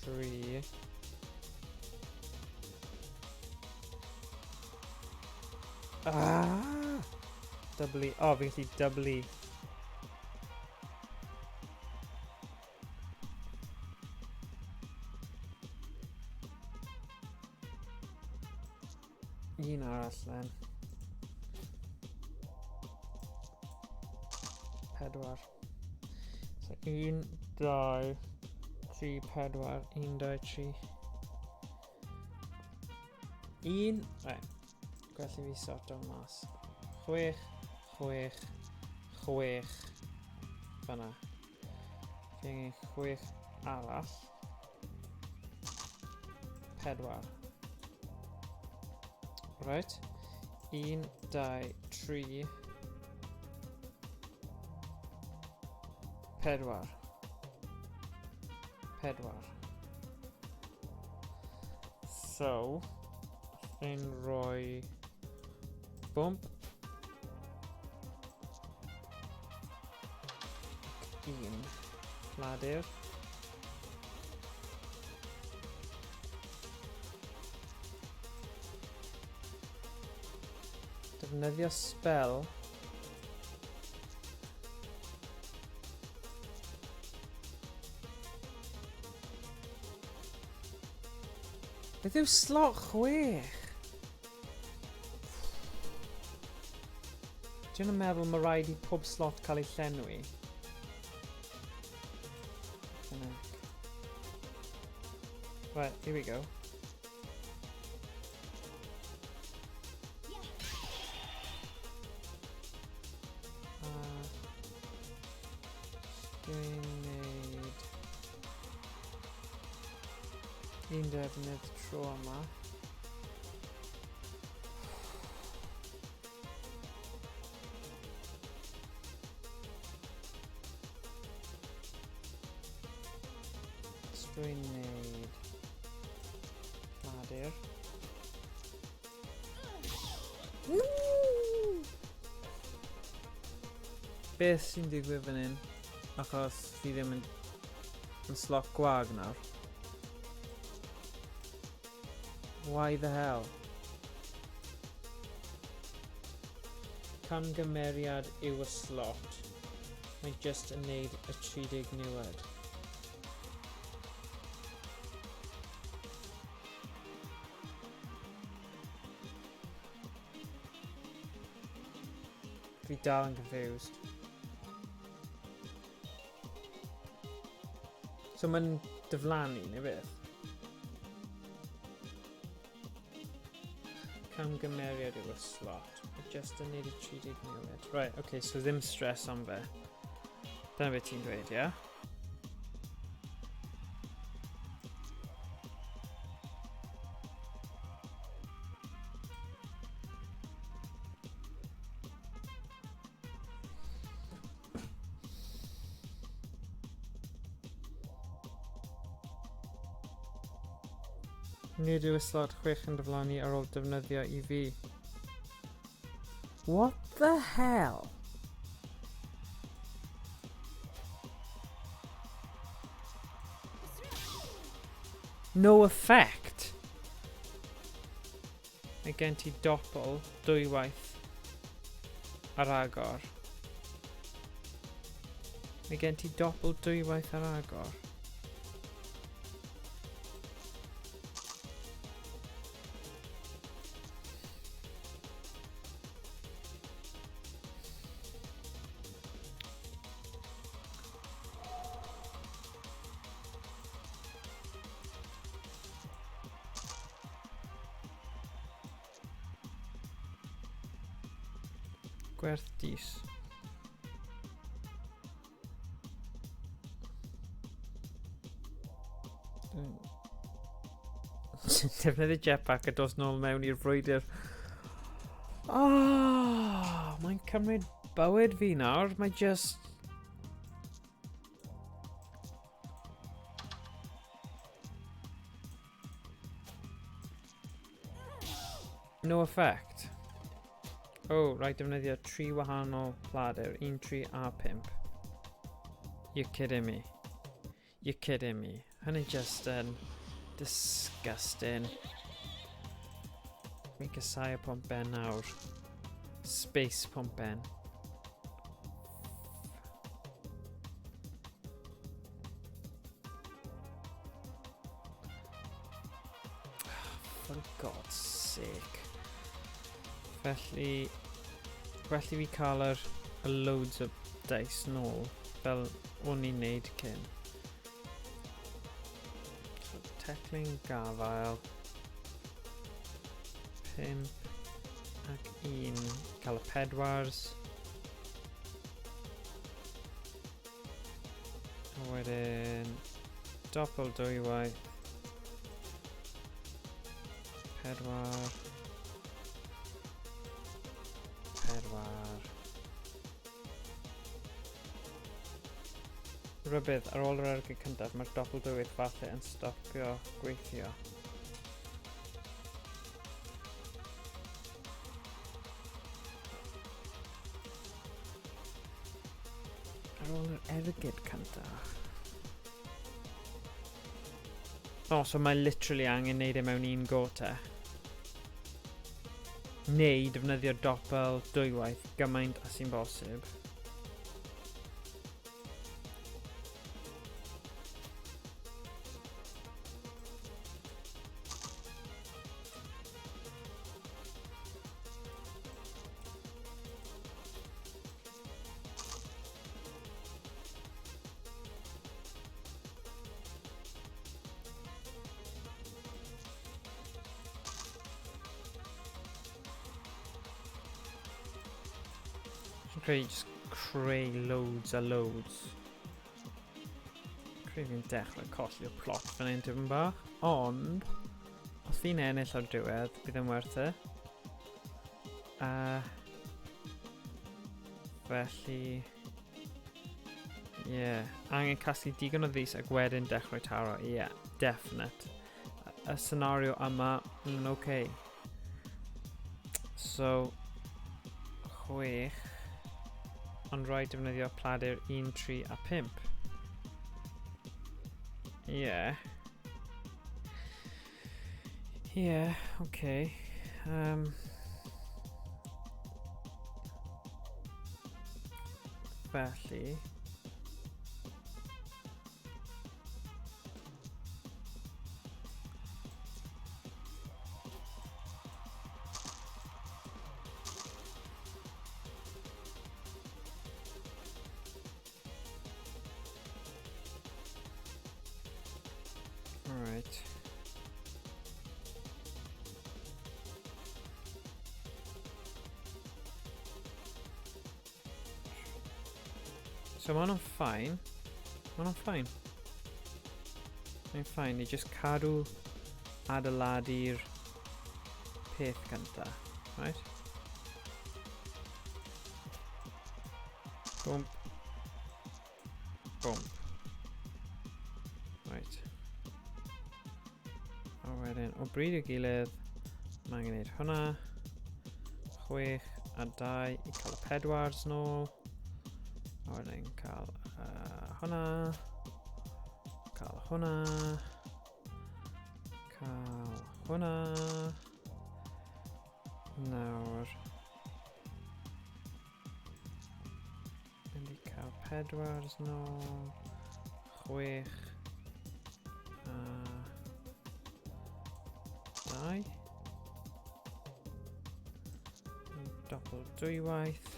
3. Ah! Dyblu. O, fi'n gallu dyblu. Un arall then. 4. So 1, 2, 3, 4, 1, 2, 3. 1, right. Gwell i fi sorto mas. 6, 6, 6. Fanna. Fi angen 6 arall. 4. Right. 1, 2, 3. 4. 4. So, fi'n rhoi bump. 1. Ladur. Defnyddio spell. Beth yw slot 6? Dwi'n meddwl mae rhaid i pob slot cael ei llenwi. Right, here we go. Dwi'n neud un defnydd tro yma. Dwi'n neud pladur. Beth sy'n digwydd fan hyn? Achos fi ddim yn slot gwag nawr. Why the hell? Camgymeriad yw y slot. Mae just yn neud y 30 niwed. Fi dal yn confused. So mae'n diflannu, neu beth? Camgymeriad yw y slot. Mae just yn neud y 30 newid. Right, okay, so ddim stress am fe. Dyna beth ti'n dweud, ie? Yeah? Nid yw y slot 6 yn diflannu ar ôl defnyddio i fi. What the hell? No effect. Mae gen ti doppel dwywaith ar agor. Mae gen ti doppel dwywaith ar agor. Gwerth dis. Defnyddio jetpack a dos nôl mewn i'r frwydr. Oh, mae'n cymryd bywyd fi nawr. Mae just... No effect. Oh, rhaid defnyddio tri wahanol pladur. 1, 3 a 5. You're kidding me. You're kidding me. Hynny just yn disgusting. Fi'n casau y pwmpen nawr. Space pwmpen. For God's sake. Felly, well i fi cael yr y loads o dice nôl, fel o'n i'n neud cyn. So, teclyn gafael. 5 ac 1. Cael y pedwars. A wedyn doppel dwywaith. Pedwar. Pedwar. Rhybydd, ar ôl yr ergyd cyntaf, mae'r doppel dwywaith falle yn stopio gweithio. Ar ôl yr ergyd cyntaf. O, oh, so mae literally angen neud e mewn un go te. Neu defnyddio doppel dwywaith gymaint a sy'n bosib. Fi'n credu just creu loads a loads. Credu fi'n dechrau colli'r plot fan hyn tipyn bach, ond os fi'n ennill o'r diwedd, bydd yn werth e. Felly, ie, yeah. Angen casglu digon o ddis ac wedyn dechrau taro. Ie, yeah, definite. Y scenario yma, yn oce. Okay. So, 6, ond rhaid defnyddio pladur 1, 3 a 5. Ie. Yeah. Ie, yeah, oce. Okay. Felly... So mae hwnna'n fine. Mae hwnna'n fine. Mae'n fine. Ni just cadw adeiladu'r peth gynta. Right? Bwmp. Bwmp. Right. A wedyn, o bryd i'w gilydd, mae angen gwneud hwnna. 6 a 2 i cael y pedwars nôl. A wedyn cael hwnna. Cael hwnna. Cael hwnna. Nawr. Mynd i cael pedwars nôl. 6 a 2. Double dwywaith.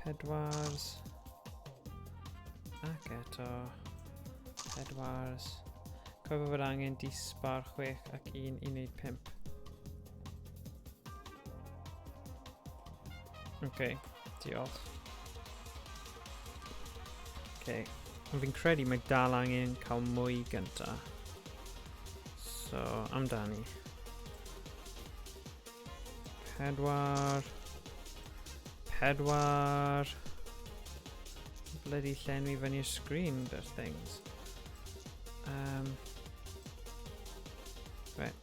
Pedwars. Ac eto. Pedwars. Cofio fod angen dispar 6 ac 1 i wneud 5. Ok, diolch. Ok, ond fi'n credu mae dal angen cael mwy gynta. So, amdani. 4. 4. Bloody llenwi fyny'r screen, there's things. Right,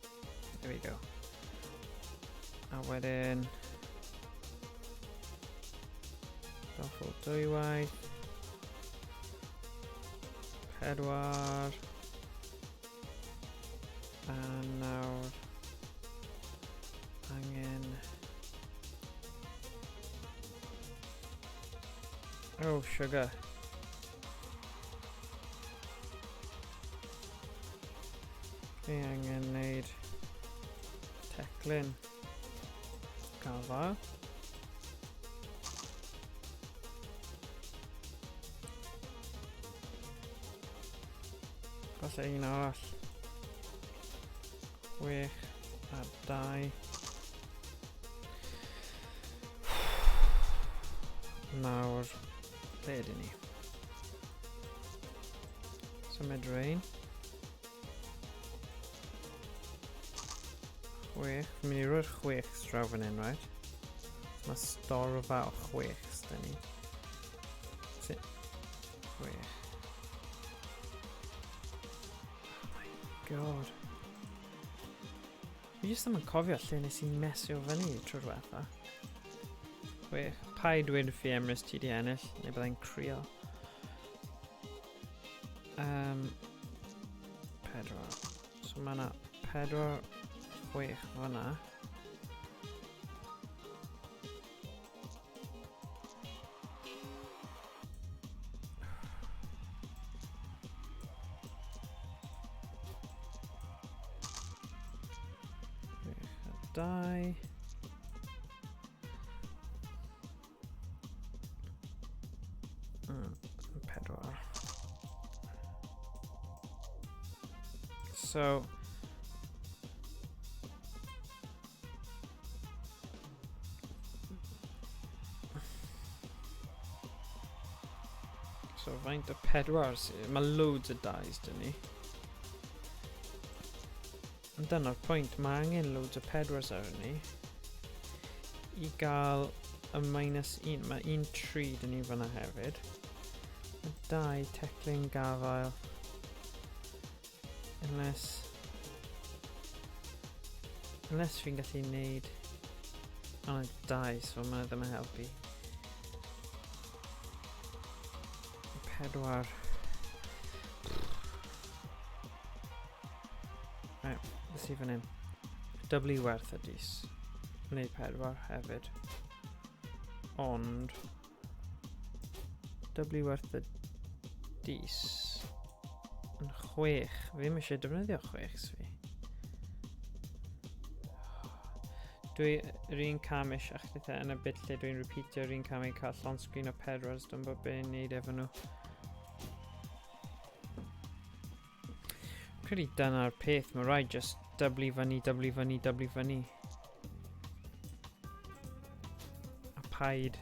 there we go. A wedyn... Doffel dwywaith. 4. A nawr... Angen... Oh, sugar. Fi angen neud teclyn gafael. Falle un arall. 6 a 2. Nawr, lle ydyn ni? Symud rhain. 6. Fi'n mynd i roi'r 6 draw fan hyn, right? So mae storfa o 6 dyn ni. 6. Oh my god. Fi jyst ddim yn cofio lle nes i mesio fyny trwy'r diwetha. 6. Paid dweud fi Emrys ti di ennill, neu byddai'n crio. 4. So mae yna 4, 6 fyna. 2. 4. So faint o pedwar sydd? Mae loads o dies dyn ni. Ond dyna'r pwynt, mae angen loads o pedwars ar ni i gael y -1. Mae 1 3 dyn ni fyna hefyd. Mae 2 teclyn gafael. Unless fi'n gallu neud... Ond 2, so mae ddim yn helpu. 4. Right, let's see fan hyn. Dyblu werth y dis. Wneud 4 hefyd. Ond... Dyblu werth y dis. Yn 6. Fi ddim eisiau defnyddio 6 fi. Dwi yr un cam eisiau a chditha yn y bit lle dwi'n repeatio yr un cam i cael llond sgrin o pedwars, dwi'n bod be'n neud efo nhw. Credu dyna'r peth, mae rhaid just dyblu fyny, dyblu fyny, dyblu fyny. A paid.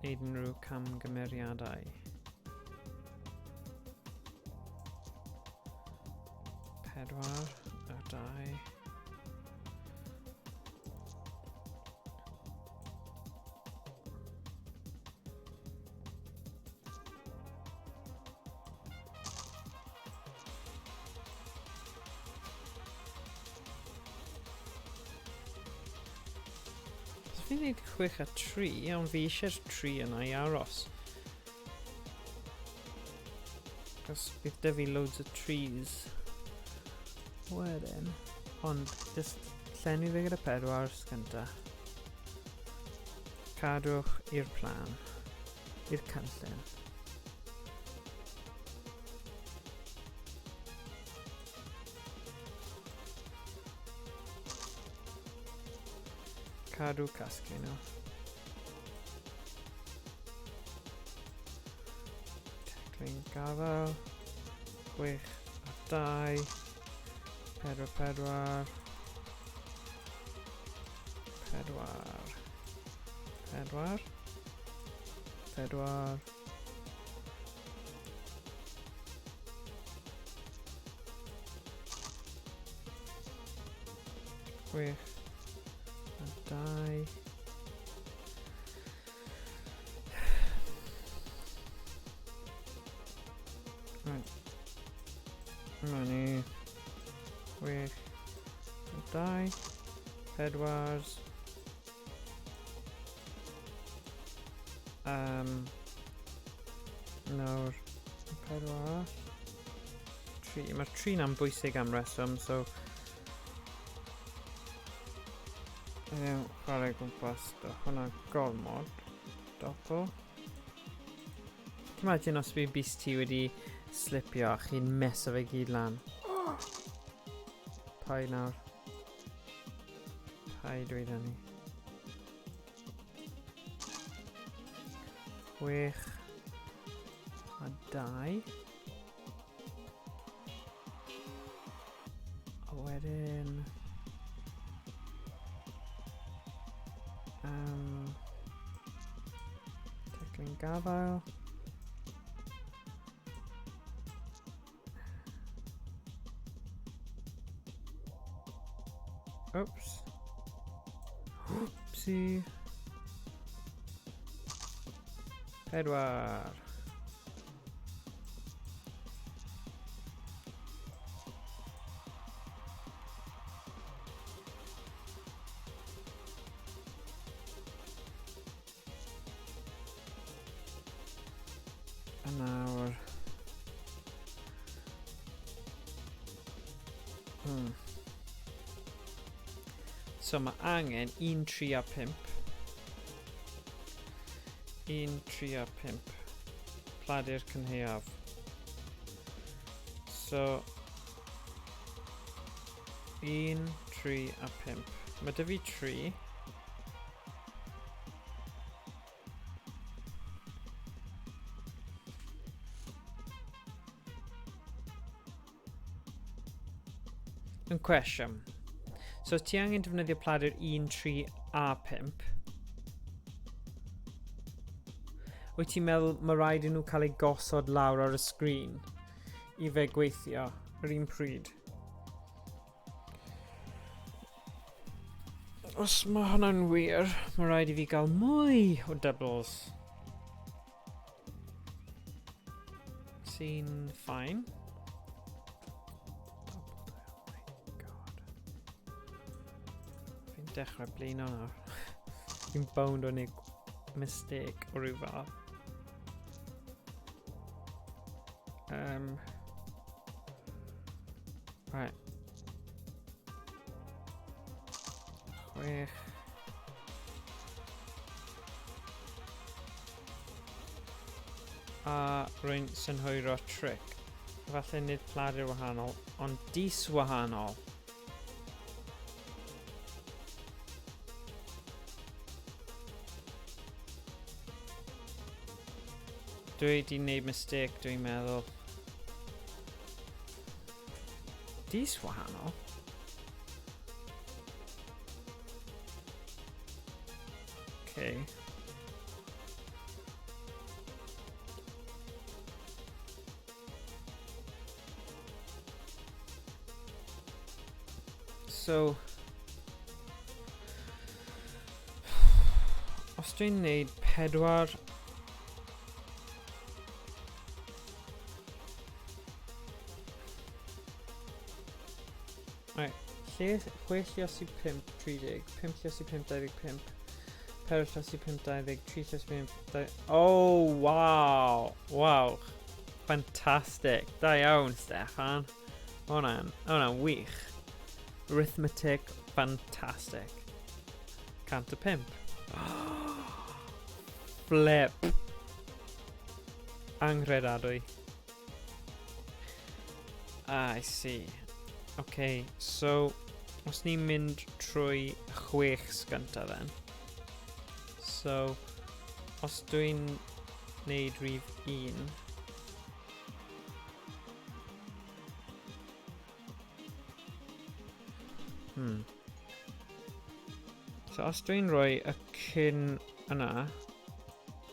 wneud unrhyw camgymeriadau. 4 a 2. So fi'n gwneud 6 a 3, ond fi eisiau'r 3 yna i aros. Cos bydd dy fi loads o trees wedyn. Ond just llenwi fe gyda 4 gynta. Cadwch i'r plan. I'r cynllun. Cadw casglu nhw. Teclyn gafael. 6 a 2. 4, 4. 4. 4. 4. 6 a 2. Right. Yma ni. 6 a 2. 4. Nawr, 4 arall. 3. Mae'r 3 na'n bwysig am reswm, so... Ddim chwarae gwmpas do hwnna gormod. Dopo. Imagine os bydd bys ti wedi slipio a chi'n meso fe gyd lan. Paid nawr. Paid dweud hynny. 6 a 2. A wedyn... Teclyn gafael. Oops. Oopsie. 4. A nawr... So mae angen 1, 3 a 5. 1, 3 a 5. Pladur cynhaeaf. So 1, 3 a 5. Mae dy fi 3. Yn cwestiwn. So os ti angen defnyddio pladur 1, 3 a 5, wyt ti'n meddwl mae rhaid i nhw cael eu gosod lawr ar y sgrin i fe gweithio yr un pryd? Os mae hwnna'n wir, mae rhaid i fi gael mwy o doubles. Sy'n fine. Oh my god. Fi'n dechrau blino nawr. Fi'n bound o wneud mistake o ryw fath. Right. 6. A rwy'n synhwyro trick. Falle nid pladur wahanol, ond dis wahanol. Dwi wedi gwneud mistake, dwi'n meddwl. Dis wahanol? Okay. so... Os dwi'n neud 4... Right, lle, 6 lliosi 5, 30, 5 lliosi 5, 25, 4 lliosi 5, 20, 3 lliosi 5, 20... Oh, wow! Wow! Fantastic! Da iawn, Steffan. Hwna'n, hwnna'n wych. Arithmetic, fantastic. 105. Flip! Anghredadwy. Ah, I see. Okay, so, os ni'n mynd trwy 6 gyntaf then. So, os dwi'n neud rhif 1, So, os dwi'n rhoi y cyn yna,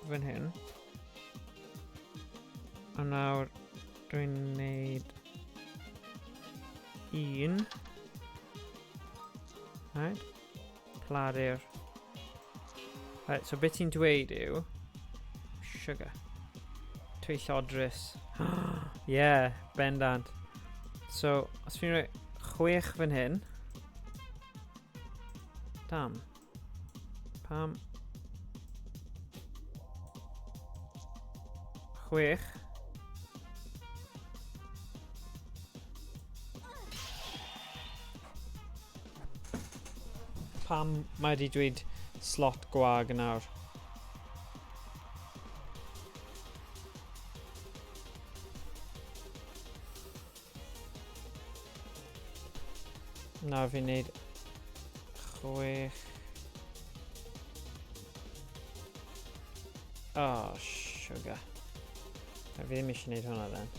fan hyn, a nawr dwi'n neud 1, right, pladur. Right, so beth ti'n dweud yw, sugar, twyllodrus, yeah, bendant. So, os fi'n rhoi 6 fan hyn, damn, pam, 6, pam mae wedi dweud slot gwag nawr? Nawr fi'n neud 6. Oh, sugar. Fi ddim eisiau neud hwnna then.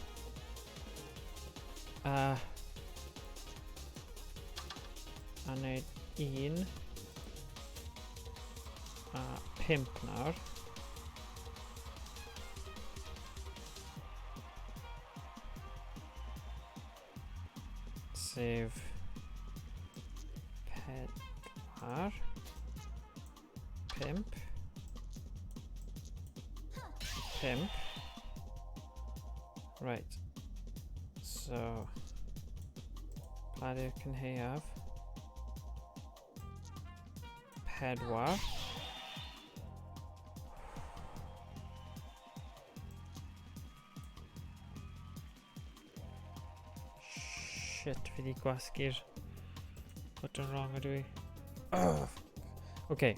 A neud 1 a 5 nawr. Sef 4, 5, 5. Right. So, pladur cynhaeaf. 4. Shit, fi di gwasgu'r button wrong ydw i. Oh. Okay.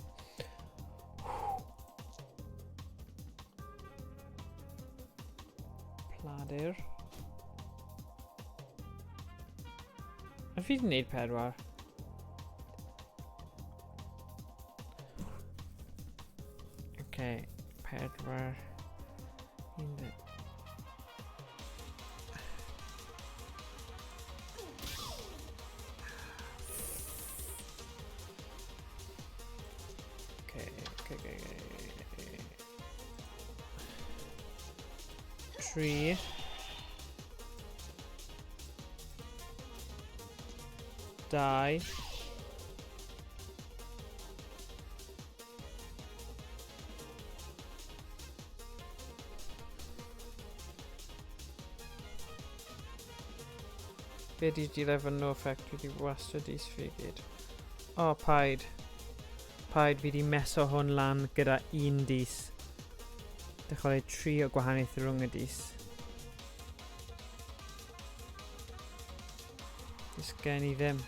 Pladur. A fi di wneud 4. Okay, 4. 1. Okay. 3. 2. Be di di efo no effect, dwi di wastad dis fi gyd. O, oh, paid. Paid, fi di meso hwn lan gyda 1 dis. Dechrau 3 o gwahaniaeth rhwng y dis. Does gen i ddim.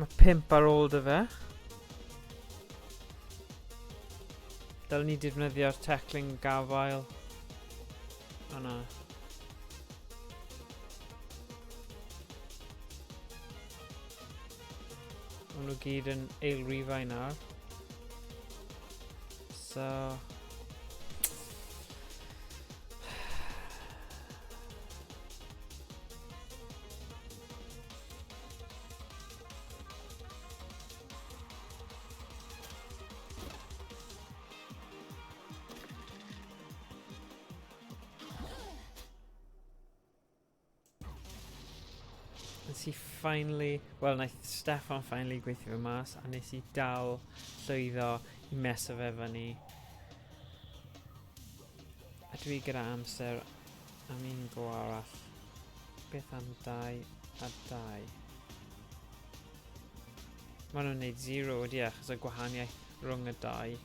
Mae 5 ar ôl dy fe. Dylen ni defnyddio'r teclyn gafael. O na. Maen nhw gyd yn eilrifau nawr. So... Nes i finally, wel, naeth Steffan finally gweithio fe mas, a nes i dal llwyddo i meso fe fyny. A dwi gyda amser am un go arall. Beth am 2 a 2? Maen nhw'n neud 0 wedi achos y gwahaniaeth rhwng y dau.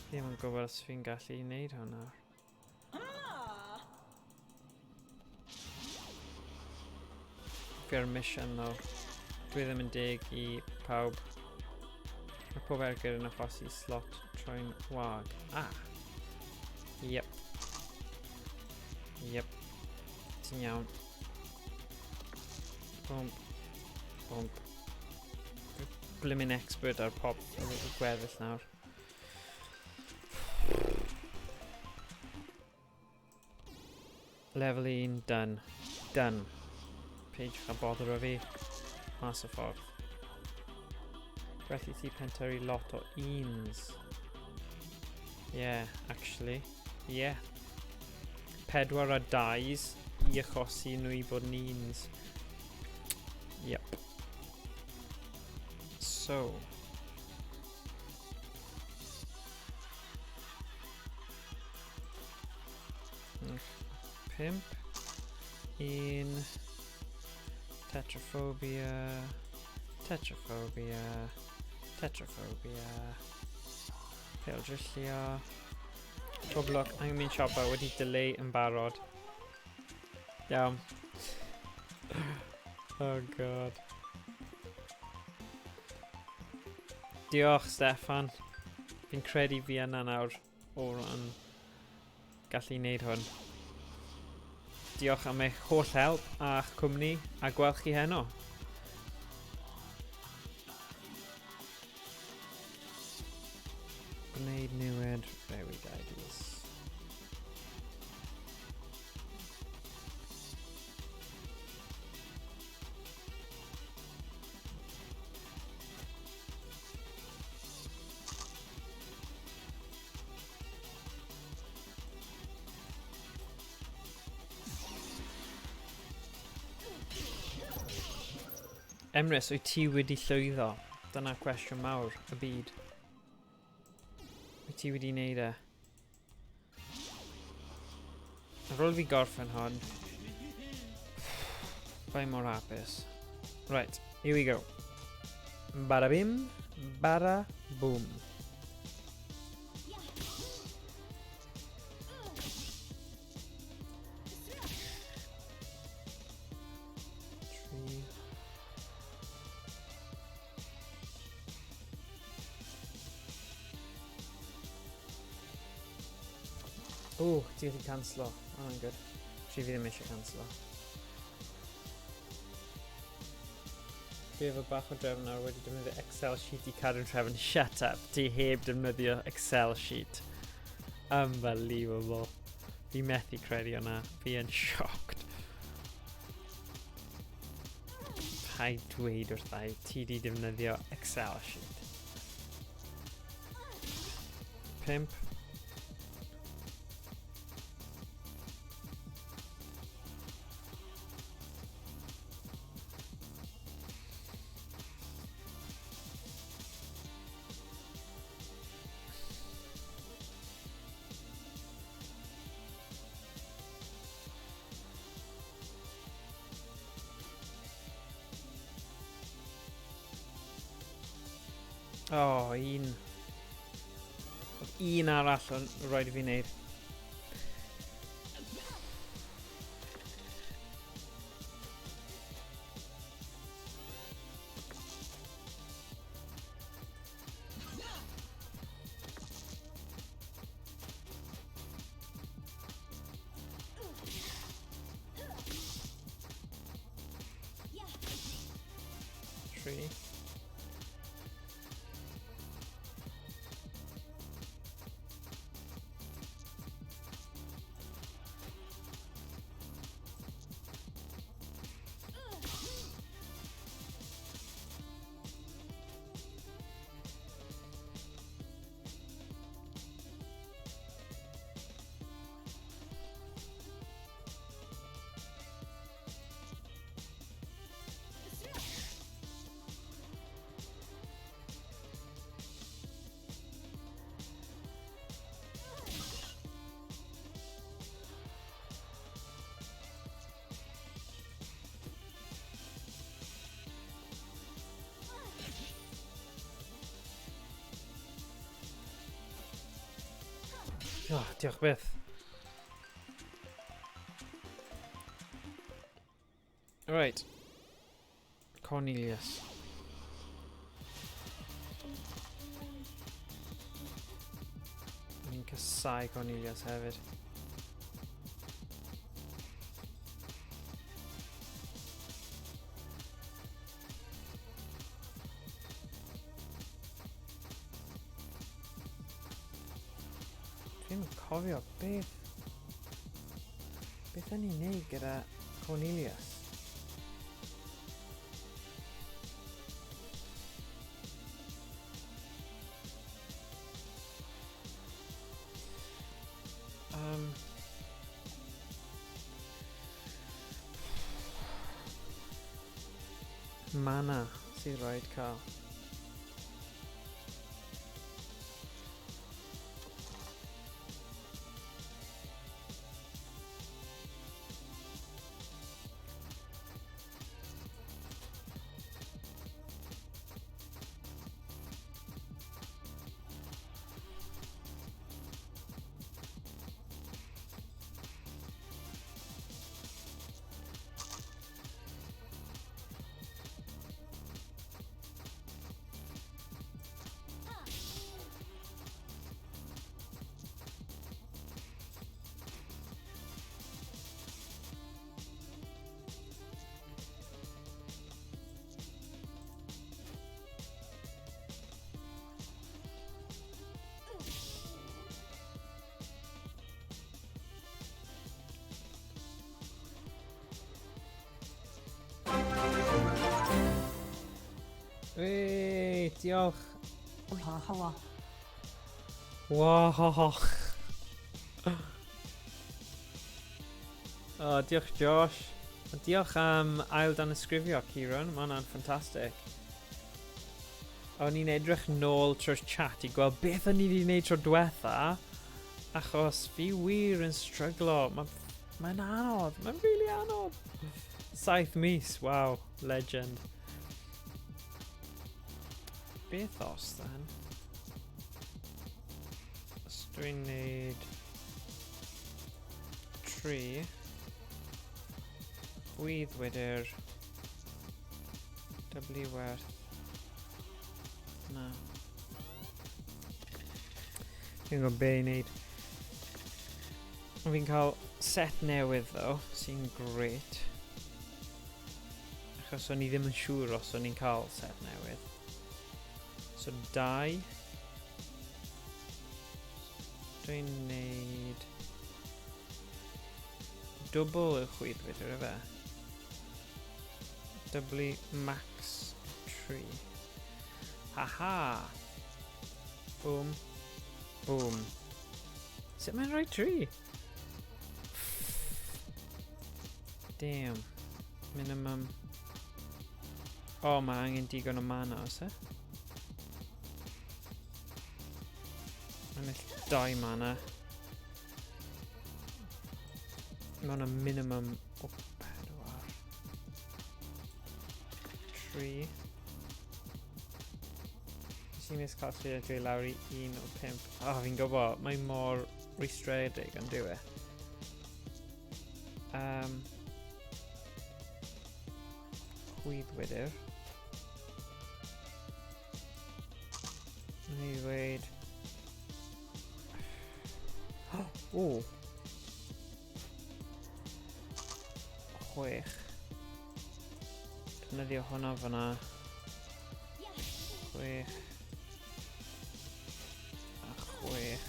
Ddim yn gwybod os fi'n gallu gwneud hwn nawr. Fi ar mission though. Dwi ddim yn deg i pawb. Mae pob ergyd yn achosi slot troi'n wag. Ah! Yep. Yep. Ti'n iawn. Bump. Bump. Blimmin expert ar pop y gweddill nawr. Level 1, done. Done. Peidiwch â bother o fi. Mas o ffordd. Felly ti pentyrru lot o uns. Yeah, actually. Yeah. 4 a 2s i achosi nhw i fod yn uns. Yep. So. Pump. Un. Tetraphobia. Tetraphobia. Tetraphobia. Pêl drillio. Pob lwc, angen mynd siopa wedi delay yn barod. Iawn. Oh god. Diolch, Steffan. Fi'n credu fi yna nawr o ran gallu wneud hwn. Diolch am eich holl help a'ch cwmni a gweld chi heno. Gwneud newid, rewi IDs. Emrys, wyt ti wedi llwyddo? Dyna cwestiwn mawr y byd. Wyt ti wedi wneud e? Ar ôl fi gorffen hwn, bai mor hapus. Right, here we go. Bada bim, bada boom. O, ti gallu canslo. Oh, good. Fi ddim eisiau canslo. Fi efo bach o drefn nawr wedi defnyddio Excel sheet i cadw'n trefn. Shut up, ti heb defnyddio Excel sheet. Unbelievable. Fi methu credu hwnna. Fi yn shocked. Paid dweud wrtha i, ti di defnyddio Excel sheet. 5. Oh, un. Oedd un arall yn rhaid i fi wneud. Tri. Oh, diolch byth. Right. Cornelius. Ni'n casau Cornelius hefyd. Fi'n cofio beth... Beth o'n i'n neud gyda Cornelius? Mana sydd rhaid cael. Wei, diolch. Wow. Oh, diolch Josh. A diolch am ail danysgrifio, Kieran. Mae hwnna'n ffantastig. O'n i'n edrych nôl trwy'r chat i gweld beth o'n i wedi gwneud tro diwetha, achos fi wir yn stryglo. Mae'n anodd. Mae'n really anodd. 7 mis. Wow. Legend. Beth os, then? Os dwi'n neud 3 chwydd wydr W werth na. Fi'n gwybod be i wneud. Fi'n cael set newydd ddo, sy'n great. Achos o'n i ddim yn siŵr os o'n i'n cael set newydd. So 2. Dwi'n neud dwbl y chwydd wydr efe. Dyblu max 3. Haha! Boom. Boom. Sut mae'n rhoi 3? Damn. Minimum. O, oh, mae angen digon o mana, oes e? Ennill 2 mana. Mae hwnna minimum o 4. 3. Nes i miscalculate lawr i 1 o 5. O, oh, fi'n gwybod, mae mor rwystredig yn dyw e. Chwydd wydr. Ni ddweud... O! 6. Defnyddio hwnna fyna. 6. A 6.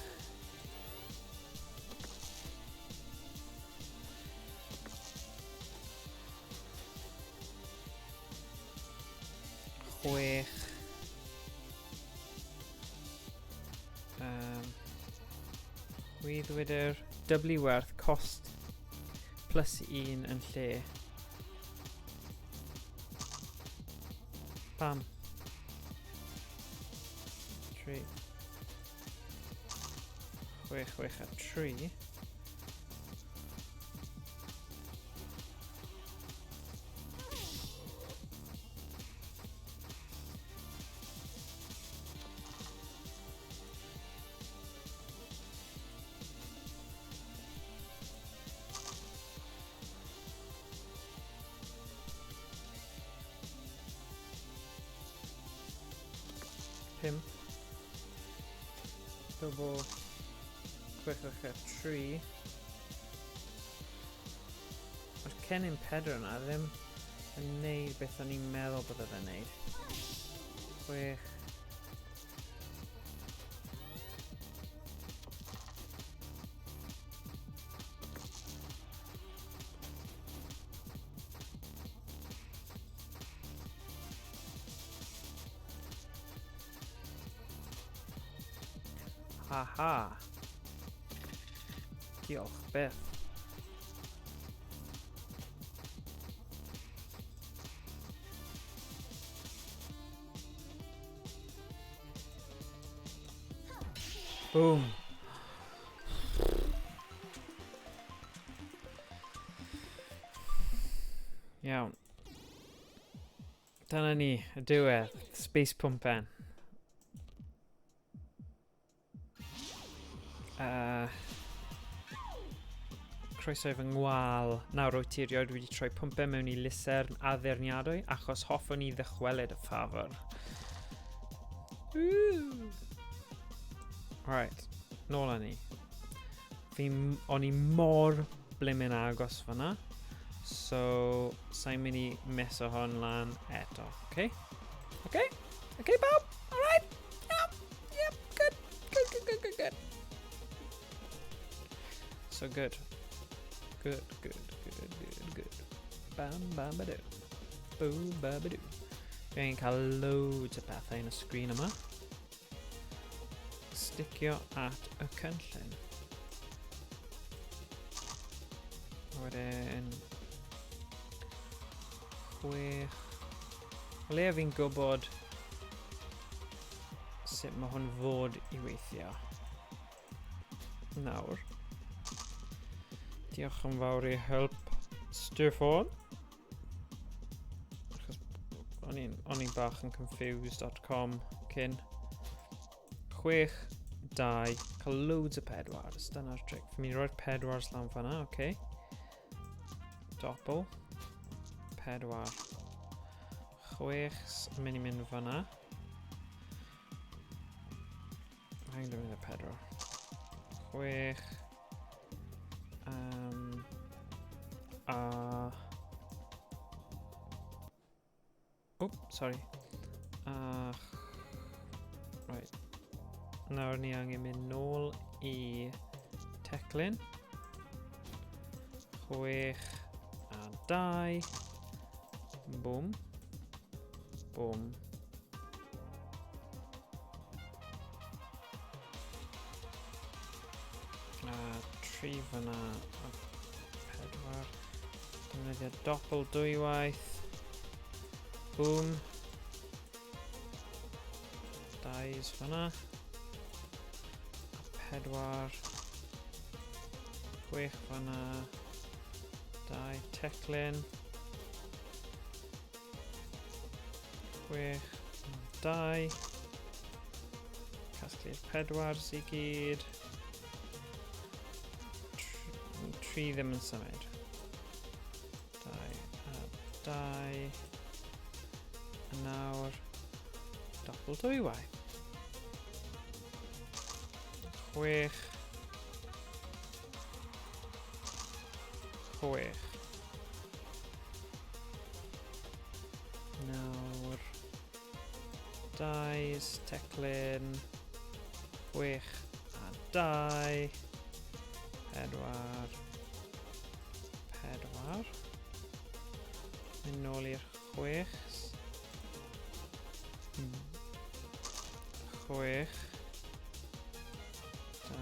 6. Chwydd wydr. Dyblu werth cost plus 1 yn lle. Pam. 3. 6, 6 a 3. 5. Double 6, 6, 3. Mae'r cennin pedr yna ddim yn neud beth o'n i'n meddwl bydde fe'n neud. 6. Aha. Diolch byth. Boom. Iawn. Dyna ni, y diwedd. Space Pumpen. Croeso i fy ngwal. Nawr wyt ti erioed wedi troi pwmpau mewn i lusern addurniadwy achos hoffwn i ddychwelyd y ffafr. Woo! Right, nôl â ni. Fi, o'n i mor blimyn agos fyna. So, sa'n mynd i meso hwn lan eto. Okay? Okay? Okay, bawb? Alright? Yep, yep, good. Good, good, good, good, good. So good. Good, good, good, good, good. Bam, bam, ba-do. Boom, ba, ba-do. Fi angen cael loads o bethau yn y sgrin yma. Sticio at y cynllun. Wedyn... 6. O leia fi'n gwybod sut mae hwn fod i weithio. Nawr. Diolch yn fawr i help Stefan. Achos o'n i'n bach yn confused.com cyn. 6, 2, cael loads o pedwars. Dyna'r trick. Fi'n mynd i roi'r pedwars lan fan'na, oce. Okay. Doppel. 4, 6, yn mynd i mynd fan'na. Angen defnyddio 4. 6. A... Oh, sorry. A... Right. Nawr ni angen mynd nôl i teclyn. 6 a 2. Bwm. Bwm. A 3 fyna a 4. Defnyddio doppel dwywaith. Boom. 2 fyna. A 4. 6 fyna. 2 teclyn. 6 2. Casglu'r 4 i gyd. 3 ddim yn symud. 2 a 2. A nawr, doppel dwywaith. 6. 6. Nawr, 2, teclyn, 6 a 2, 4, 4. Mynd nôl i'r 6. 6. 2.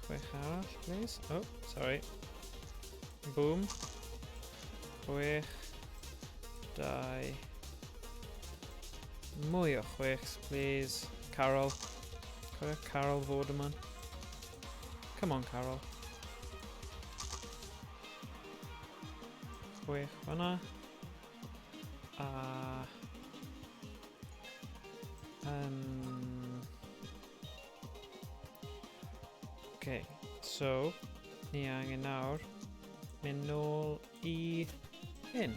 6 arall, please. Oh, sorry. Boom. 6. 2. Mwy o 6, please. Carol. Cofio Carol Vorderman. Come on, Carol. 6 fan'na. A... Okay, so ni angen nawr mynd nôl i hyn.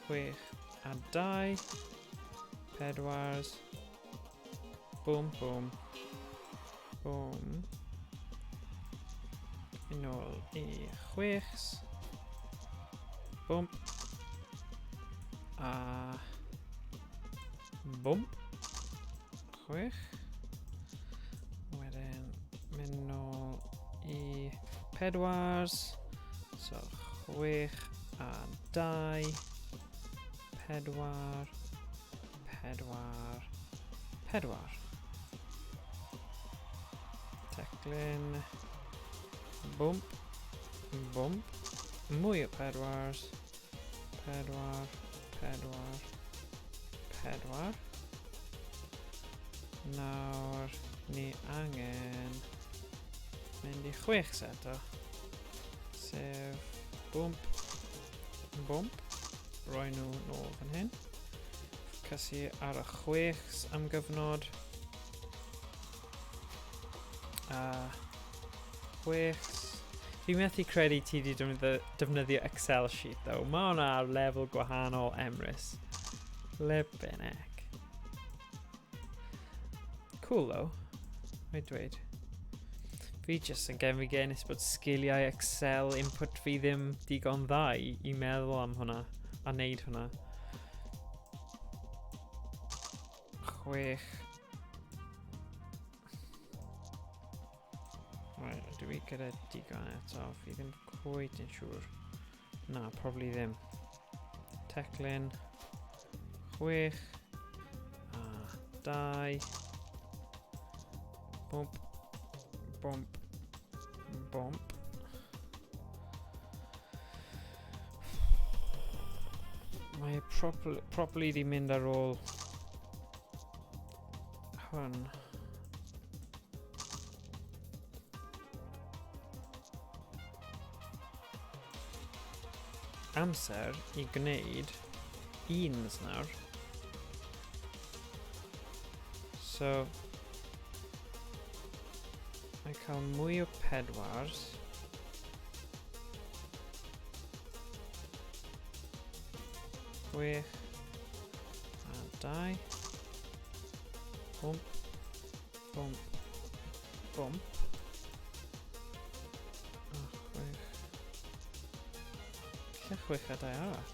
6 a 2. Pedwars. Bwm, bwm. Bwm. Yn ôl i chwechs. Bwmp. A... Bwmp. Chwech. Wedyn mynd nôl i pedwars. So chwech a dau. Pedwar. Pedwar. Pedwar. Teclyn. Bwmp. Bwmp. Mwy o pedwars. Pedwar. Pedwar. Pedwar. Nawr, ni angen mynd i chwech set o. Sef bwmp, bwmp. Roi nhw nôl fan hyn. Ffocysu ar y chwech am gyfnod. A chwech. Fi methu credu ti wedi defnyddio Excel sheet though. Mae hwnna ar lefel gwahanol, Emrys. Flippin' heck. Cool though. Rhaid dweud. Fi jyst yn genfigennus bod sgiliau Excel input fi ddim digon dda i, i meddwl am hwnna a wneud hwnna. Chwech. Right, dwi i gyda digon eto. Fi ddim cweit yn siŵr. Na, probably ddim. Teclyn. Chwech. A dau. Bwmp. Bwmp. Bwmp. Mae e properly, properly di mynd ar ôl hwn. Amser i gwneud uns nawr. So, mae cael mwy o pedwars. Chwech a dau. Pump, pump, pump. A chwech. Lle chwech a dau arall?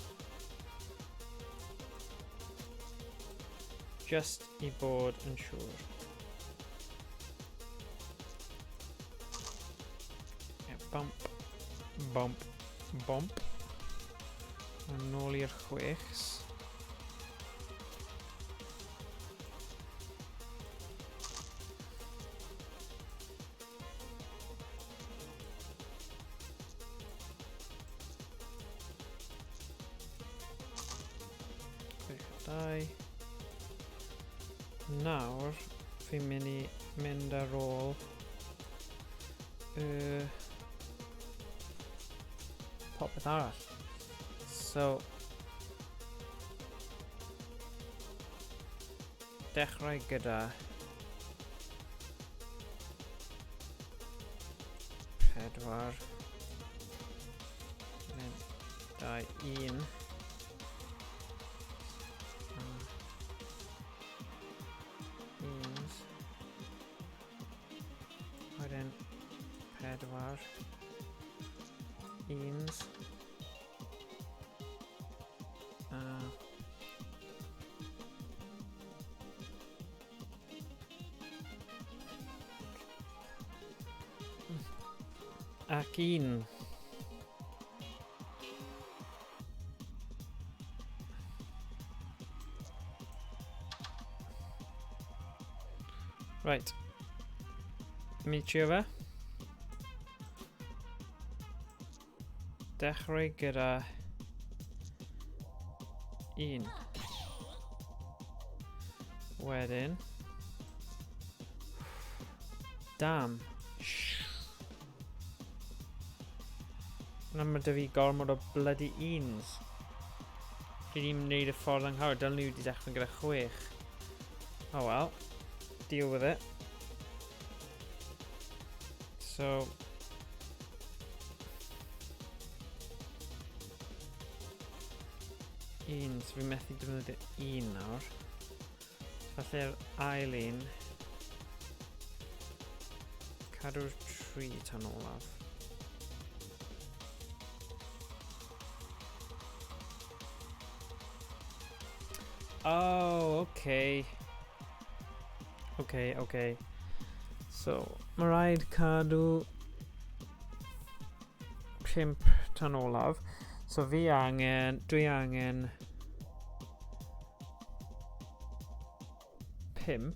Just i bod yn siŵr. Yeah, bump, bump, bump. A nôl i'r chwechs. Dau. Nawr, fi'n mynd i mynd ar ôl y popeth arall. So, dechrau gyda pedwar, dau, un. Uns. Wedyn pedwar. Uns. A Ac un. Right. Mi trio fe. Dechrau gyda un. Wedyn. Damn. Na mae dy fi gormod o bloody uns. Dwi ddim wneud y ffordd anghywir. Dylen ni wedi dechrau gyda chwech. Oh well. Deal with it. So... Un, so fi methu defnyddio un nawr. Felly'r ail un. Cadw'r 3 tan olaf. Oh, okay. Okay, okay. So, mae rhaid cadw 5 tan olaf. So fi angen, dwi angen 5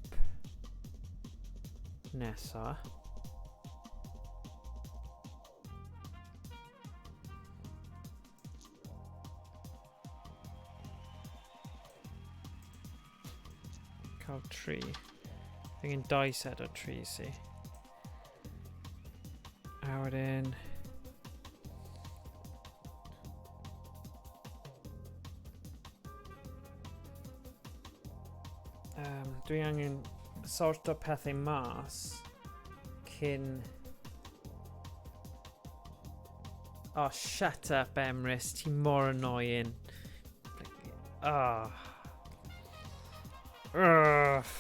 nesa. Cael 3. Angen 2 set o 3 si. A wedyn... Dwi angen sorto pethau mas cyn... Oh, shut up, Emrys. Ti mor annoying. Oh. Ugh.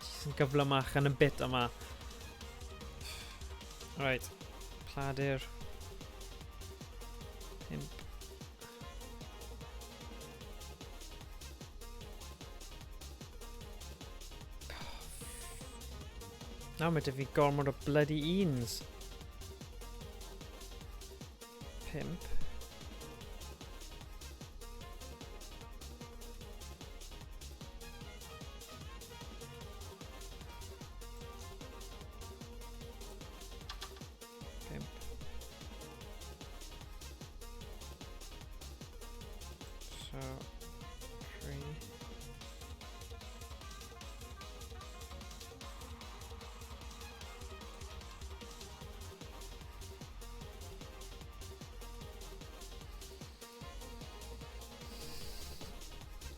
Jyst yn gyflymach yn y bit yma. Right. Pladur. 5. Nawr mae 'da fi gormod o bloody uns. 5. Pump. So, 3.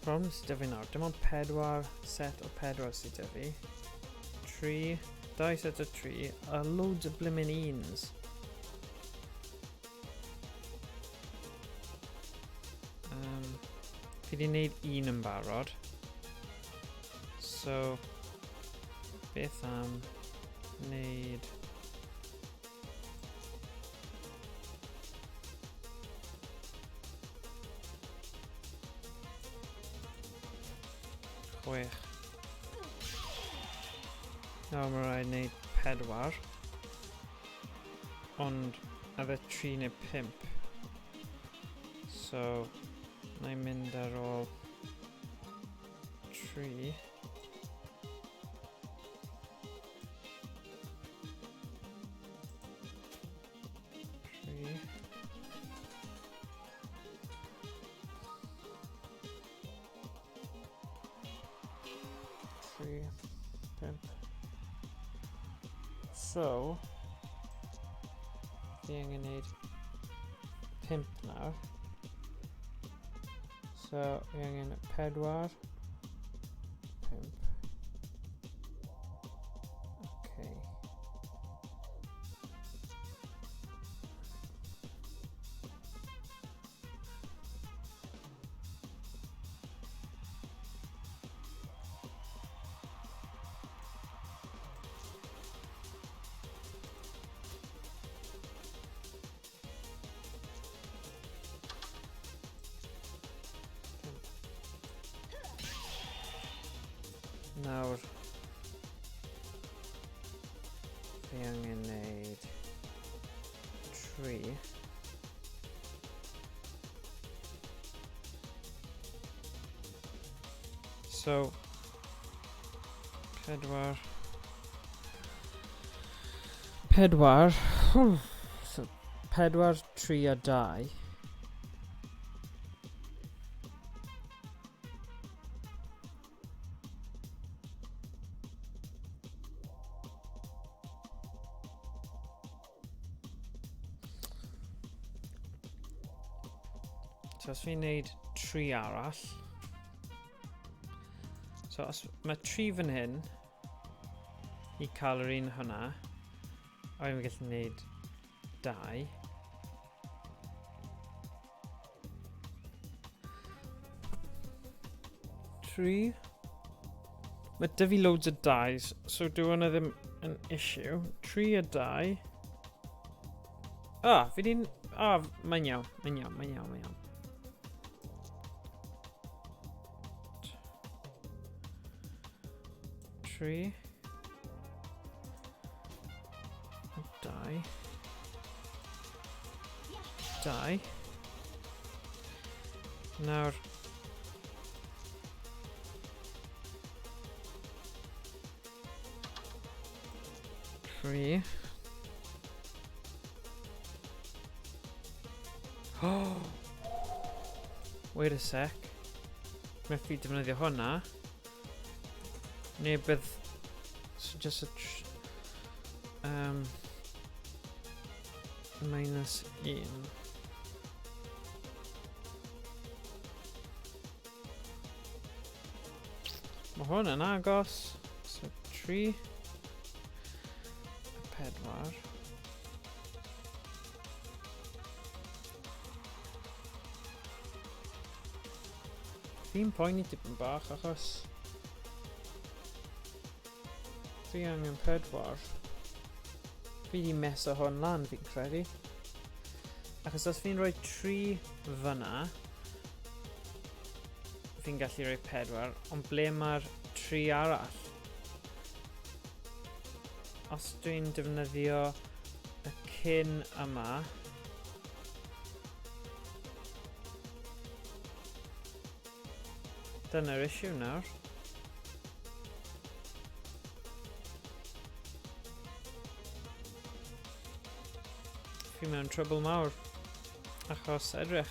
Problem sydd 'da fi nawr, dim ond 4 set o 4 sydd 'da fi. 3, 2 set o 3, a loads o blimmin uns. Fi di wneud un yn barod. So, beth am wneud... Chwech. Nawr mae rhaid wneud 4. Ond efo 3 neu 5. So, na i mynd ar ôl 3. 3, 5. So, fi angen gwneud 5 nawr. So, fi angen 4, 5. Okay. Nawr, fi angen neud 3. So, 4. 4. So, 4, 3 a 2. So os fi'n neud 3 arall. So os mae 3 fan hyn i cael yr un hwnna, a fi'n gallu neud 2. 3. Mae dy fi loads o dies, so dyw hwnna ddim yn issue. 3 a 2. Ah, fi di'n... Ah, mae'n iawn, mae'n iawn, mae'n iawn, mae'n iawn. 3. 2. 2. Nawr... 3. Oh! Wait a sec. Methu defnyddio hwnna. Neu bydd... So just a... Minus 1. Mae hwn yn agos. So 3. 4. Fi'n poeni tipyn bach achos fi angen 4. Fi di meso hwn lan fi'n credu. Achos os fi'n rhoi 3 fyna, fi'n gallu rhoi 4, ond ble mae'r 3 arall? Os dwi'n defnyddio y cyn yma, dyna'r issue nawr. Fi mewn trouble mawr. Achos edrych.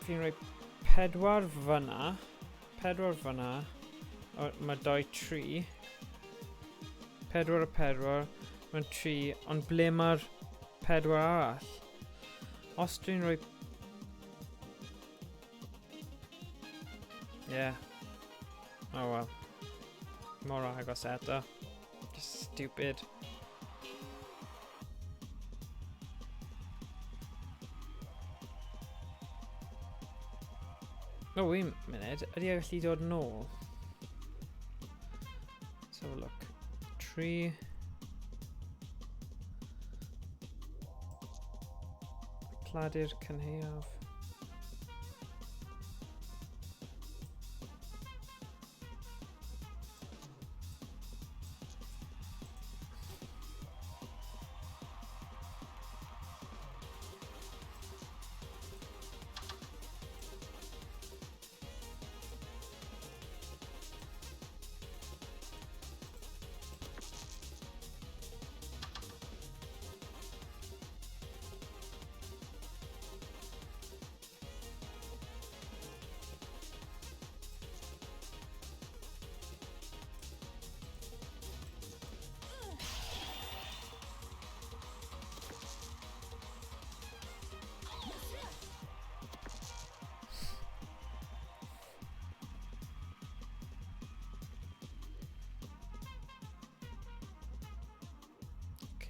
Fi'n rhoi 4 fyna. 4 fyna. Mae 2, 3. 4 a 4. Mae'n 3. Ond ble mae'r 4 arall? Os dwi'n rhoi... Yeah. Oh well. Mor agos eto. Just stupid. Oh, un munud. Ydy e gallu dod nôl? Let's have a look. 3. Pladur cynhaeaf.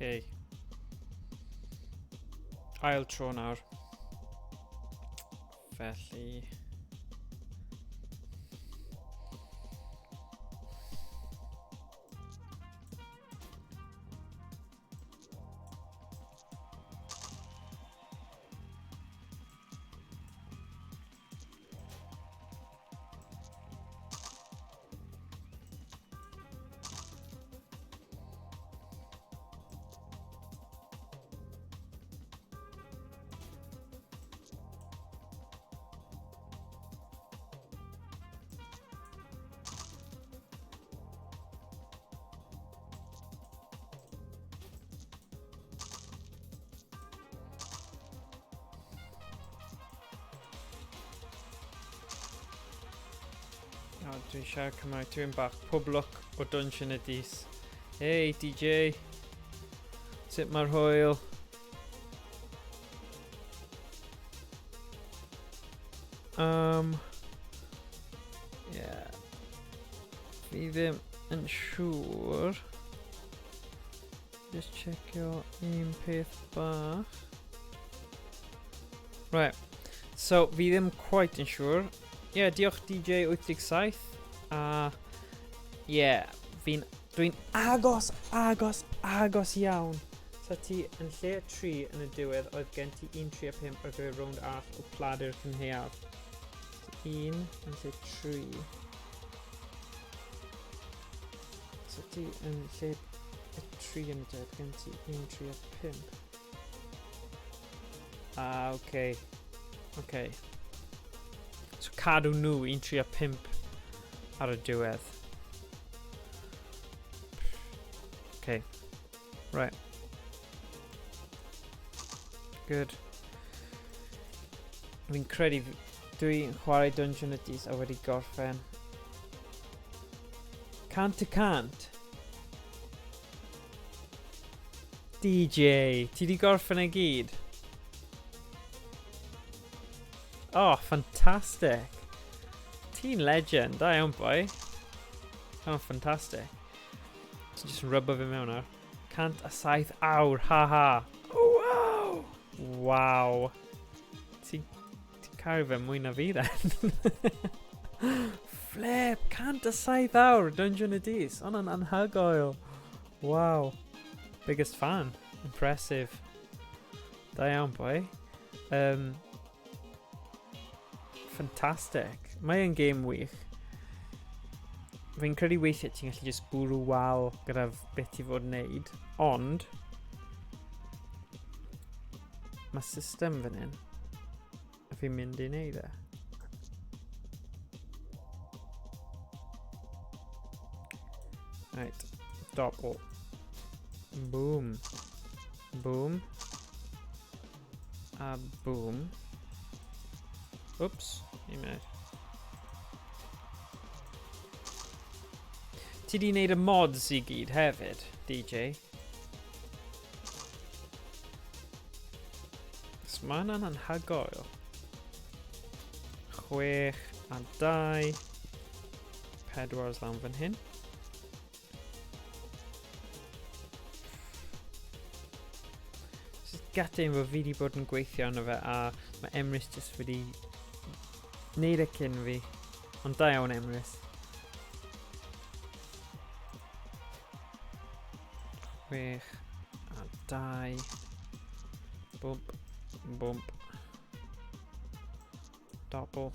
Okay. Ail tro nawr. Felly... O, dwi'n siarad Cymraeg dwi'n bach. Pob lwc o Dungeon y Dis. Hey, DJ. Sut mae'r hwyl? Yeah. Fi ddim yn siŵr. Just checio un peth bach. Right. So, fi ddim quite yn siŵr. yeah, diolch DJ87. A, yeah, fi'n... Dwi'n agos, agos, agos iawn. So ti yn lle 3 yn y diwedd, oedd gen ti 1, 3 a 5 ar gyfer rownd arall o pladur cynhaeaf. 1 yn lle 3. So ti yn lle y 3 yn y diwedd, gen ti 1, 3 a 5. Ah, oce. Okay. Okay. So cadw nhw 1, 3 a 5 ar y diwedd. Okay. Right. Good. Fi'n credu dwi'n chwarae Dungeon of Dis a wedi gorffen. 100%. DJ, ti di gorffen e gyd? Oh, fantastic. Ti'n legend, da iawn boi. Oh, fantastic. Ti'n just rubber fi mewn ar. 107 awr, ha ha. Oh, wow! Wow. Ti'n ti caru fe mwy na fi then. Flip, 107 awr, Dungeon of Dis. Hwnna'n anhygoel. Wow. Biggest fan. Impressive. Da iawn, boi. Fantastic. Mae e'n game wych. Fi'n credu weithiau ti'n gallu just bwrw wal gyda beth ti fod wneud, ond mae system fan hyn a fi'n mynd i wneud e. Right, double. Boom. Boom. A boom. Oops, un munud. Ti di wneud y mods i gyd hefyd, DJ? So mae hwnna'n anhygoel. 6 a 2. 4 lawn fan hyn. Just gutting fod fi wedi bod yn gweithio arno fe a mae Emrys just wedi wneud e cyn fi. Ond da iawn Emrys. 6 a 2. Bwmp, bwmp. Double.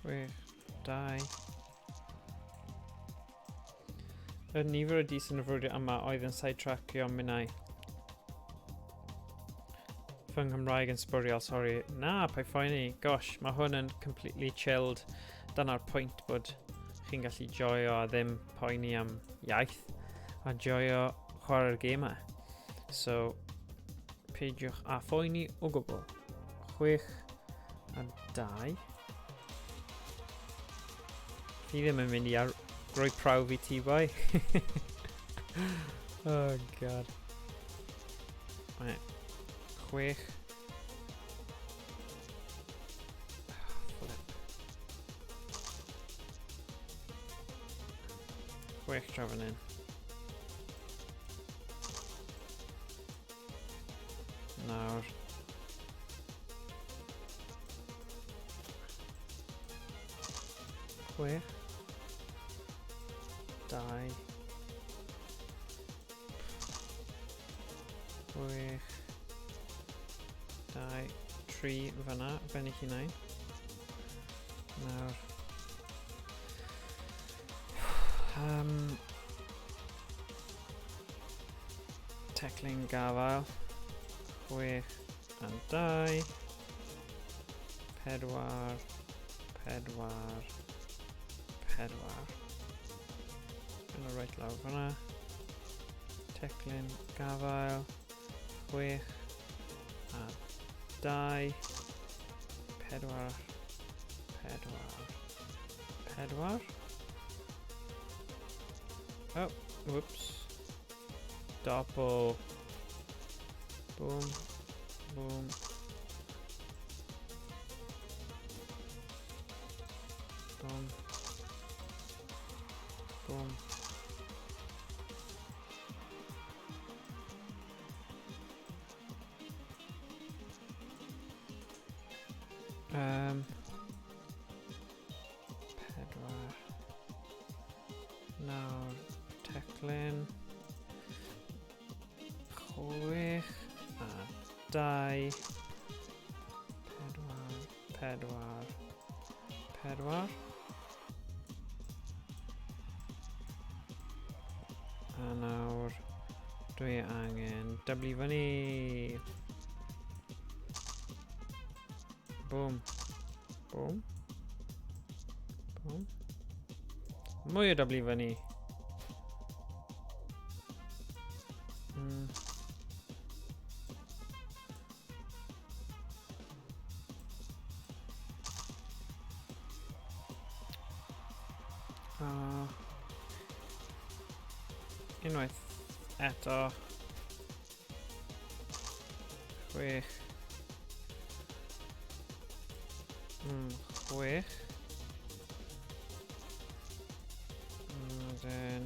6, 2. Y nifer o dis yn y frwydr yma oedd yn sidetrackio minnau. Fy Nghymraeg yn sbwriel, sori. Na, paid phoeni. Gosh, mae hwn yn completely chilled. Dyna'r pwynt bod chi'n gallu joio a ddim poeni am iaith a joio chwarae'r gemau. So, peidiwch â phoeni o gwbl. 6 a 2. Fi ddim yn mynd i ar roi prawf i ti, boi. Oh, God. Right. 6. Flip. 6 draw fan hyn. Nawr. 6. 2. 6. 2. 3 fyna, ben eich hunain. Nawr. Teclyn gafael. 6 a 2. 4, 4, 4. Yna reit lawr fyna. Teclyn gafael. 6 a 2. 4, 4, 4. Oh, whoops. Double. Boom. Boom. Boom. Boom. 4. Nawr, teclyn. 6 a 2. 4, 4, 4. A nawr, dwi angen dyblu fyny. Boom. Boom. Boom. Mwy o dyblu fyny. Unwaith eto. 6. 6. And then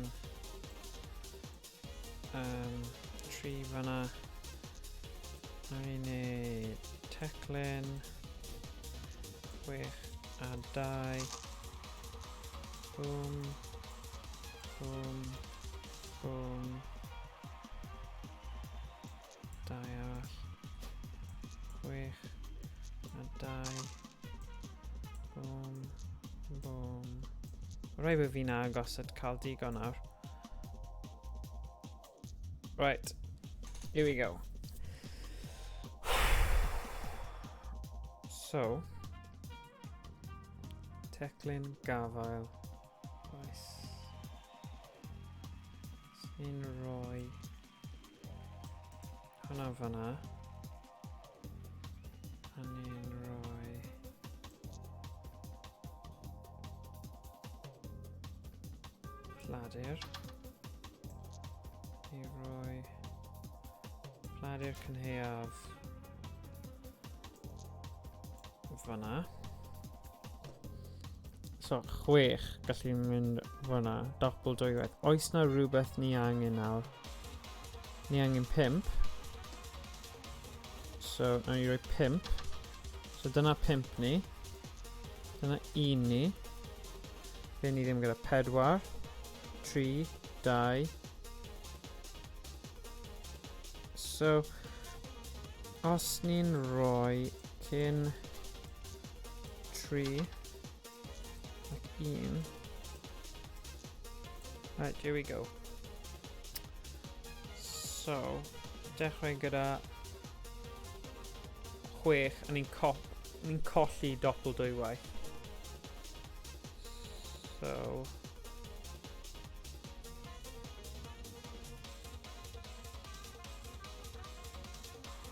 3 fanna. Nawr ni'n neud teclyn. 6 a 2. Boom. Boom. Boom. 2 arall. 6 a 2. Boom. Boom. Rhaid bod fi'n agos at cael digon nawr. Right. Here we go. So, teclyn gafael. Oes. Ni'n rhoi hwnna fanna. A ni'n rhoi pladur. I roi pladur cynhaeaf fanna. So, 6 gallu mynd fanna, dopl dwywaith. Oes na rhywbeth ni angen nawr? Ni angen 5. So, nawn ni roi 5. So, dyna 5 ni. Dyna 1 ni. Fe ni ddim gyda 4, 3, 2. So, os ni'n rhoi cyn 3 ac 1. Right, here we go. So, dechrau gyda 6, a ni'n colli dopl dwywaith. So,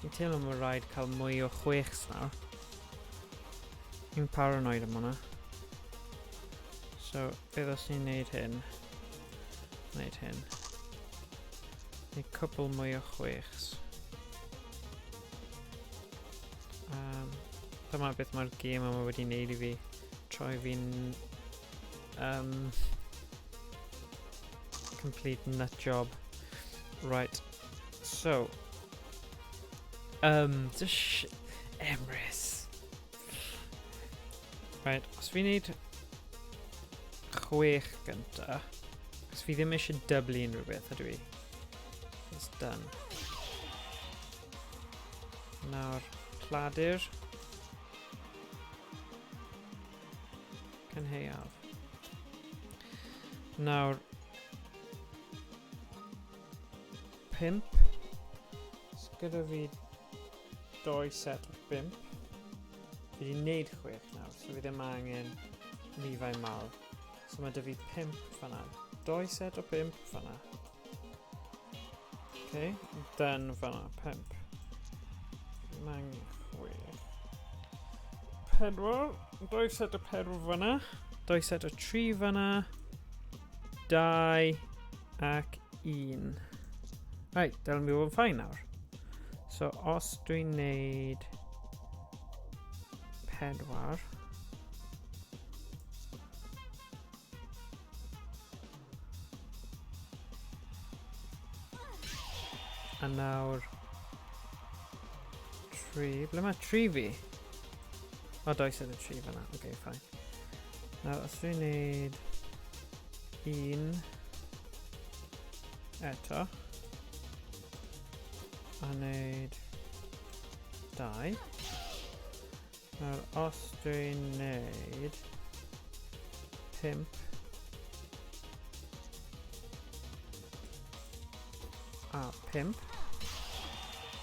fi'n teimlo mae rhaid cael mwy o 6 nawr. Fi'n paranoid am hwnna. So, beth os ni'n neud hyn? Neud hyn. Neud cwpl mwy o 6. Dyma beth mae'r gêm yma wedi neud i fi. Troi fi'n complete nut job. Right. So, just Emrys. Right, os fi'n neud 6 gynta, os fi ddim eisiau dyblu unrhyw beth, ydw i? It's done. Nawr, pladur. Cynhaeaf. Nawr, 5. So gyda fi 2 set o 5. Fi wedi wneud 6 nawr, so fi ddim angen rifau mawr. So mae 'da fi 5 fan'na. 2 set o 5 fan'na. Okay, done fan'na, 5. Ddim angen 6. 4, 2 set o 4 fan'na. 2 set o 3 fan'na. 2 ac 1. Right, dylen mi fod yn ffain nawr. So os dwi'n neud 4, A nawr... 3. Ble mae 3 fi? O, does yn y 3 fanna. Oce, okay, fine. Nawr, os dwi'n neud... 1... Eto. A neud... 2. Nawr, os dwi'n neud... 5. A 5.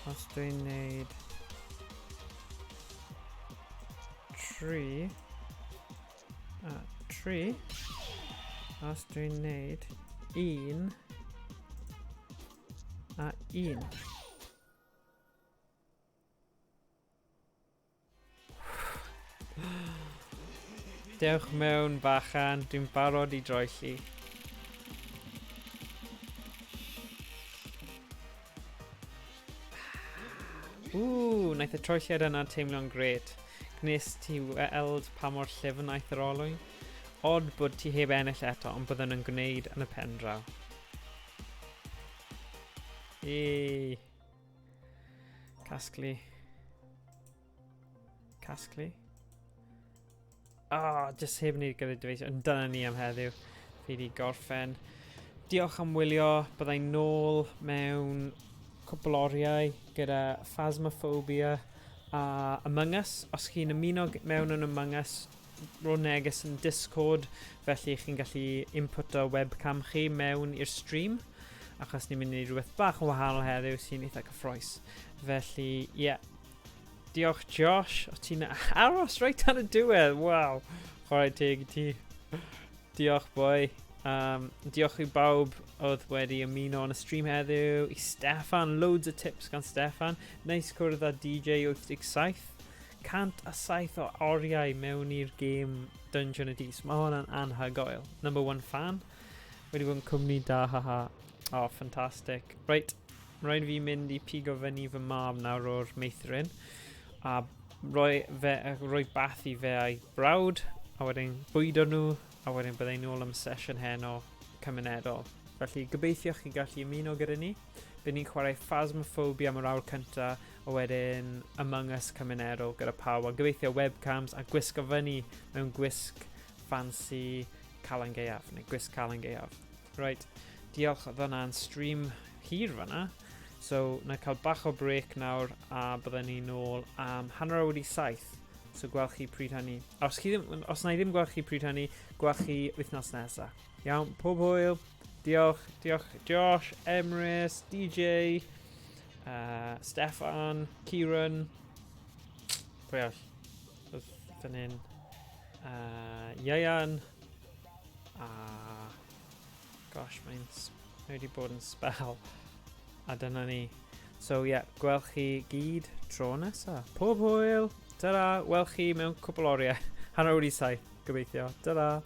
Os dwi'n neud 3 a 3. Os dwi'n neud 1 a 1. Dewch mewn bachan, dwi'n barod i droelli. Ww, wnaeth y troelliad yna teimlo'n gret. Gwnes ti weld pa mor llyfn aeth yr olwyn? Od bod ti heb ennill eto, ond byddwn yn gwneud yn y pen draw. Yay! Casglu. Casglu. Ah, oh, just heb ni gyda dyfeis. Ond dyna ni am heddiw. Fi wedi gorffen. Diolch am wylio. Byddai nôl mewn cwpl oriau gyda Phasmophobia a Among Us. Os chi'n ymuno mewn yn Among Us, ro neges yn Discord, felly chi'n gallu inputo webcam chi mewn i'r stream, achos ni'n mynd i wneud rhywbeth bach yn wahanol heddiw sy'n eitha cyffroes. Felly, ie. Yeah. Diolch Josh, o ti'n aros reit ar y diwedd, waw. Chwarae teg i ti. Diolch boi. Diolch i bawb oedd wedi ymuno yn y stream heddiw, i Steffan, loads o tips gan Steffan. Nice cwrdd â DJ 87. 107 o oriau mewn i'r gêm Dungeon of Dis. Mae hwnna'n anhygoel. Number one fan. Wedi bod yn cwmni da, haha. Oh, ffantastig. Reit, rhaid fi mynd i pigo fyny fy mab nawr o'r meithrin. A roi, fe, roi bath i fe a'i brawd. A wedyn bwydo nhw. A wedyn byddai nôl am sesiwn heno cymunedol. Felly gobeithio chi gallu ymuno gyda ni. Bydd ni'n chwarae Phasmophobia am yr awr cyntaf a wedyn Among Us cymunedol gyda pawb. A gobeithio webcams a gwisgo fyny mewn gwisg fancy Calan Gaeaf, neu gwisg Calan Gaeaf. Right, diolch, oedd hwnna'n stream hir fanna. So, na cael bach o break nawr a byddwn ni nôl am 7:30. So gweld chi pryd hynny. Os, chi ddim, os na i ddim gweld chi pryd hynny, gweld chi wythnos nesaf. Iawn, pob hwyl. Diolch, diolch Josh, Emrys, DJ, Steffan, Kieran, pwy arall? Oedd fan hyn. Ieuan, a... Gosh, mae'n mae wedi bod yn spel. A dyna ni. So ie, yeah, gweld chi gyd tro nesa. Pob hwyl! Ta-ra! Weld chi mewn cwpl oriau. 7:30, gobeithio. Ta-ra!